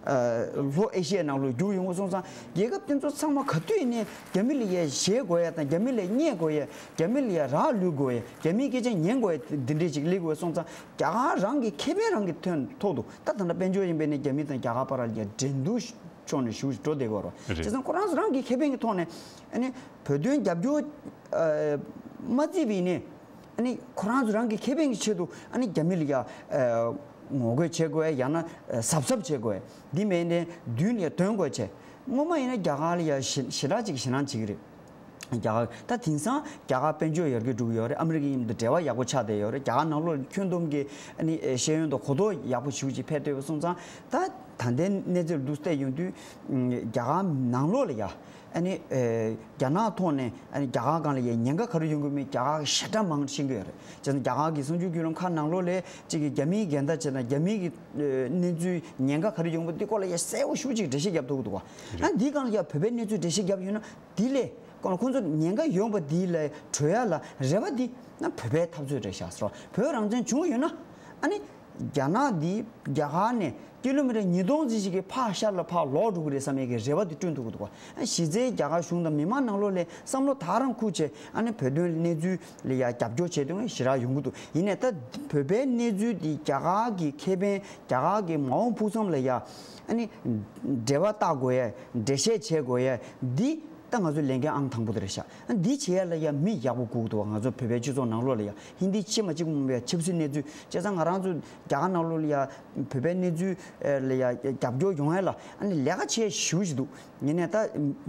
ཨ་ལྷོ་ཨེ་ཤི་ཡའི་ནང་ལོགས་རྒྱུག་ཡོང་གི་སོང་ཙང་། རྒྱལ་ཁབ་དེ་ཚོ་ཚང་མ་ག་དུས་ནས་རྒྱ་མི་ལ་ཡ་ཞེད་དགོས་ཡ་དང་། རྒྱ་མི་ལ་བརྙས་དགོས་ཡ། རྒྱ་མི་ལ་ཡ་རག་ལུས་དགོས་ཡ། རྒྱ་མིའི་སྐད་ཆ་ཉན་དགོས་ཡ། འདི་འདྲས་ཅིག་སླེབས་དགོས་སོང་ཙང་། རྒྱ་གར་རང་གི་ཁེ་ཕན་རང་གི་དོན་ཐོག་ཏུ། ད་ད་ལྟ་དཔལ་འབྱོར་ཡིན་པས་ནས་རྒྱ་མི་དང་རྒྱ་གར་བར་ལ་ཡ་འགྲན་བསྡུར་ཕྱོགས་ནས་ཞེ་པོ་ཅིག་འགྲོ་བསྡད་ཀྱི་ཡོད་རེད། རེད། བྱས་ཙང་ཁོ་རང་ཚོ་རང་གི་ཁེ་ཕན་གྱི་ཐོག་ནས། ཨ་ནི་བོད་དོན་རྒྱབ་སྐྱོར་ཨ་མ་བརྩིས་པ་ཡིན་ནའི། ཨ་ནི་ཁོ་རང་ཚོ་རང་གི་ཁེ་ཕན་གྱི་ཆེད་དུ། ཨ་ནི་རྒྱ་མི་ལ་ཡ་ཨ་ངོ་རྒོལ་བྱེད་དགོས་ཡ། ཡང་ན་ཨ་གཟབ་གཟབ་བྱེད་དགོས་ཡ། འདི་མིན་ནའི་མདུན་ལ་ཡ་དོན་དགོས་བྱས། སྔོན་མ་ཡིན་ན་རྒྱ་གར་ལ་ཡ་ཞེ་ཞེ་དྲག་ཅིག་ཞེད་སྣང་བྱེད་ཀྱི་རེད། རྒྱ་གར་ད་དེང་སང་རྒྱ་གར་དཔལ་འབྱོར་ཡར་རྒྱས་འགྲོ་གི་ཡོད་རེད། ཨ་མི་རི་ཀའི་མཉམ་དུ་འབྲེལ་བ་ཡག་པོ་ཆགས་བསྡད་ཡོད་རེད། རྒྱ་གར་ནང་ལོགས་ལ་ཁྱོན་བསྡོམས་ཀྱི་ཨ་ནི་ཤེས་ཡོན་དང་གོ་རྟོགས་ཡག་པོ་ཞེ་པོ་ཅིག་འཕེལ་བསྡད་པ་སོང་ཙང་། ད་ད་ལྟའི་གནས་ཚུལ་འདུག་བལྟས་ཡོང་དུས། རྒྱ་གར་ནང་ལོགས་ལ་ཡ་ཨ་ནི་ཨེ་རྒྱ་ནག་ཐོག་ནས་ཨ་ནི་རྒྱ་གར་སྒང་ལ་ཡ་ཉེན་ཁ་ག་རེ་ཡོང་གི་མིན་རྒྱ་གར་གྱིས་ཞེ་དྲག་མང་ཤེས་ཀྱི་ཡོད་རེད། བྱས་ཙང་རྒྱ་གར་གྱི་གསར་འགྱུར་བརྒྱུད་ལམ་ཁག་ནང་ལོགས་ལ་གཅིག་གིས་རྒྱ་མིའི་འགལ་ཟླ་བྱས་ན། རྒྱ་མི་གི་ཨེ་གནས་ཚུལ་ཉེན་ཁ་ག་རེ་ཡོང་པ་འདི་སྐོར་ལ་ཡ་གསལ་པོ་ཞེ་པོ་ཅིག་འགྲེལ་བཤད་བརྒྱབ་ཐུབ་ཀྱི་འདུག་བ། ཨ་འདིའི་སྒང་ལ་ཡ་བོད་པའི་གནས་ཚུལ་འགྲེལ་བཤད་བརྒྱབ་ཡོད་ན། འདི་ལས་ཁོ་ཁོ་ཚོ་ཉེན་ཁ་ཡོང་བ་འདི་ལས་གྲོལ་ཡ་ལ་རེ་བ་འདི་ན་བོད་པའི་འཐབ་རྩོད་རེད་ཤག་ཟེར་བ། བོད་རང་བཙན་བྱུང་ཡོད་ན། ཨ་ནི་རྒྱ་ནག་འདི་རྒྱ་གར་ནས་ཀི་ལོ་མི་ཊར་ཉིས་སྟོང་ཙམ་ཞིག་གི་ཕར་ཤར་ལ་ཕར་ལོག་འགྲོ་གི་རེད་བསམ་ཡས་ཀྱི་རེ་བ་འདི་བསྐྲུན་ཐུབ་ཀྱི་འདུག་བ། ཨ་གཞི་རྩའི་རྒྱ་གར་གཞུང་དང་མི་མང་ནང་ལོགས་ལ་བསམ་བློ་ད་རང་འཁུར་བྱས། ཨ་ནི་བོད་དོན་གནས་ཚུལ་ལ་ཡ་རྒྱབ་སྐྱོར་བྱས་དུས་ཞེ་དྲག་ཡོང་གི་འདུག་ཡིན་ནའི་ད་བོད་པའི་གནས་ཚུལ་འདི་རྒྱ་གར་གྱི་ཁེ་ཕན། རྒྱ་གར་གྱི་མ་འོངས་ཕུགས་བསམ་ལ་ཡ་ཨ་ནི་འབྲེལ་བ་བཏགས་དགོས་ཡ། འགྲེལ་བཤད་བྱེད་དགོས་ཡ་འདི། ད་ང་ཚོའི་ལས་འགན་ཨང་དང་པོ་དེ་རེད་ཤག་འདི་བྱེད་ཡ་ལ་ཡ་མི་ཡག་པོ་དགོས་ཀྱི་འདུག་ང་ཚོ་བོད་པའི་སྤྱི་ཚོགས་ནང་ལོགས་ལ་ཡ་ཧིན་དི་ཤེས་མ་ཤེས་མང་པོ་ཡ་ཆབ་སྲིད་གནས་ཚུལ། བྱས་ཙང་ང་རང་ཚོ་རྒྱ་གར་ནང་ལོགས་ལ་ཡ་བོད་པའི་གནས་ཚུལ་ལ་ཡ་རྒྱབ་སྐྱོར་ཡོང་ཡ་ལ་ཨ་ནི་ལས་ཀ་བྱེད་ཞུ་ཞིག་འདུག་ཡིན་ནའི་ད་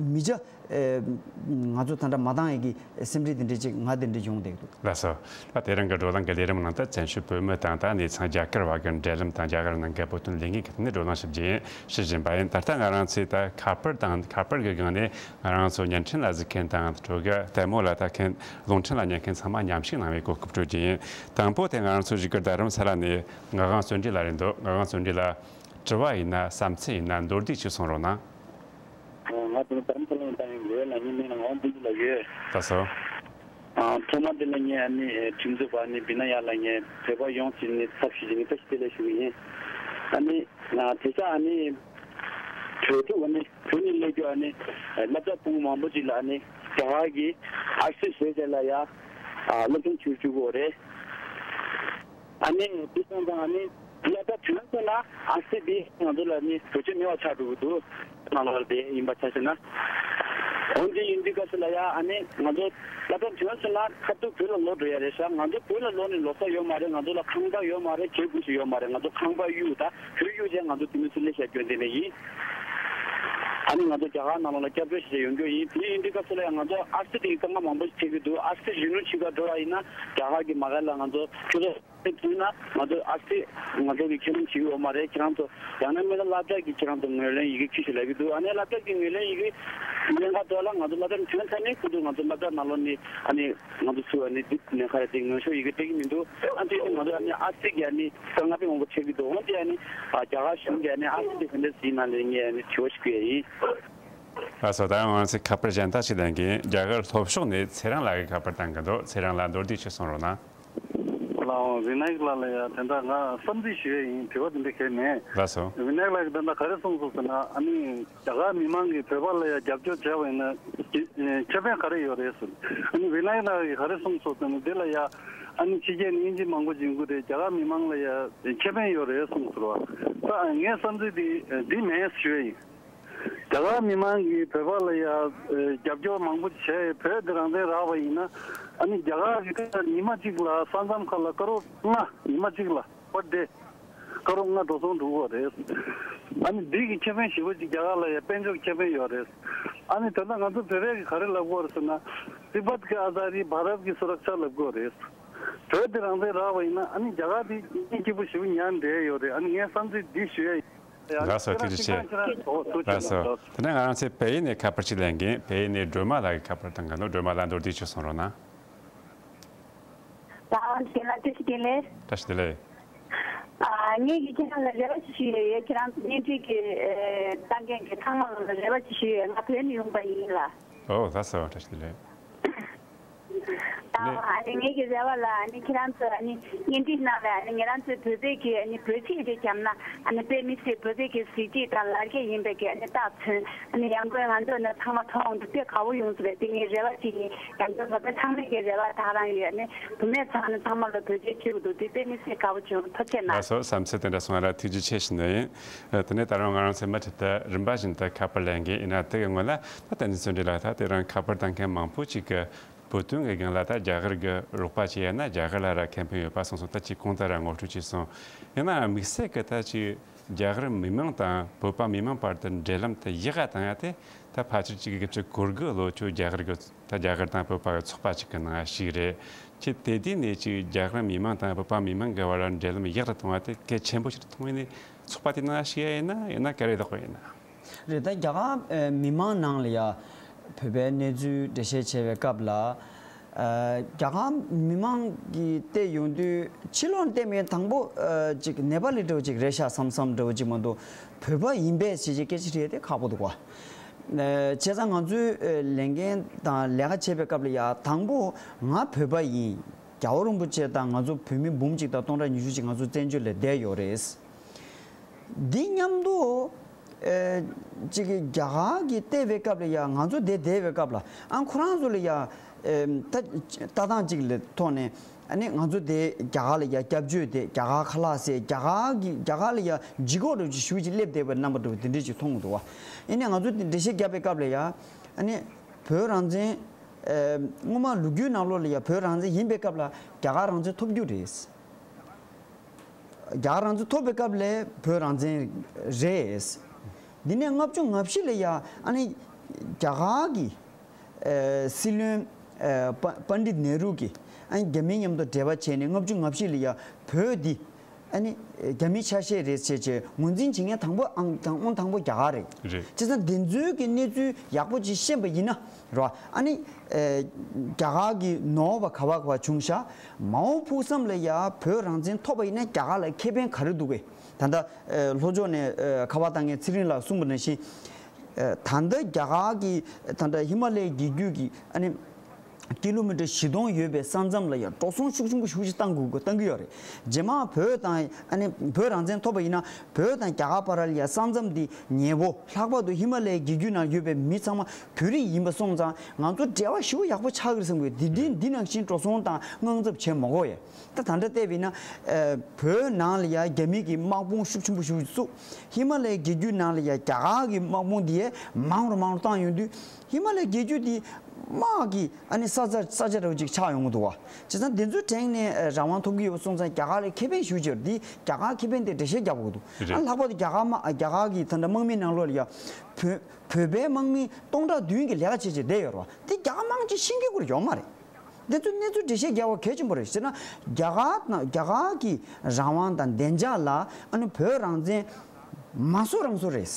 མི་ཆ་ང་ཚོ་ད་ལྟ་མ་བཏང་ཡ་གི་སེམས་ཁྲལ་དེ་འདྲ་ཅིག་ང་དེ་འདྲ་ཡོང་བསྡད་འདུག་ལགས་སོ། ད་དེ་རིང་གི་བགྲོ་གླེང་གི་ལས་རིམ་ནང་དུ་བཙན་བྱོལ་བོད་མི་དང་ད་གནས་ཚང་རྒྱ་གར་བ་གི་འབྲེལ་ལམ་དང་། རྒྱ་གར་ནང་གི་བོད་དོན་ལས་འགུལ་གྱི་ཐད་ནས་བགྲོ་གླེང་ཞིབ་རྒྱས་ཞུ་བཞིན་པ་ཡིན། ད་ལྟ་ང་རང་ཚོས་ད་ཁ་པར་དང་། ཁ་པར་གྱི་སྒང་ནས་ང་རང་ཚོ་བརྙན་འཕྲིན་ལ་གཟིགས་མཁན་དང་། ཕྲུ་གུ་ལྟད་མོ་ལ་ལྟ་མཁན། རླུང་འཕྲིན་ལ་ཉན་མཁན་ཚང་མ་མཉམ་ཞུགས་གནང་བའི་གོ་སྐབས་སྤྲོད་རྒྱུ་ཡིན། དང་པོ་དེ་ང་རང་ཚོ་བཞུགས་སྒར་རྡ་རམ་ས་ལ་ནས་ངག་དབང་བརྩོན་འགྲུས་ལགས་རེད་འདུག་ངག་དབང་བརྩོན་འགྲུས་ལགས། དྲི་བ་ཡིན་ན། བསམ་ཚུལ་ཡིན་ན། མདོར་བསྡུས་ཅིག་གསུང་རོགས་གནང་། ང་དེ་ནི་རྡ་རམ་ས་ལ་ནས་བཏང་ཡོད། ངའི་མིང་ལ་ངག་དབང་བརྩོན་འགྲུས་ལགས་ཡོད། ལགས་སོ། ཨ། ཐོག་མ་དེ་ལ་ངས་ཨ་ནི་ཁྲིམས་རྩོད་པ་ཨ་ནི་བི་ན་ཡ་ལགས་ངས་བོད་པ་ཡོངས་ཀྱི་ནི་ཚབ་ཞུས་ཏེ་ངས་བཀྲ་ཤིས་བདེ་ལེགས་ཞུ་གི་ཡིན། ཨ་ནི་ང་དེ་ས་ཨ་ནི་གྲོས་ཐུབ་ཨ་ནི་བོད་ནས་སླེབས་རྒྱུ་ཨ་ནི་སློབ་གྲྭ་སྤུ་གུ་མང་པོ་ཅིག་ལ་ཨ་ནི་རྒྱ་གར་གྱི་ཨར་སི་ཟེར་ཅེས་ལ་ཡ་ཨ་སློབ་སྦྱོང་བྱེད་བཅུག་གི་ཡོད་རེད། ཨ་ནི་དེ་སོང་ཙང་ཨ་ནི་སློབ་གྲྭ་ཐོན་སོང་ན་ཨར་སི་འདི་ང་ཚོ་ལ་ནི་བེད་སྤྱོད་མེད་པ་ཆགས་འགྲོ་གི་འདུག་ནང་ལོགས་དེ་ཡིན་པ་ཆ་བཞག་ན། འོན་ཏེ་ཡིན་དུས་སྐབས་སུ་ལ་ཡ་ཨ་ནི་ང་ཚོ་སློབ་གྲྭ་ཐོན་སོང་ན་ཁ་ཐུག་བོད་ལ་ལོག་འགྲོ་ཡ་རེད་ཤག་ང་ཚོ་བོད་ལ་ལོག་ནས་ལོ་གསར་ཡོད་མ་རེད། ང་ཚོ་ལ་ཁང་པ་ཡོད་མ་རེད། གྱོད་དགོས་ཤིག་ཡོད་མ་རེད། ང་ཚོ་ཁང་པ་གཡུག་ད། བོད་གཡུག་བྱས་ང་ཚོ་དེ་མི་ཚོ་སླེབས་བཞག་རྒྱུ་འདི་ནས་ཡིན། ཨ་ནི་ང་ཚོ་རྒྱ་གར་ནང་ལོགས་ལ་སྐྱབས་བཅོལ་ཞིག་ཡོང་རྒྱུ་ཡིན། དེ་ཡིན་དུས་སྐབས་སུ་ལ་ཡང་ང་ཚོ་ཨར་སི་དེ་གི་དཀའ་ངལ་མང་པོ་ཞིག་འཕྲད་ཀྱི་འདུག་ཨར་སི་གཞོན་ནུ་ཆེད་མཁས་འགྲོ་བ་ཡིན་ན་རྒྱ་གར་གྱི་མ་ག་ལ་ང་ཚོ་ཁྱོད་ཚོ་ཐུག་ན་ང་ཚོ་ཨར་སི་ང་ཚོ་གི་ཁས་ལེན་བྱེད་ཀྱི་ཡོད་མ་རེད། ཁྱེད་རང་ཚོ་ཡང་ན་མིན་ན་སློབ་གྲྭ་གི་ཁྱེད་རང་ཚོ་ངོས་ལེན་ཡི་གེ་ཁྱེར་ཤོག་ལབ་ཀྱི་འདུག་ཨ་ནི་སློབ་གྲྭ་གི་ངོས་ལེན་ཡི་གེ་ལེན་ག་འགྲོ་ལ་ང་ཚོ་སློབ་གྲྭ་ཐོན་ཚར་ནས་ཁོ་ཚོ་ང་ཚོ་སློབ་གྲྭ་ནང་ལོགས་ནས་ཨ་ནི་ང་ཚོ་ཚུར་ཨ་ནི་འདི་ནས་ཁ་རེ་དེ་ངོས་ཤོག་ཡི་གེ་སྤྲད་ཀྱི་མི་འདུག་ཨ་དེ་ང་ཚོ་ཨ་ནི་ཨར་སི་གི་ཨ་ནི་དཀའ་ངལ་དཔེ་མང་པོ་འཕྲད་ཀྱི་འདུག་འོན་ཏེ་ཨ་ནི་རྒྱ་གར་གཞུང་གི་ཨ་ནི་ཨར་སི་དེ་ག་འདྲ་ཟིན་ན་ལས་ངས་ཨ་ནི་དྲི་བ་ཞིག་བཀོད་ཡ་ཡིན། ལགས་སོ། ད་ང་ཚོས་ཁ་པར་གཞན་དག་ཞིག་ལེན་གྱིན། རྒྱ་གར་ལྷོ་ཕྱོགས་ནས་ཚེ་རིང་ལགས་ཀྱིས་ཁ་པར་བཏང་གི་འདུག་ཚེ་རིང་ལགས་མདོར་བསྡུས་ཤིག་གསུང་རོགས་གནང་། ལགས་འོང་། བི་ནེག་ལགས་ལ་ཡ་དེ་འདྲ་ང་བསམ་ཚུལ་ཞུ་ཡ་ཡིན། དྲི་བ་དེ་འདྲ་གལ་མེད། ལགས་སོ། བི་ནེག་ལགས་ཀྱིས་དེ་འདྲ་ག་རེ་གསུངས་སོང་ཟེར་ན་ཨ་ནི་རྒྱ་གར་མི་མང་གིས་བོད་པ་ལ་ཡ་རྒྱབ་སྐྱོར་བྱས་པ་ཡིན་ན་ཁེ་ཕན་ག་རེ་ཡོད་རེད་ཟེར། ཨ་ནི་བི་ནེག་ལགས་ཀྱིས་ག་རེ་གསུངས་སོང་ཟེར་ན་འདི་ལ་ཡ་ཨ་ནི་ཕྱི་རྒྱལ་ནས་དབྱིན་ཇི་མང་པོ་ཅིག་ཡོང་གི་རེད། རྒྱ་གར་མི་མང་ལ་ཡ་ཁེ་ཕན་ཡོད་རེད་གསུངས་ཟེར་བ། ད་ངའི་བསམ་ཚུལ་འདི་འདི་མེད་ཞུ་ཡ་ཡིན། རྒྱ་གར་མི་མང་གིས་བོད་པ་ལ་ཡ་རྒྱབ་སྐྱོར་མང་པོ་བྱས། བོད་འདི་རང་བཙན་རག་པ་ཡིན་ན་ཨ་ནི་རྒྱ་གར་གྱི་ཉི་མ་གཅིག་ལ་ས་མཚམས་ཁག་ལ་ཀ་རོར་ལྔ། ཉི་མ་གཅིག་ལ་པར་ཌེ་ཀ་རོར་ལྔ་འགྲོ་སོང་འགྲོ་གི་རེད། ཨ་ནི་འདི་གི་ཁེ་ཕན་ཞེ་པོ་ཅིག་རྒྱ་གར་ལ་ཡ་དཔལ་འབྱོར་ཁེ་ཕན་ཡོད་རེད། ཨ་ནི་དེ་ལ་ང་ཚོ་བོད་པས་གི་ག་རེ་ལབ་དགོས་རེད་ཟེར་ན། तिब्बत की आज़ादी भारत की सुरक्षा ལབ་དགོས་རེད། བོད་དེ་རང་བཙན་རག་པ་ཡིན་ན་ཨ་ནི་རྒྱ་གར་དེ་སྐྱིད་པོ་ཞེ་པོ་ཉར་འདྲ་ཡོད་རེད། ཨ་ནི་ངས་བསམ་ཚུལ་འདི་ཞུ་ཡ་ཡིན། ཡ། ལགས་སོ། ཁྱེད་རང་ཐུགས་རྗེ་ཆེ། ཁྱེད་རང་ཁྱེད་རང་ཐུགས་རྗེ་ཆེ། ལགས་སོ། ལགས་སོ། དེ་ནས་ང་རང་ཚོའི་བལ་ཡུལ་ནས་ཁ་པར་ཅིག་ལེན་གིན། བལ་ཡུལ་ནས་སྒྲོལ་མ་ལགས་ཀྱིས་ཁ་པར་བཏང་ག་འདུག་སྒྲོལ་མ་ལགས་མདོར་བསྡུས་ཅིག་གསུང་རོགས་གནང་། ལགས་འོང་། བཀྲ་ཤིས་བདེ་ལེགས། བཀྲ་ཤིས་བདེ་ལེགས། ཨ། ངས་ཀྱི་ཁྱེད་རང་ལ་རེ་བ་ཅིག་ཞུ་ཡོད། ཡ། ཁྱེད་རང་ཚོ་བརྙན་འཕྲིན་གྱི་ཨེ་བཏང་མཁན་གྱི་ཚང་མ་ལ་རེ་བ་ཅིག་ཞུ་ཡོད། ང་བོད་ནས་ཡོང་པ་ཡིན་ལ། ཨོ། ལགས་སོ། བཀྲ་ཤིས་བདེ་ལེགས། ད་ནས། ཨ་ནི་ངེད་ཀྱི་རེ་བ་ལ་ཨ་ནི་ཁྱེད་རང་ཚོ་ཨ་ནི་བརྙན་འཕྲིན་ནང་ལ་ཨ་ནི་ང་རང་ཚོའི་བོད་པའི་གི་ཨ་ནི་བོད་ཆས་རེ་བརྒྱབ་ན་ཨ་ནི་དཔེ་མི་སྲིད་བོད་པའི་གི་གཟི་བརྗིད་དང་ལ་རྒྱ་ཡིན་པའི་གི་ཨ་ནི་རྟགས་མཚོན། ཨ་ནི་ཡང་སྒོས་ང་ཚོ་ནི་ཚང་མ་མཐོང་འདུག་དཔེ་དགའ་བོ་ཡོང་གི་རེད། དེ་ངའི་རེ་བ་ཅིག་ཡིན། ཡང་སྒོས་བོད་པ་ཚང་མའི་གི་རེ་བ་ད་རང་ཡོད། ཨ་ནི་བུད་མེད་ཚང་ནི་ཚང་མ་ལ་བོད་ཆས་གྱོན་གི་འདུག་དེ་དཔེ་མི་སྲིད་དགའ་བོ་བྱུང་། ཐུགས་རྗེ་ཆེ་གནང་། ལགས་སོ། བསམ་ཚུལ་དེ་འདྲ་གསུང་བ་ལ་ཐུགས་རྗེ་ཆེ་ཞུ་ནི་ཡིན། ཨ། དེ་ནས་ད་རུང་ང་རང་ཚོའི་མུ་མཐུད་དུ་རིམ་པ་བཞིན་དུ་ཁ་པར་ལེན་གིན། ཡིན་ན་དེ་གི་སྔོན་ལ་ད་བསྟན་འཛིན་བརྩོན་འགྲུས་ལགས། ད་དེ་རིང་ཁ་པར་བཏང་མཁན་མང་པོ་ཅིག་གིས་བོད་དོན་གྱི་སྒང་ལ་ད་རྒྱ་གར་གྱི་རོགས་པ་བྱེད་ཡ་ན་རྒྱ་གར་ལ་ར་ཁེ་ཕན་ཡོད་པ་གསུངས་སོང་། ད་ཅིག་གོང་དུ་ར་ངོ་སྤྲོད་བྱས་སོང་། ཡིན་ནའང་དམིགས་བསལ་གྱི་ད་ཅིག་རྒྱ་གར་མི་མང་དང་བོད་པ་མི་མང་བར་དུ་འབྲེལ་ལམ་དེ་ཡག་ག་བཏང་ཡ་དེ་ད་ཕལ་ཆེར་ཅིག་གི་ཅིག་གོ་དགུ་ལོ་ཅོག་རྒྱ་གར་གྱི་ད་རྒྱ་གར་དང་བོད་པ་གི་ཚོགས་པ་ཅིག་གི་ནང་ཞུགས་རེད། ཁྱེད་དེ་དུས་ནས་ཅིག་རྒྱ་གར་མི་མང་དང་བོད་པ་མི་མང་གི་བར་འབྲེལ་ལམ་ཡག་ཏུ་གཏོང་བ་དེ་གལ་ཆེན་པོ་ཞིག་མཐོང་ཡས་ནས་ཚོགས་པ་དེ་ནང་ཞུགས་ཡ་ཡིན་ན། ཡང་ན་ག་རེ་བདག་པོ་ཡིན་ན། རེད། ད་རྒྱ་གར་ཨ་མི་མང་ནང་ལ་ཡ་བོད་པའི་གནས་ཚུལ་འགྲེལ་བཤད་བྱེད་པའི་སྐབས་ལ། ཨ། རྒྱ་གར་མི་མང་གིས་བལྟས་ཡོང་དུས་ཕྱི་ལོགས་ནས་བལྟས་མིན་དང་པོ་ཨ་ཅིག་ནེ་པ་ལི་འདྲ་བོ་ཅིག་རེད་ཤག་བསམ་བསམ་འདྲ་བོ་ཅིག་མ་གཏོགས་བོད་པ་ཡིན་པས་ཞེས་ཅིག་སྐད་ཆ་དྲིས་ཏེ་ཁག་པོ་འདུག་ག། ཨ། བྱས་ཙང་ང་ཚོའི་ཨ་ལས་འགན་དང་ལས་ཀ་བྱེད་པའི་སྐབས་ལ་ཡ་དང་པོ་ང་བོད་པ་ཡིན། རྒྱལ་བ་རིན་པོ་ཆེ་དང་ང་ཚོ་བོད་མི་འབུམ་གཅིག་དང་སྟོང་ཕྲག་ཉི་ཤུ་ཅིག་ང་ཚོ་བཙན་བྱོལ་ལ་བསྡད་ཡོད་རེད། འདི་མཉམ་དུ་ཨེ་ཅིག་གི་རྒྱ་གར་གྱིས་བལྟས་པའི་སྐབས་ལ་ཡ་ང་ཚོ་འདིར་བསྡད་པའི་སྐབས་ལ་ཨ་ཁོ་རང་ཚོ་ལ་ཡ་ཨེ་ལྟ་ལྟ་སྟངས་ཅིག་ལ་ཐོག་ནས་ཨ་ནི་ང་ཚོ་འདིར་རྒྱ་གར་ལ་ཡ་སྐྱབས་བཅོལ་དེ་རྒྱ་གར་ཁ་ལག་ཟས། རྒྱ་གར་གྱི་རྒྱ་གར་ལ་ཡ་ལྗིད་ཁོག་འདྲ་བོ་ཅིག་ཞེ་པོ་ཅིག་སླེབས་བསྡད་པའི་རྣམ་པ་འདྲ་བོ་དེ་འདྲ་ཅིག་མཐོང་གི་འདུག་བ། ཡིན་ནའི་ང་ཚོ་འདི་འགྲེལ་བཤད་བརྒྱབ་པའི་སྐབས་ལ་ཡ་ཨ་ནི་བོད་རང་བཙན་ཨེ་སྔོན་མ་ལོ་རྒྱུས་ནང་ལོགས་ལ་ཡ་བོད་རང་བཙན་ཡིན་པའི་སྐབས་ལ་རྒྱ་གར་རང་བཙན་ཐོབ་རྒྱུ་རེད། རྒྱ་གར་རང་བཙན་ཐོབ་པའི་སྐབས་ལ་བོད་རང་བཙན་རེད། འདི་ནས་ལྔ་བཅུ་ང་བཞི་ལ་ཡ་ཨ་ནི་རྒྱ་གར་གྱི་ཨེ་སྲིད་བློན་ཨེ་པ་པཎྜི་ཏ་ནེ་རུ་གིས་ཨ་ནི་རྒྱ་མིའི་མཉམ་དུ་འབྲེལ་བ་བྱས་ནས་ལྔ་བཅུ་ང་བཞི་ལ་ཡ་བོད་འདི་ཨ་ནི་རྒྱ་མིའི་ཆ་ཤས་རེད་ཟེར་བྱས་ངོས་འཛིན་བྱེད་མཁན་དང་པོ་ཨང་དང་ཨང་དང་པོ་རྒྱ་གར་རེད། རེད། བྱས་ཙང་འདི་ཚོའི་གི་གནས་ཚུལ་ཡག་པོ་ཅིག་ཤེས་པ་ཡིན་ན་རེད་བ། ཨ་ནི་ཨེ་རྒྱ་གར་གྱི་ནོར་བ་ག་བ་ག་བ་བྱུང་ཤག་མ་འོངས་ཕུགས་བསམ་ལ་ཡ་བོད་རང་བཙན་ཐོབ་པ་ཡིན་ན་རྒྱ་གར་ལ་ཁེ་ཕན་ག་རེ་འདུག་གས། ད་ལྟ་ཨེ་ལྷོ་ཕྱོགས་ནས་ཨེ་ཁ་པར་བཏང་མཁན་ཚེ་རིང་ལགས་གསུངས་པ་ནང་བཞིན་ཨེ་ད་ལྟ་རྒྱ་གར་གྱི་ད་ལྟ་ཧི་མ་ལའི་རྒྱལ་རྒྱུད་ཀྱི་ཨ་ནི་ཀི་ལོ་མི་ཊར་བཞི་སྟོང་ཡོད་པའི་ས་མཚམས་ལ་ཡ་འགྲོ་སོང་ཤུགས་ཆེན་པོ་ཞེ་པོ་ཅིག་བཏང་དགོས་བཏང་གི་ཡོད་རེད། རྗེས་མ་བོད་དང་ཨ་ནི་བོད་རང་བཙན་ཐོབ་པ་ཡིན་ན་བོད་དང་རྒྱ་གར་བར་ལ་ཡ་ས་མཚམས་འདི་ཉེ་པོ། ལྷག་པར་དུ་ཧི་མ་ལའི་རྒྱལ་རྒྱུད་ནང་ཡོད་པའི་མི་ཚང་མ་བོད་རིགས་ཡིན་པ་སོང་ཙང་ང་ཚོ་འབྲེལ་བ་ཞེ་པོ་ཡག་པོ་ཆགས་ཀྱི་རེད་བསམ་གི་ཡོད། འདི་འདི་འདི་ནང་བཞིན་འགྲོ་སོང་དང་དངངས་འཚབ་བྱེད་མ་དགོས་ཡ། ད་ད་ལྟ་བལྟས་པ་ཡིན་ན་ཨ་བོད་ནང་ལ་ཡ་རྒྱ་མི་གི་དམག་དཔུང་ཤུགས་ཆེན་པོ་ཞེ་པོ་ཅིག་བཙུགས། ཧི་མ་ལའི་རྒྱལ་རྒྱུད་ནང་ལ་ཡ་རྒྱ་གར་གྱི་དམག་དཔུང་འདི་ཡ་མང་རུ་མང་རུ་བཏང་ཡོང་དུས་ཧི་མ་ལའི་རྒྱལ་རྒྱུད་འདི་དམག་གི་ཨ་ནི་ས་ཆ་ས་ཆ་འདྲ་བོ་ཅིག་ཆགས་ཡོང་གི་འདུག་བ། བྱས་ཙང་འདི་ཚོའི་གྲས་ནས་ཨ་རང་དབང་ཐོབ་ཀྱི་ཡོད་པ་སོང་ཙང་རྒྱ་གར་ལ་ཁེ་ཕན་ཞེ་པོ་ཅིག་ཡོད་རེད། འདི་རྒྱ་གར་ཁེ་ཕན་དེ་འགྲེལ་བཤད་རྒྱག་དགོས་འདུག་རེད། ཨ་ལྷག་པར་དུ་རྒྱ་གར་དམག་རྒྱ་གར་གྱི་ད་ལྟ་དམག་མི་ནང་ལོགས་ལ་ཡ་བོད་བོད་པའི་དམག་མི་སྟོང་ཕྲག་བདུན་གྱིས་ལས་ཀ་བྱེད་བྱེད་བསྡད་ཡོད་རེད་བ། དེ་རྒྱ་གར་དམག་སྤྱི་ཤེས་ཀྱི་ཡོད་མ་རེད། འདི་ཚོ་གནས་ཚུལ་འགྲེལ་བཤད་རྒྱག་པ་གལ་ཆེན་པོ་རེད། ཟེར་ན་རྒྱ་གར་དང་རྒྱ་གར་གྱི་རང་དབང་དང་བདེ་འཇགས་ལ་ཨ་ནི་བོད་རང་བཙན་མ་བཟོ་རང་བཟོ་རེད།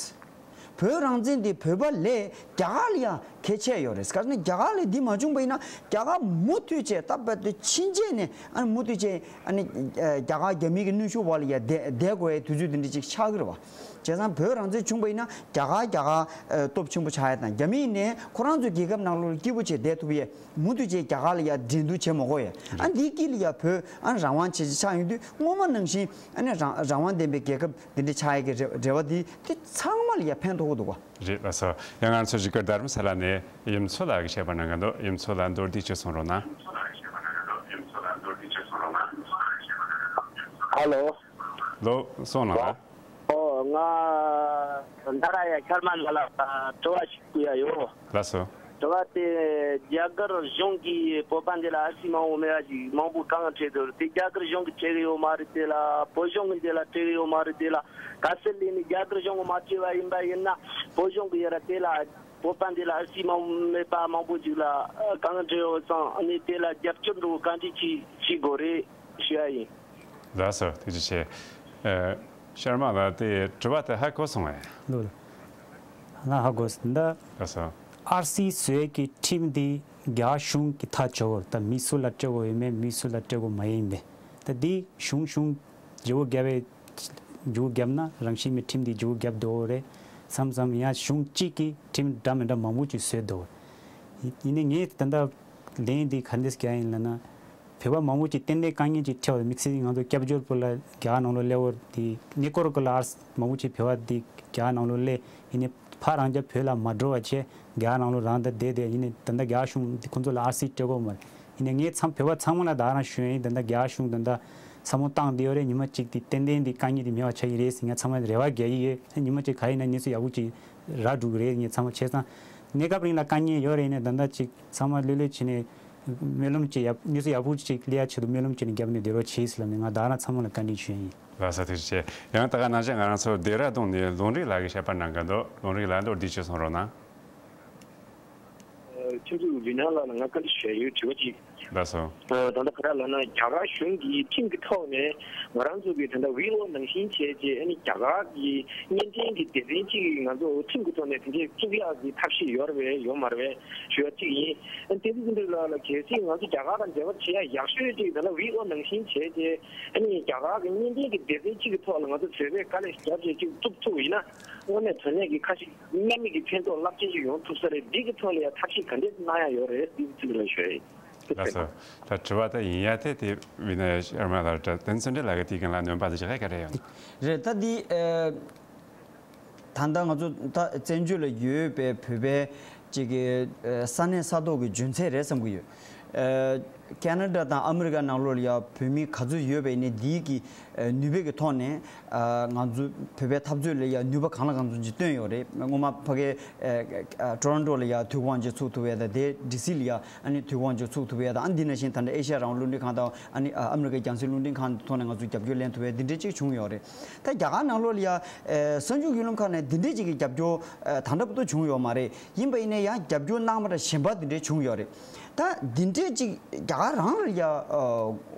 བོད་རང་བཙན་དེ་བོད་པ་ལས་རྒྱ་གར་ལ་ཡང་གལ་ཆེ་ཡོད་རེད། ག་ནི་རྒྱ་གར་ལ་འདི་མ་བྱུང་པ་ཡིན་ན་རྒྱ་གར་མུ་མཐུད་བྱས་ད་བར་དུ་ཕྱིན་ཆད་ནས་ཨ་ནི་མུ་མཐུད་བྱས་ཨ་ནི་རྒྱ་གར་རྒྱ་མི་གི་གནོན་ཤུགས་འོག་ལ་ཡ་བསྡད་བསྡད་དགོས་ཡའི་དུས་ཚོད་དེ་འདྲ་ཅིག་ཆགས་ཀྱི་རེད་བ། བྱས་ཙང་བོད་རང་བཙན་བྱུང་པ་ཡིན་ན་རྒྱ་གར་རྒྱ་གར་སྟོབས་ཆེན་པོ་ཆགས་ཡ་དང་རྒྱ་མི་ཡིན་ནའི་ཁོ་རང་ཚོའི་རྒྱལ་ཁབ་ནང་ལོགས་ལ་སྐྱིད་པོ་བྱས་བསྡད་ཐུབ་ཡས། མུ་མཐུད་བྱས་རྒྱ་གར་ལ་ཡ་འགྲན་བསྡུར་བྱེད་མ་དགོས་ཡ། ཨ་རེད། འདིའི་དཀྱིལ་ལ་ཡ་བོད་ཨ་རང་དབང་བྱེད་ཆེད་ཆགས་ཡོང་དུས་སྔོན་མ་ནང་བཞིན་ཨ་ནི་རང་རང་དབང་ལྡན་པའི་རྒྱལ་ཁབ་འདི་འདྲ་ཆགས་ཡ་གི་རེ་རེ་བ་འདི་དེ་ཚང་མ་ལ་ཡ་ཕན་ཐོགས་ཀྱི་འདུག་ག། རེད། ལགས་སོ། ཡང་ང་ཚོ་གཞིས་ཀ་རྡ་རམ་ས་ལ་ནས་ཡུམ་མཚོ་ལགས་ཀྱིས་བཤད་པ་གནང་གི་འདུག་ཡུམ་མཚོ་ལགས་མདོར་བསྡུས་ཅིག་གསུང་རོགས་གནང་། ཧ་ལོ། ལོ། གསུང་གནང་ལ། ཨོ། ང་ད་ར་ཡ་ཤར་མ་ན་ལ་དྲི་བ་ཞིག་བསྐུལ་ཡ་ཡོད། ལགས་སོ། དྲི་བ་དེ་རྒྱ་གར་གཞུང་གིས་བོད་པ་འདི་ལ་ཨ་སི་མང་པོ་མེད་པ་ཞིག་མང་པོ་གང་སྤྲད་འདུག་དེ་རྒྱ་གར་གཞུང་གིས་སྤྲད་གི་ཡོད་མ་རེད་དེ་ལ། བོད་གཞུང་གིས་འདི་ལ་སྤྲད་གི་ཡོད་མ་རེད་དེ་ལ། ག་སེ་ལས་ནི་རྒྱ་གར་གཞུང་གིས་མ་སྤྲད་པ་ཡིན་པ་ཡིན་ན་བོད་གཞུང་གིས་ཡ་ར་དེ་ལ། བོད་པ་འདི་ལ་ཨར་སི་མང་མེད་པ་མང་པོ་ཅིག་ལ་ཨ་གང་འདྲ་ཡོད་ཙང་ཨ་ནི་དེ་ལ་རྒྱབ་སྐྱོར་འགྲོ་གང་འདྲ་ཅིག་བྱེད་དགོས་རེད་ཞུ་ཡ་ཡིན། ལགས་སོ། ཐུགས་རྗེ་ཆེ། ཨ། ཤར་མ་ལགས་དེ་དྲི་བ་དེ་ཧ་གོ་སོང་ངས། ལོ་ལོ། ང་ཧ་གོ་སོང་། འདི་ལགས་སོ། ཨར་སི་བཟོས་ཀྱི་ཁྲིམས་འདི་རྒྱ་གཞུང་གི་ཐག་གཅོད་དགོས་རེད། ད་མི་སུ་ལ་སྤྲད་དགོས་ཡོད་མེད་མི་སུ་ལ་སྤྲད་དགོས་མ་ཡིན་པས། ད་འདི་གཞུང་གཞུང་བརྗེ་པོ་བརྒྱབ་པའི་བརྗེ་པོ་བརྒྱབ་ན་རང་བཞིན་མེད་ཁྲིམས་འདི་བརྗེ་པོ་བརྒྱབ་འགྲོ་གི་རེད་བསམ་བསམ། ཡང་གཞུང་གཅིག་གིས་ཁྲིམས་འདྲ་མི་འདྲ་མང་པོ་ཅིག་བཟོས་འདུག་ཡིན་ནའི་ངས་ད་ལྟ་ལན་འདི་ག་འདྲས་རྒྱག་ཡིན་ལབ་ན། བོད་པ་མང་པོ་ཅིག་ཏན་ཏན་དཀའ་ངལ་ཅིག་འཕྲད་པ་དམིགས་བསལ་ང་ཚོ་སྐྱབས་བཅོལ་བོད་ལ་རྒྱ་གར་ནང་ལོགས་སླེབས་པ་དེ་གནས་སྐོར་སྐོར་ལ་ཨར་མང་པོ་ཅིག་བོད་པ་དེ་རྒྱ་གར་ནང་ལོགས་སླེབས་ཡིན་ནའི་ཕར་རང་རྒྱལ་བོད་ལ་མ་འགྲོ་བ་བྱས་རྒྱ་གར་ནང་ལོགས་རང་ད་བསྡད་བསྡད་ཡིན་ནའི་ད་ལྟ་རྒྱ་གར་གཞུང་དེ་ཁོང་ཚོ་ལ་ཨར་སི་སྤྲད་ཀྱི་ཡོད་མ་རེད། ཡིན་ནའི་ངས་ཚང་བོད་པ་ཚང་མ་ལ་ད་ག་རང་ཞུ་ཡ་ཡིན། ད་ལྟ་རྒྱ་གར་གཞུང་ད་ལྟ་བསམ་བློ་བཏང་བསྡད་ཡོད་རེད། ཉི་མ་གཅིག་དེ་ཏན་ཏན་དེ་དཀའ་ངལ་དེ་མེད་པ་ཆགས་ཀྱི་རེད་ཟེར་ངས་ཚང་མ་རེ་བ་རྒྱག་གི་ཡོད། ཉི་མ་གཅིག་ག་ཡིན་ན་གནས་ཚུལ་ཡག་པོ་ཅིག་རག་འགྲོ་གི་རེད། ངས་ཚང་མ་བྱས་ཙང་གནས་སྐབས་རིང་ལ་དཀའ་ངལ་ཡོད་རེད། ཡིན་ནའི་ད་ལྟ་ཅིག་ཚང་མ་ལྷོད་ལྷོད་བྱས་ནས་སྨོན་ལམ་ཅིག་ཡག་གནས་ཚུལ་ཡག་པོ་ཅིག་སླེབས་ཡ་ཆེད་དུ་སྨོན་ལམ་བྱས་ནས་རྒྱབ་ནས་བསྡད་རོགས་བྱེད་ཟེར་ལབ་ནས་ང་ད་ག་རང་ཚང་མ་ལ་བཀའ་འདྲི་ཞུ་ཡ་ཡིན། ལགས་སོ། ཐུགས་རྗེ་ཆེ། ཡང་ད་ག་ནང་བཞིན་ང་རང་ཚོ་ལྡེ་ར་ལྡུན་ནས་ལུང་རིགས་ལགས་ཀྱིས་བཤད་པ་གནང་གི་འདུག་ལུང་རིགས་ལགས་མདོར་བསྡུས་ཅིག་གསུང་རོགས་གནང་། ཁྱེད་ཚོས་ལི་ནང་ལ་ང་བཀའ་འདྲི་ཞུ་ཡ་ཡོད། དྲི་བ་གཅིག་ལགས་སོ། ད་ལྟ་ག་རེ་ལབ་ན་རྒྱ་གར་གཞུང་གིས་ཁྲིམས་ཀྱི་ཐོག་ནས་ང་རང་ཚོ་གི་ད་ལྟ་ཝི་ཨོ་ནང་བཞིན་བྱས་རྗེས་ཨ་ནི་རྒྱ་གར་གྱི་བརྙན་འཕྲིན་གྱི་སྡེ་ཚན་གཅིག་གིས་ང་ཚོ་ཁྲིམས་ཀྱི་ཐོག་ནས་དེ་འདྲའི་བཙུགས་ཡག་གི་ཐབས་ཤེས་ཡོད་རེད་པས་ཡོད་མ་རེད་པས་ཞུ་བ་གཅིག་ཡིན། བསྟན་འཛིན་བརྩོན་འགྲུས་ལགས་ལ་གལ་སྲིད་ང་ཚོ་རྒྱ་གར་དང་འབྲེལ་བ་བྱེད་ཡག་ཡག་ཤོས་གཅིག་ད་ལྟ་ཝི་ཨོ་ནང་བཞིན་བྱས་རྗེས་ཨ་ནི་རྒྱ་གར་གྱི་བརྙན་འཕྲིན་གྱི་སྡེ་ཚན་གཅིག་གི་ཐོག་ལ་ང་ཚོ་བོད་པས་དཀའ་ལས་རྒྱབ་རྗེས་གཅིག་བཙུགས་ཐུབ་པ་ཡིན་ན་དངོས་གནས་དོན་གནད་ཀྱི་ཁ་ཞིག་གནད་མེད་ཀྱི་ཕན་ཐོགས་རླབས་ཆེན་ཞིག་ཡོང་ཐུབ་ས་རེད། འདི་གི་ཐོག་ལ་ཡང་ཐབས་ཤེས་ག་འདྲས་གནང་ཡག་ཡོད་རེད། འདི་གི་ཐོག་ལ་ཞུ་ཡ་ཡིན། ལགས་སོ། ད་དྲི་བ་ད་ཡིན་ཡ་དེ་དེ་བི་ནེ་ཤར་མ་ལགས་དང་བསྟན་འཛིན་བརྩོན་འགྲུས་ལགས་ཀྱི་དེའི་སྒང་ལ་སྣོན་པ་དེ་ཅིག་ག་རེ་ཡོད་ན། རེད། ད་འདི་ཨ་ད་ལྟ་ང་ཚོ་ད་བཙན་བྱོལ་ལ་ཡོད་པའི་བོད་པའི་ཅིག་གི་ཨ་ས་གནས་ས་ཐོག་གི་རྒྱུ་མཚན་རེད་བསམ་གྱི་ཡོད། ཨ་ཁེ་ན་ཌ་དང་ཨ་མི་རི་ཀ་ནང་ལོགས་ལ་ཡ་བོད་མི་ག་ཚོད་ཡོད་པ་ཡིན་ནའི་འདིའི་གི་ཨ་ནུས་པའི་གི་ཐོག་ནས་ཨ་ང་ཚོ་བོད་པའི་འཐབ་རྩོད་ལ་ཡ་ནུས་པ་གང་ལ་གང་འཚམ་ཅིག་བཏོན་ཡོད་རེད། སྔོན་མ་ཕ་གའི་ཨ་ཨ་ཊོ་རོན་ཊོ་ལ་ཡ་མཐོང་སྒང་ཅིག་ཚུགས་ཐུབ་ཡ་དང་དེ་ཌི་སི་ལ་ཡ་ཨ་ནི་མཐོང་སྒང་ཅིག་ཚུགས་ཐུབ་ཡ་དང་ཨ་འདི་ནང་བཞིན་ད་ལྟ་ཨེ་ཤ་ཡ་རང་དབང་རླུང་འཕྲིན་ཁང་དང་ཨ་ནི་ཨ་ཨ་མི་རི་ཀའི་རྒྱང་སྲིང་རླུང་འཕྲིན་ཁང་ཐོག་ནས་ང་ཚོས་རྒྱབ་སྐྱོར་ལེན་ཐུབ་ཡ་འདི་འདྲའི་ཅིག་བྱུང་ཡོད་རེད། ད་རྒྱ་གར་ནང་ལོགས་ལ་ཡ་ཨ་གསར་འགྱུར་བརྒྱུད་ལམ་ཁག་ནས་འདི་འདྲའི་ཅིག་གི་རྒྱབ་སྐྱོར་ཨ་ད་ལྟ་བར་དུ་བྱུང་ཡོད་མ་རེད། ཡིན་པ་ཡིན་ནའི་ཡང་རྒྱབ་སྐྱོར་གནང་བ་འདྲ་གཞན་པ་འདི་འདྲའི་བྱུང་ཡོད་རེད། ད་འདི་འདྲའི་ཅིག་རྒྱ་གར་རང་ལ་ཡ་ཨ་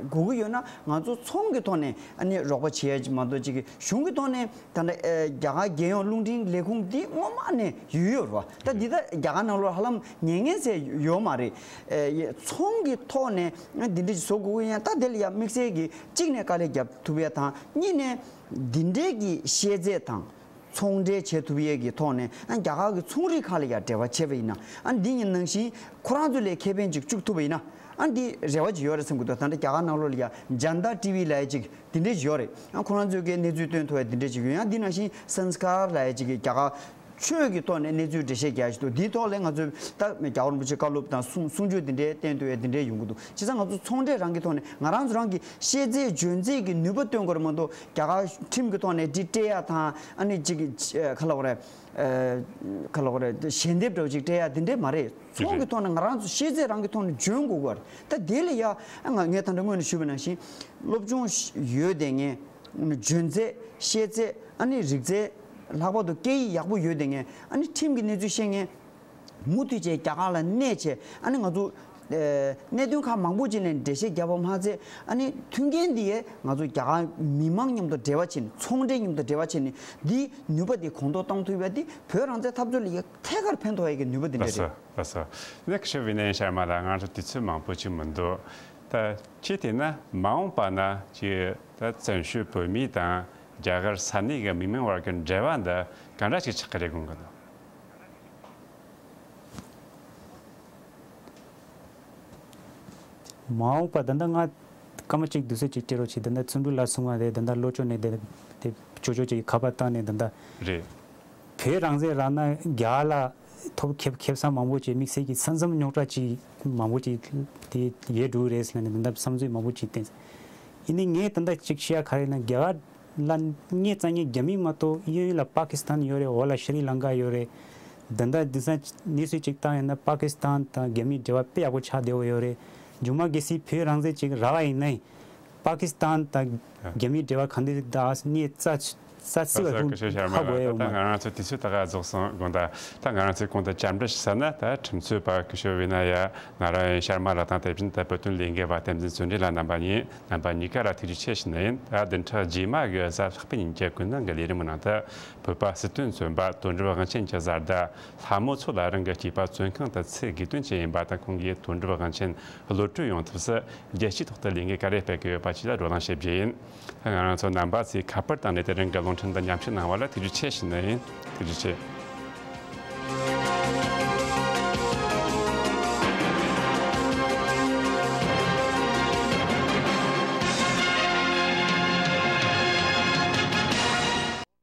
དགོས་ཀྱི་ཡོད་ན་ང་ཚོ་ཚོང་གི་ཐོག་ནས་ཨ་ནི་རོགས་པ་བྱེད་ཡ་ཅིག་མ་གཏོགས་ཅིག་གི་གཞུང་གི་ཐོག་ནས་ད་ལྟ་ཨེ་རྒྱ་གར་རྒྱལ་ཡོངས་རླུང་འཕྲིན་ལས་ཁུངས་འདི་སྔོན་མ་ནས་ཡོད་ཡོད་རེད་བ། ད་འདི་ད་རྒྱ་གར་ནང་ལོགས་ཧ་ལམ་ཉན་ཉན་ཟེར་ཡོད་མ་རེད། ཨེ་ཚོང་གི་ཐོག་ནས་འདི་འདྲ་ཅིག་བཟོ་དགོས་ཀྱི་ཡིན་ན་ད་དེ་ལ་ཡ་དམིགས་བསལ་གྱི་གཅིག་ནས་དཀའ་ལས་རྒྱབ་ཐུབ་ཡ་དང་གཉིས་ནས་འདི་འདྲའི་གི་ཤེས་ཚད་དང་། ཚོང་འབྲེལ་བྱེད་ཐུབ་ཡས་ཀྱི་ཐོག་ནས་ཨ་རྒྱ་གར་གྱི་ཚོང་རིགས་ཁག་ལ་ཡང་འབྲེལ་བ་བྱས་པ་ཡིན་ན་ཨ་འདི་ཡིན་ནང་བཞིན་ཁོ་རང་ཚོ་ལ་ཁེ་ཕན་ཅིག་བཅུག་ཐུབ་པ་ཡིན་ན་ཨ་འདི་རེ་བ་ཅིག་ཡོད་རེད་བསམ་གྱི་འདུག་ད་ལྟ་རྒྱ་གར་ནང་ལོགས་ལ་ཡང་ཇན་ད་ཊི་ཝི་ལབ་ཡས་ཅིག་འདི་འདྲས་ཡོད་རེད། ཨ་ཁོ་རང་ཚོས་ཀྱི་གནས་ཚུལ་སྟོན་ཐུབ་ཡས་འདི་འདྲས་ཅིག་ཡོད། ཡང་འདི་ནང་བཞིན་སན་སི་ཀར་ལབ་ཡས་ཅིག་གི་རྒྱ་གར་ཆོས་ཀྱི་ཐོག་ནས་གནས་ཚུལ་འགྲེལ་བཤད་རྒྱག་ཡས་ཅིག་འདུག་འདིའི་ཐོག་ལ་ང་ཚོས་ད་རྒྱལ་བ་རིན་པོ་ཆེ་བཀའ་སློབ་དང་གསུང་གསུང་ཆོས་འདི་འདྲས་བསྟན་ཐུབ་ཡས་འདི་འདྲས་ཡོང་གི་འདུག་བྱས་ཙང་ང་ཚོ་ཚོང་འབྲེལ་རང་གི་ཐོག་ནས་ང་རང་ཚོ་རང་གི་ཤེས་ཚད་འཇོན་ཚད་ཀྱི་ནུས་པ་སྟོན་དགོས་རེད་མ་གཏོགས། རྒྱ་གར་ཁྲིམས་ཀྱི་ཐོག་ནས་འདི་སྤྲད་ཡ་དང་ཨ་ནི་གཅིག་གི་ཁ་ལོག་རེད། ཁ་ལོག་རེད་ཞལ་འདེབས་འདྲ་བོ་ཅིག་སྤྲད་ཡ་འདི་འདྲས་མ་རེད། ཚོང་གི་ཐོག་ནས་ང་རང་ཚོ་ཤེས་ཚད་རང་གི་ཐོག་ནས་འཇོན་དགོས་ཀྱི་རེད། ད་དེ་ལ་ཡ་ང་ངས་ད་ལྟ་སྔོན་ནས་ཞུས་པ་ནང་བཞིན་སློབ་སྦྱོང་ཡོད་བསྡད་མཁན་འཇོན་ཚད་ཤེས་ཚད་ཨ་ནི་རིག་རྩལ་ལྷག་པར་དུ་སྐད་ཡིག་ཡག་པོ་ཡོད་བསྡད་མཁན་ཨ་ནི་ཁྲིམས་ཀྱི་གནས་ཚུལ་ཤེས་མཁན། མུ་མཐུད་བྱས་རྒྱ་གར་ལ་གནས་བྱས་ཨ་ནི་ང་ཚོ་ཨེ་གནད་དོན་ཁག་མང་པོ་ཅིག་ནས་འགྲེལ་བཤད་བརྒྱབ་པ་མ་ཚད་ཨ་ནི་མཐུན་རྐྱེན་འདི་ཡས་ང་ཚོ་རྒྱ་གར་མི་མང་མཉམ་དུ་འབྲེལ་བ་བྱས་ནས་ཚོང་འབྲེལ་མཉམ་དུ་འབྲེལ་བ་བྱས་ནས་འདིའི་ནུས་པ་འདི་གོང་མཐོར་གཏོང་ཐུབ་ཡ་འདི་བོད་རང་བཙན་འཐབ་རྩོད་ལ་ཡ་ཐད་ཀར་ཕན་ཐོགས་ཡ་གི་ནུས་པ་འདི་འདྲ་རེད། ལགས་སོ། ལགས་སོ། ནེག་ཤི་བི་ནེ་ཤར་མ་ལགས་ང་ཚོ་དུས་ཚོད་མང་པོ་ཅིག་མི་འདུག་ད་ཅི་དེ་ན་མ་འོངས་པ་ན་ཅི་ད་བཙན་བྱོལ་བོད་མི་དང་རྒྱ་གར་ས་གནས་ཀྱི་མི་མང་བར་གྱི་འབྲེལ་བ་འདི་ག་འདྲ་ཞིག་ཆགས་ཀྱི་རེད་དགོངས་ཀྱི་འདུག་མ་འོངས་པ་ད་ལྟ་ང་སྐར་མ་གཅིག་དུས་ཚོད་ཅིག་སྤྲད་རོགས་བྱེད། ད་ལྟ་བརྩོན་འགྲུས་ལགས་གསུངས་པ་རེད། ད་ལྟ་ལྷོ་ཕྱོགས་ནས་དེ་དེ་ཅོ་ཅོ་ཅིག་ཁ་པར་བཏང་ནས་ད་ལྟ་རེད། བོད་རང་བཙན་རག་ན་རྒྱ་ལ་ཐོབ་ཁེབས་ཁེབས་ས་མང་པོ་ཅིག་དམིགས་བསལ་གྱི་ས་མཚམས་རྙོག་དྲ་ཅིག་མང་པོ་ཅིག་དེ་ཡལ་འགྲོ་གི་རེད་ཟེར་ནས་ད་ལྟ་བསམ་ཚུལ་མང་པོ་ཅིག་བསྟན། ཡིན་ནའི་ངས་ད་ལྟ་ཅིག་བཤད་ཡ་ག་རེ་ན་རྒྱ་གར་ལ་ངས་རྩ་ངན་རྒྱ་མི་མ་གཏོགས་གཡས་གཡོན་ལ་པ་ཀི་སི་ཐན་ཡོད་རེད། འོག་ལ་ཤྲི་ལང་ཀ་ཡོད་རེད། ད་ལྟ་འདི་སང་གནས་ཚུལ་ཅིག་བཏང་ཡོད་ན་པ་ཀི་སི་ཐན་དང་རྒྱ་མིའི་འབྲེལ་བ་དཔེ་ཡག་པོ་ཆགས་བསྡད་ཡོད་རེད། མཇུག་མ་གལ་སྲིད་བོད་རང་བཙན་ཅིག་རག་པ་ཡིན་ན་པ་ཀི་སི་ཐན་དང་རྒྱ་མིའི་འབྲེལ་བ་ག་འདྲ་ད་ངས་རྩ་ ས་ཚིགས་ལ་ཁུངས་ཧ་གོ་ཡོད་མ། ད་ང་རང་ཚོ་དུས་ཚོད་ད་ག་རྫོགས་སོང་དགོངས་དག་ད་ང་རང་ཚོའི་གོང་དུ་བཅར་འདྲི་ཞུ་ས་ན། ད་ཁྲིམས་རྩོད་པ་སྐུ་ཞབས་ཝི་ན་ཡ་ན་ར་ཡན་ཤར་མ་ལགས་དང་། དེ་བཞིན་ད་བོད་དོན་ལས་འགུལ་བ་བསྟན་འཛིན་བརྩོན་འགྲུས་ལགས་རྣམ་པ་གཉིས། རྣམ་པ་གཉིས་ཀ་ལ་ཐུགས་རྗེ་ཆེ་ཞུ་ནི་ཡིན། ད་བདུན་ཕྲག་རྗེས་མ་གི་གཟའ་ལྷག་པའི་ཉིན་གྱི་ཀུན་གླེང་གི་ལས་རིམ་ནང་དུ། བོད་པ་སྲིད་དོན་བཙོན་པ་དོན་གྲུབ་དབང་ཆེན་གྱི་བཟའ་ཟླ་ལྷ་མོ་མཚོ་ལགས་རང་གི་སྐྱེས་པ་བཙོན་ཁང་དུ་ཚེ་དགོས་དོན་ཅི་ཡིན་པ་དང་། ཁོང་གིས་དོན་གྲུབ་དབང་ཆེན་གློད་གྲོལ་ཡོང་ཐབས་སུ་རྒྱལ་སྤྱིའི་ཐོག་ཏུ་ལས་འགུལ་ག་རེ་སྤེལ་གྱི་ཡོད་པ་བཅས་ལ་བགྲོ་གླེང་བྱེད་རྒྱུ་ཡིན། ད་ང་རང་ཚོ་རྣམ་པ་ཚོས་ཁ་པར་བཏང་ནས་དེ་རིང་གི་རླུང་འཕྲིན་དུ་མཉམ་ཞུགས་གནང་བ་ལ་ཐུགས་རྗེ་ཆེ་ཞུ་ནི་ཡིན། ཐུགས་རྗེ་ཆེ།